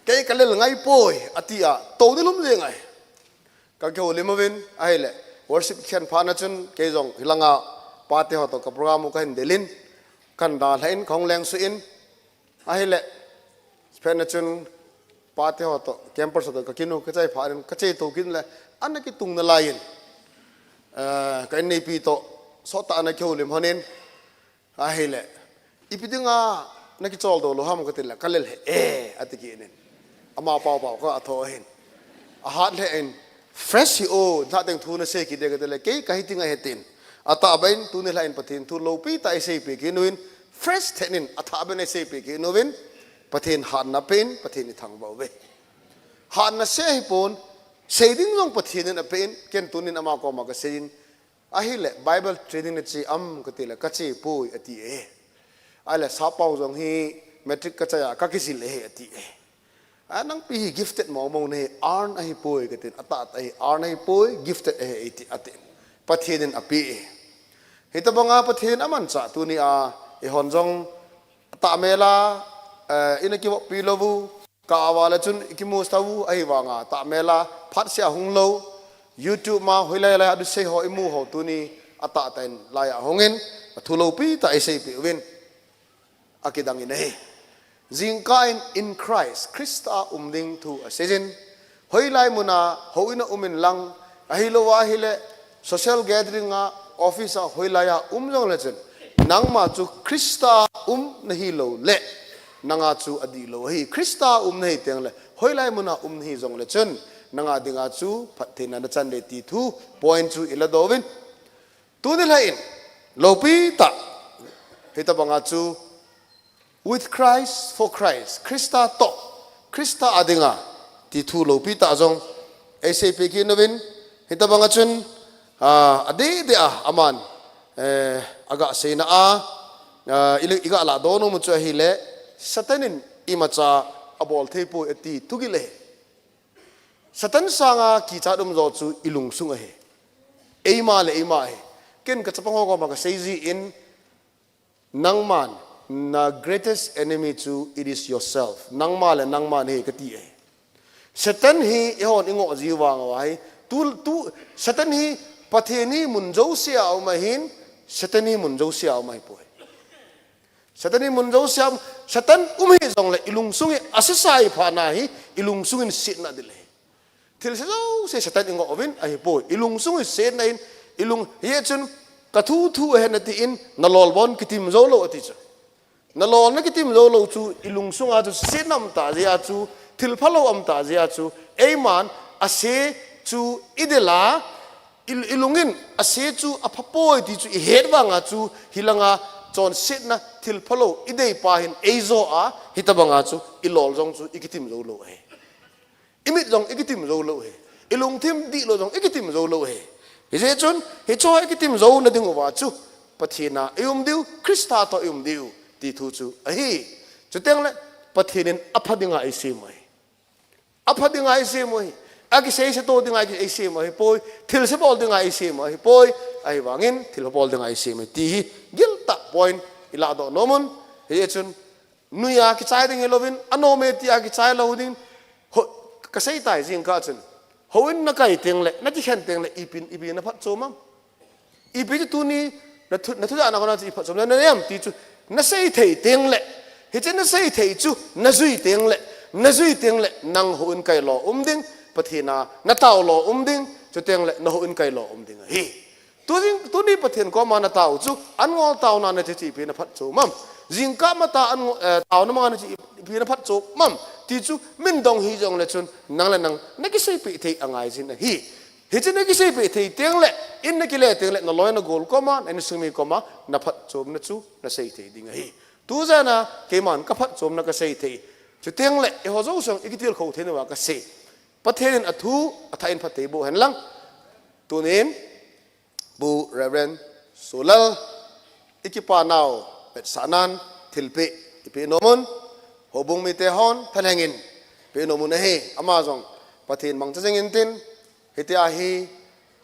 Kei kalel ngai poi, ati a, tou nilum jeng ahi. Kakihoulim uvin, ahile, worship khen phat na chun, kei jong hilanga pate ho toh ka program u kahin delin, kahin dalhan, kahung lengsuh in, ahile, phat na chun, pate ho toh, campers ho toh, kakinu, kachai phat in, kachai tou kit le, ana kitung nalai in, eh, ka inneipi toh, sot tah ana kihoulim hon in, ahile, ipi dinga nakichol doh lou ham kati le, kalel he, eh, ati kit in. Ama paopao kha atho ahin. Ahat lheh in, fresh hi o, niteng thu nasei kit de kati le, kei kahi ti ngai he tin. Atahbeh in, tuni lhah in Pathen thu loupi tah eiseipeh kit uvin, fresh thet in, atahbeh in eiseipeh kit uvin, Pathen hatna pen, Pathen ithangvah uve. Hatna sei hipon, sei ding jong Pathen in apen, ken tunin ama koma kasei in, ahile, Bible training nache am kati le, kache poi, ati e. Ahile, Sappao jong hi matric kachai a kakijil e, ati e. A, nangpi hi gifted mong mong nahi, earn ahipoi, katin, atahtah ahi, earn ahipoi, gifted ahi, ati, atin. Pathen in ape e. Hitobanga Pathen in amanchah tuni a, eihon jong, atahmel a, eh, ina kivoppi lou u, kah a val a chun ikimu tauvu, ahivanga tahmel a phatseh a hung lou, YouTube ma hoilai lai a thusei ho imu ho tuni atahtah in lai a hung in, athu loupi tah eiseipeh uvin, akidang in ahi. Jingkah in in Christ, Christa a um ding thu asei jin, hoilai mun a houin a um in lang, ahilou ahile, social gathering a, office a, hoilai a um jongle chun, nangma chu Christa a um nahi lou le, nanga chu adihlou ahi. Christa a um nahi teng le, hoilai mun a um nahi jongle chun, nanga dinga chu phattheina nachan ding ti thu, point chu iladoh uvin. Tuni lhah in, loupi tah, hitobanga chu, with Christ, for Christ, Christa toh, Christa a dinga, ti thu loupi tah jong eiseipeh kit uvin, hitobanga chun, ah, adeh deh a, aman, eh, aga seina a, ah, i, iga ladoh nom u chu ahile, Satan in imacha abol thei poi ati thugil ahi. Satan sanga kichat um jo chu ilungsung ahi. Eima le eima ahi. Ken kachapang ho koma kasei jin, nangman, na greatest enemy chu, it is yourself. Nangma le nangman ahi kati ahi. Satan hi eihon ingoh jiu vang uva hi, tu, tu, Satan hi Pathen hi mun jouse a um ahin, Satan hi mun jouse a um ahipoi. Satan hi mun jouse a um, Satan um hijongle ilungsung hi asesa hi phatna hi, ilungsung in setna adel ahi. Thilse jouse Satan ingoh uvin ahipoi. Ilungsung hi setna in, ilung, hijeh chun kathu thu ahi natin, nalol bon kitim jou lou ati chu. Nalol nakitim jou lou chu, ilungsunga chu setna umtah jeh a chu, thilphalou umtah jeh a chu, eiman ase chu idel a, i, ilungin ase chu aphapoi ti chu ihet vanga chu, hilanga chonsetna thilphalou ideipa hin eijo a, hitobanga chu ilol jong chu ikitim jou lou ahi. Imit jong ikitim jou lou ahi. Ilungthim dihlou jong ikitim jou lou ahi. Hijeh chun, hicheho ikitim jouna dinguva chu, Pathen a ium diu, Christa toh ium diu, ti thu chu ahi. Chutengle, Pathen in apha dinga eisem u ahi. Apha dinga eisem u ahi. Akiseiseto dinga eisem u ahipoi. Thilse bol dinga eisem u ahipoi. Ahivangin, thilse bol dinga eisem u ahi ti hi, giltah point iladoh nom un. Hijeh chun, nuiya kichai ding hilouvin, anom e tia kichai lou ding, ho, kaseitai jingkah chun. Houin nakai tengle, nakikhen tengle, ipi, ipi naphatchom am? Ipi chu tuni, nathu, nathujana kona chu iphatchomna nanei am ti chu, nasei thei tengle, hiche nasei thei chu, najui tengle, najui tengle, nang houin kai lou um ding, Pathen a natao lou um ding, chutengle, nahouin kai lou um ding ahi. Tu jing, tuni Pathen koma natao chu, an ngol taona nache chu ipi naphatchom am? Jingkah matah an ngo, eh, taona manga nache ipi naphatchom am? Ti chu, min dong hijongle chun, nang le nang, nakiseipeh thei angai jin ahi. Hiche nakiseipeh thei tengle, in nakile tengle, naloi nagol koma, na insung mi koma, naphatchomna chu, nasei thei ding ahi. Tujana, keiman kaphatchomna kasei thei. Chutengle, eiho jouse jong ikitilkhou theinauva kasei. Pathen in athu, athah in phatthei boh hen lang. Tunin, Pu Reverend Solal, ikipanau vetsahnan thilpeh ipeh nom un, houbung mite hon thalheng in, pe nom un ahi. Ama jong Pathen mangcha jing intin, hitia hi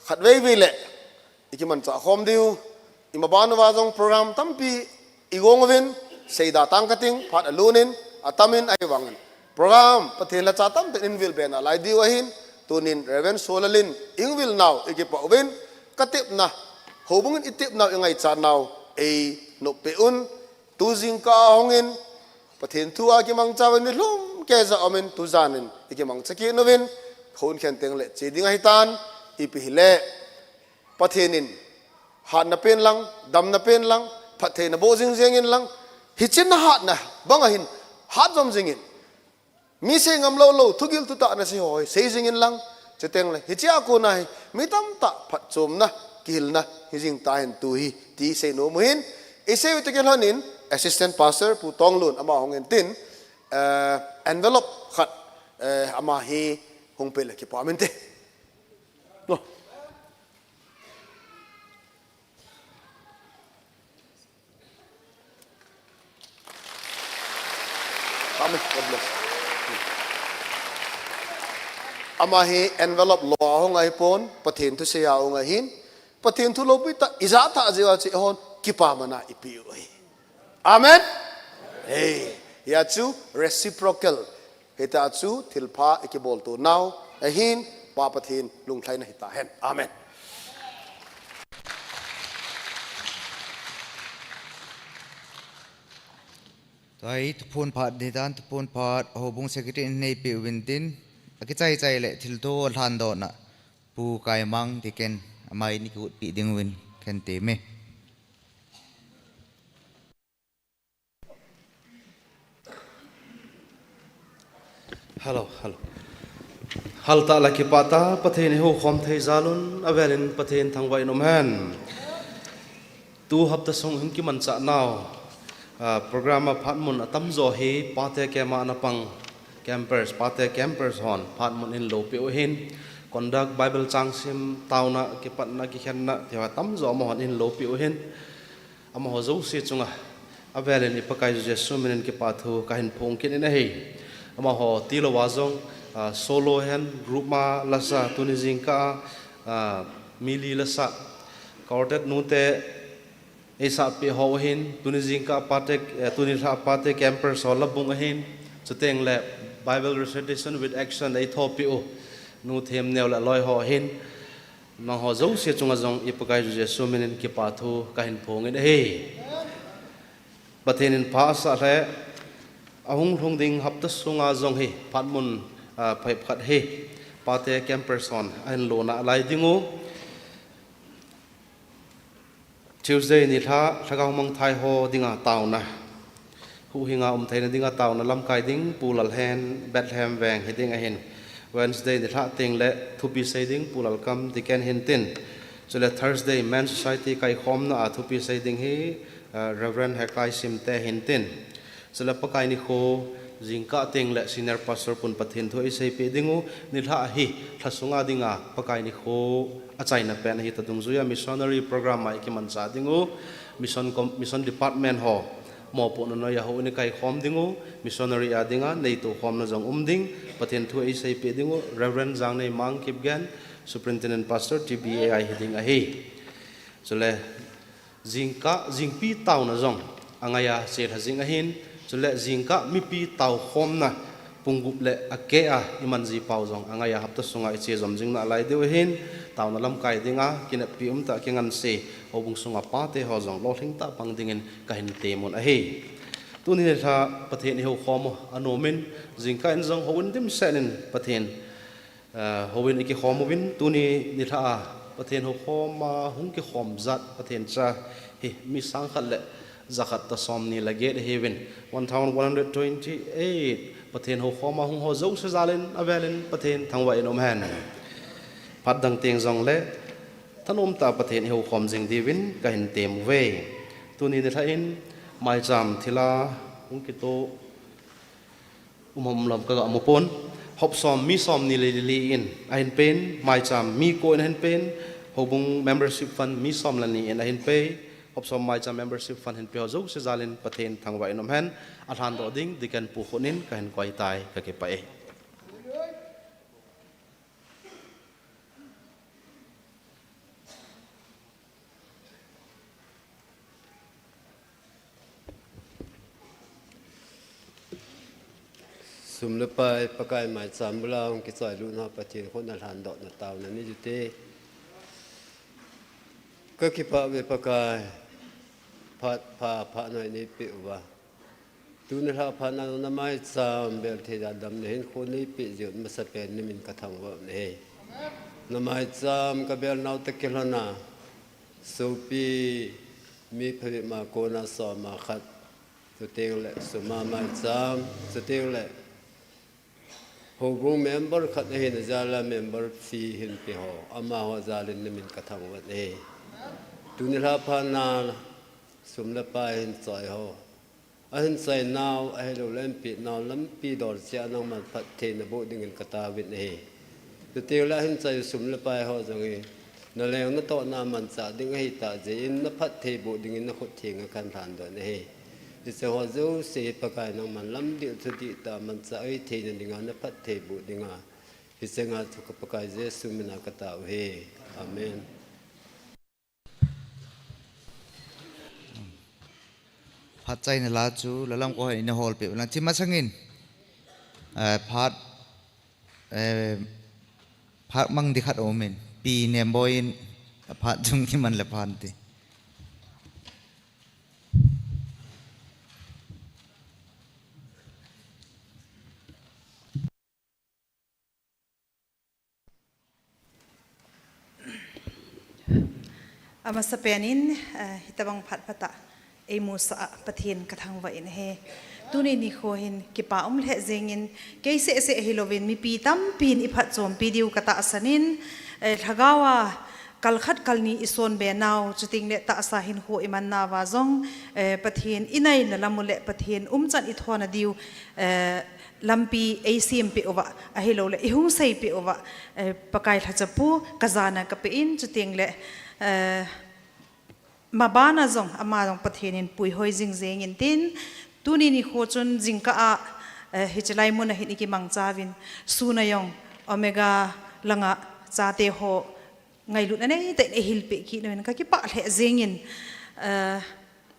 khatvei vei le ikimancha khom diu, imaban uva jong program tampi igong uvin, seida tang kating, phat alun in, atamin ahivangin program Pathen lhacha tamtah in vil be nalai diu ahin, tunin Reverend Solal in eihung vil nau ikipah uvin, katepna, houbung in itepnau ingaichat nau einop peh un, tu jingkah a hungin, Pathen thu a kimangcha uvin nilhum keija umin, tujan in ikimangcha kit uvin, houin khen teng le che ding ahitan, ipi hile Pathen in hatna pen lang, damna pen lang, phattheina boh jing jeng in lang, hiche nahatna bang ahin hat jom jing in, mi sei ngam lou lou, thugil thutah nasei ho hi sei jing in lang, chuteng le hichea kona hi mi tamtah phatchomna, kihilna hijing tahen tu hi, ti sei nom u hin, isei u toh kilhon in, Assistant Pastor Pu Tonglun ama hung intin, eh, envelope khat, eh, ama hi hung pe le kipa um inte. No. Amen. God bless. Ama hi envelope lo a hung ahipon, Pathen thu sei a hung ahin, Pathen thu loupitah ija tah jeh uva chu eihon kipamana ipi u ahi. Amen. Hei, hia chu reciprocal. Hitia chu thilpha ikibol to nau ahin, Pa Pathen lunglhaina hitahen. Amen. Tua hi thuphon phat nidan, thuphon phat houbung secretary in neipe uvin tin, akichai chai le thilto lhandohna Pu Kaimang Deacon ama in ikihutpi ding uvin khen teme. Hello, hello. Haltah le kipah tah Pathen ihoukhom thei jal un, avelin Pathen thangvah in um hen. Tu hapta sung hin kimanchah nau, ah, program a phatmun atamjo hi pate camp a ana pang campers, pate campers hon phatmun ahin loupeh u ahin, conduct, Bible changsim, taona, kipatna, kikhenna, tiho atamjo amahon ahin loupeh u ahin. Amaho jouse chunga avelin i Pakaiyu Jesu minin kipathu kahin phong kit in ahi. Amaho tilouva jong, ah, solo hen, group ma lasa, tuni jingkah a, ah, mi li lasa, quartet nute eisahpeh ho ahin, tuni jingkah a pate, eh, tuni lha a pate campers ho labung ahin, chuteng le Bible recitation with action eithopeh u Nu Themneo le aloi ho ahin, nangho jouse chunga jong i Pakaiyu Jesu minin kipathu kahin phong in ahi. Pathen in pha asah le, ahung lhung ding hapta sunga jong hi phatmun, ah, phabep khat hi pate campers hon ahin lona alai ding u. Tuesday nilhah, lhagao mangthai ho dinga taona, huhhinga um theina dinga taona lamkai ding Pu Lalhen, Bethlehem veng hiding ahin. Wednesday nilhah teng le thupi sei ding Pu Lalkam Deacon hintin. Chule Thursday Men's Society kaikhomna a thupi sei ding hi, ah, Reverend Hekai Simte hintin. Chule Pakai nikho, jingkah teng le Senior Pastor pun Pathen thu eiseipeh ding u, nilhah hi lha sunga dinga Pakai nikho achaina pen ahita dungjuia missionary program a ikimanchah ding u, mission com-, mission department ho mopohna noiya houin ikaikhom ding u, missionary a dinga neitoukhomna jong um ding, Pathen thu eiseipeh ding u, Reverend Jangneimang Kipgen, Superintendent Pastor T B A I hiding ahi. Chule, Jingkah, jingpi taona jong angaiya chelha jing ahin, chule jingkah mipi taokhomna pung gup le akeh a iman jipau jong angaiya hapta sunga iche jom jing nalai diu ahin, taona lamkai dinga kineppi umtah kinganse houbung sunga pate ho jong lolhing tah pang dingin kahin temun ahi. Tuni nilhah Pathen ihoukhom u anom in, jingkah in jong houin dimset in Pathen Ah, houin ikikhom uvin, tuni nilhah a Pathen houkhom a hung kikhom jat Pathen cha hi mi sang khat le ja khat toh somni le get ahiuvin, one thousand one hundred twenty-eight Pathen houkhom a hung ho jouse jalin avelin Pathen thangvah in um hen. Phat dang teng jongle thanom tah a Pathen ihoukhom jing diuvin kahin tem uve. Tuni nilhah in maicham thilha hung kito um ham um lou ham kaga mu pon. Hop som mi somni le li in ahin pen, maicham mi ko in ahin pen, houbung membership fund mi som le ni in ahin pe, hop som maicham membership fund hin pe ho jouse jalin Pathen thangvah in um hen. Alhandoh ding Deacon Pu Khun in kahin koi tai, kakipah e. Sum le pai Pakai maicham bula hung kichai lutna Pathen khut na lhandohna taona ni jute. Ka kipah ve Pakai, phat pha phat noi nei pe uva. Tuni lha phat na na maicham bel thei da dam na hin khut nei pe jiu masapen ni min ka thangvah na he. Na maicham ka bel nau ta kilhona. Sopi mi phavi ma kona soma khat. Chuteng le suma maicham, chuteng le houbung member khat ahin ajal a member fee hin pe ho, amaho jal in na min ka thangvah e. Tuni lha phat na sum le pai hin chai ho. Ahin chai nau, ahilou le ahin pe nau lampi dol chia nangman phatthei na boh dingin ka taovin ahi. Chuteng le ahin chai sum le pai ho jong hi, na leng na tohna manchah ding ahi tah jeh in na phatthei boh dingin na khut theng a kan lhandoh na hi. Hiche ho jouse hi Pakai nangman lamdih thudih tah manchah ahi theina dinga na phatthei boh dinga. Hiche nga chu ka Pakai Jesu mina ka tao hi. Amen. Phat chaina la chu lalam ko hin hol pe lang chi masangin, eh, phat, eh, phat mang di khat omin pi nem boin phat chung ki man le phan ti. Amasapen in, eh, hitabang phat phatah eimusah a Pathen ka thangvah in ahi. Tuni nikho hin kipa um lheh jengin, kei seh seh hilouvin mipi tampin iphatchompi diu ka tahsan in, eh, lhagao a kal khat kal ni ison be nau, chuteng le tahsa hinkho iman nauva jong, eh, Pathen inaina lam u le Pathen umchan ithona diu, eh, lampi eisem peh uva, ahilou le ihung sei peh uva, eh, Pakai lhacha pu ka jana ka pe in, chuteng le, eh, mabana jong ama jong Pathen in puihoi jing jeng intin, tuni nikho chun jingkah a, eh, hiche lai mun a hin ikimangcha uvin, sun a jong Omega langa chate ho ngailutna neitah in eihil peh kit uvin ka kipah lheh jengin, eh,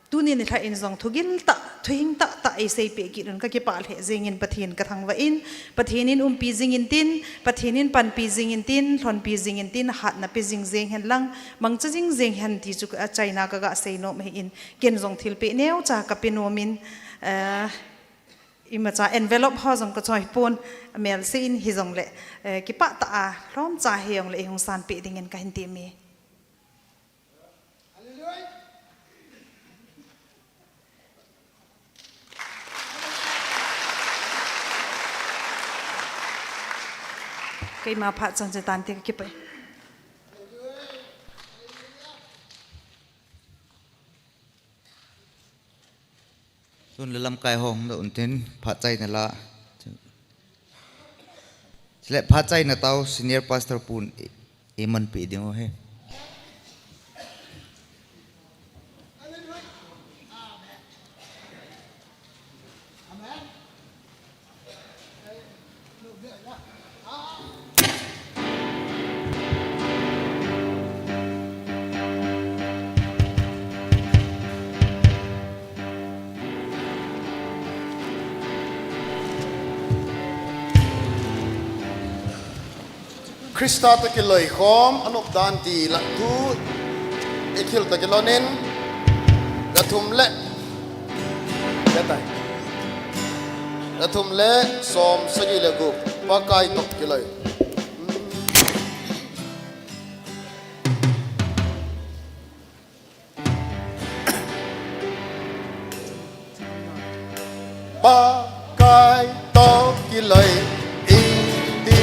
tuni nilhah in jong thugil tah, thuhing tah tah eisei peh kit un ka kipah lheh jengin Pathen ka thangvah in, Pathen in umpi jing intin, Pathen in panpi jing intin, lhonpi jing intin, hatna pe jing jeng hen lang, mangcha jing jeng hen ti chu achaina ka ga sei nom ahi in, ken jong thilpeh neocha ka pe nom in, eh, imacha envelope ho jong ka choi pon, amel se in hijongle, eh, kipah tah a lhomcha hijongle eihung sanpeh dingin ka hin tem e. Keima phat chan che tan te ka kipah e. Tun le lamkai ho hung doh untin phat chaina la. Chule phat chaina tao senior pastor pun i, iman pe ding u ahi. Christa toh kiloikhom anop dan ti la thu ithil toh kilhon in, la thum le, la tai, la thum le som sagi le gup, Pakai toh kiloi. Pakai toh kiloi, iti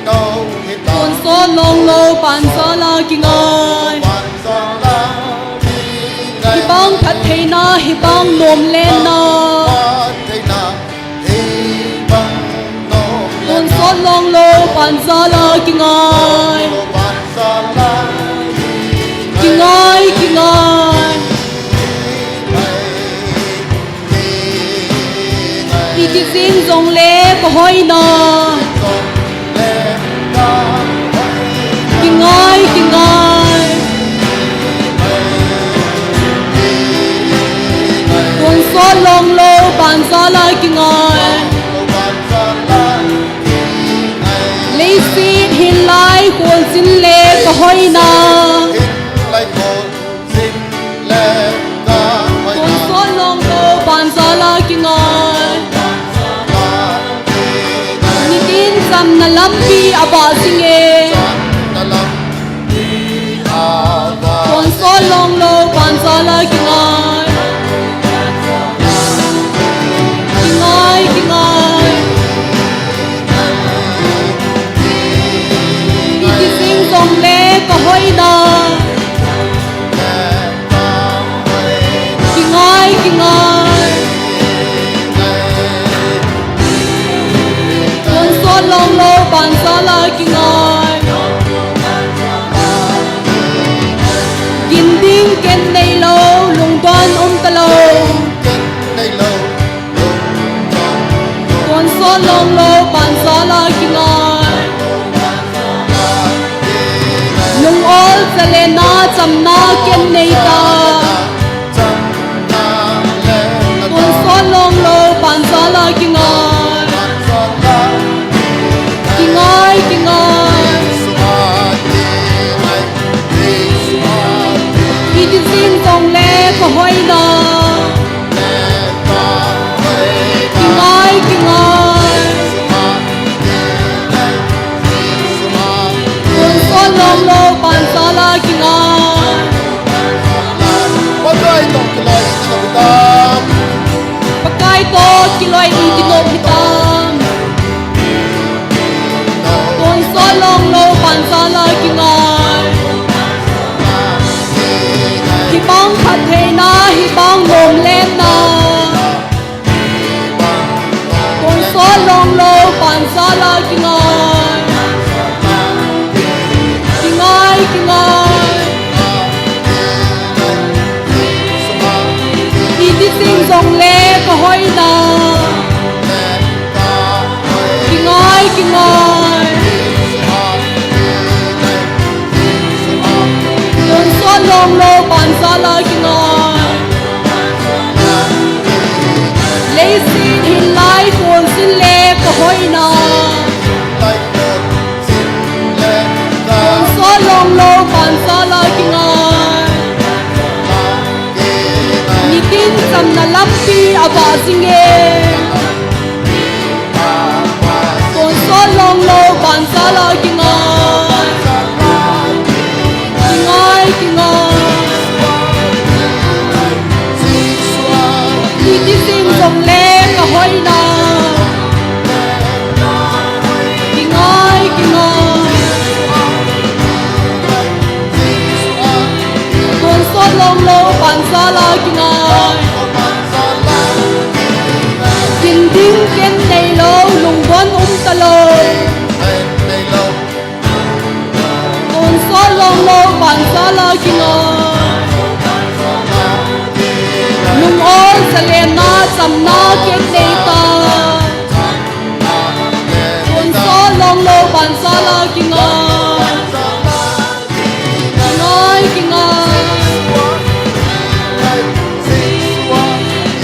nau hita. Tonsot long lou, panjal a kingai. Panjal a kingai. Hibang phattheina, hibang nomlenna. Phattheina, hibang nomlenna. Tonsot long lou, panjal a kingai. Panjal a kingai. Kingai, kingai. Iti jing jongle ka hoina. Kingai, kingai. Tonsot long lou, panjal a kingai. hoina. Tonsot long lou banjal a kingai. Nitin chamna lampi abah jinge. Tonsot long lou banjal a kingai. Kingai, kingai. Iti jing jongle kahoina. Kingai, kingai. Tonsot long lou banjal a kingai. Gin ding ken neilou, lungdon umtalou. Tonsot long lou banjal a kingai. Lung-ol chalena chamna ken neita. Tonsot long lou banjal a kingai. Kingai, kingai. Iti jing jongle kahoina. Kingai, kingai. Tonsot long lou banjal a kingai. Pakai toh kiloi iti nop hitam. Tonsot long lou banjal a kingai. Hibang phattheina, hibang nomlenna. Tonsot long lou banjal a kingai. Kingai, kingai. Iti jing jongle kahoina. Kingai, kingai. Tonsot long lou banjal a kingai. Leiset hin lai kon jing le kahoina. Tonsot long lou banjal a kingai. Nitin chamna lampi abah jinge. Tonsot long lou banjal a kingai. Kingai, kingai. Iti jing jongle kahoina. Kingai, kingai. Tonsot long lou banjal a kingai. Gin ding ken neilou, lungdon umtalou. Tonsot long lou banjal a kingai. Lung-ol chalena chamna ken neita. Tonsot long lou banjal a kingai. Kingai, kingai.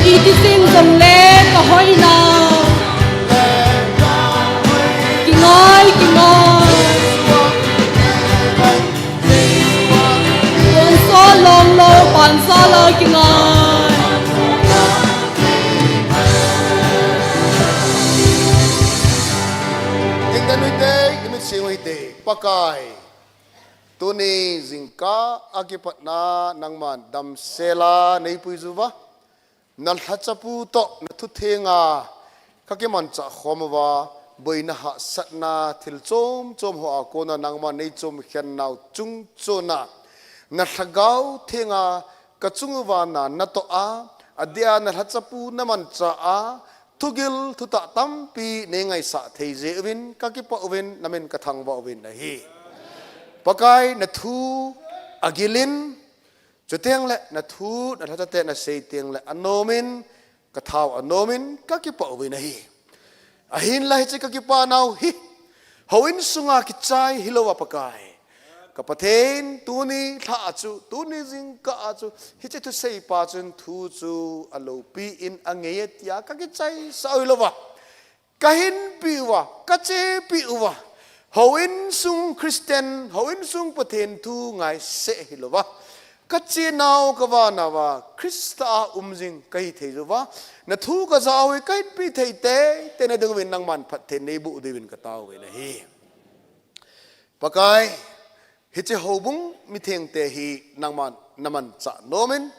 Iti jing jongle kahoina. Kingai, kingai. Tonsot long lou banjal a kingai. Dingdan uite, imit sing uite, Pakai. Tuni jingkah a kipatna nangman damsela neipui uva. Na lhachapu toh na thuthenga kakimanchah khom uva, boina hahsatna thil chom chom hoa kona nangman neichom khen nau chung chona. Na lhagao thenga kachung uva na natoh a, adeh a na lhachapu na manchah a, thugil thutah tampi neingaisah thei jeh uvin kakipah uvin namin kathangvah uvin ahi. Pakai na thu agilin, chuteng le na thu na lhachate na sei teng le anomin, kathau anomin, kakipah uvin ahi. Ahinla hiche kakipah nau hi, houin sunga kichai hilouva Pakai. Ka Pathen tuni lha a chu, tuni jingkah a chu, hiche thuseipa chun thu chu aloupi in angei e tia kakichaisah u hilouva. Kahinpi uva, kachepi uva. Houin sung Christian, houin sung Pathen thu ngaise hilouva, kachenau kavanauva Christa a umjing kahi thei jouva, nathu kajah hi kahinpeh thei teitei na dinguvin nangman phatthei neiboh diuvin kataovin ahi. Pakai, hiche houbung mithengte hi nangman namanchah nomin,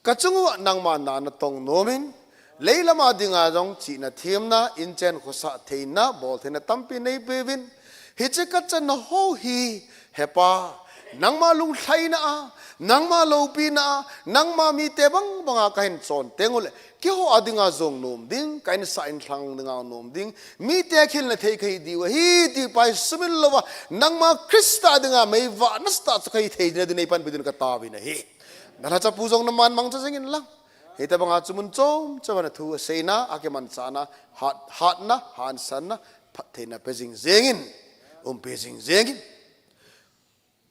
kachunguva nangman na natong nomin, leilama dinga jong chihna themna, inchen khosah theina, boltheina tampi neipeuvin, hiche kachanna ho hi, hepa, nangma lunglhaina a, nangma loupina a, nangma mite bangbanga kahin chon tenguleh, keiho a dinga jong nom ding, ka insah inlhang dinga nom ding, mite khilna thei kahi diu ahi ti pai sumil louva, nangma Christa dinga meivah nasatah chu kahi theina dingin neipanpi diuvin kataovin ahi. Nalhachapu jong naman mangcha jingin lang, hitobanga chu mun chom choma nathu aseina, akimanchahna, hat, hatna, hansanna, phattheina pe jing jengin, umpi jing jengin.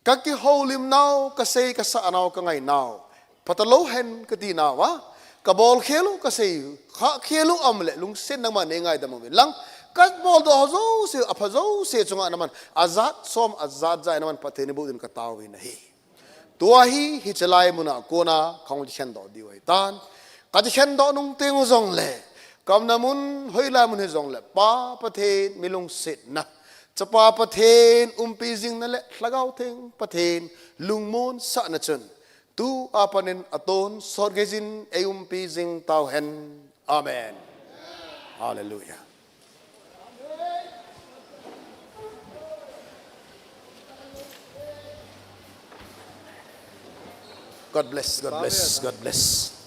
Kakihoulimnau, kasei kasahnau, kangainau, phatalou hen katinauva, kabolkhel u, kasei khahkhel u aumleh lungset nangman neingaidam uvin lang, kaboldoh jouse, apha jouse chunga naman ajat som ajat ja naman phatthei neiboh diuvin kataovin ahi. Tua hi hiche lai muna kona kahung kikhendoh diu ahitan. Kakikhendoh nung teng u jongle, kaumna mun hoilai mun hijongle, Pa Pathen milungsetna, Chapa Pathen umpi jingna le Lhagao Theng Pathen lungmonsahna chun, tua panin atonsot geiyin eiumpi jing tauhen. Amen. Hallelujah. God bless, God bless, God bless.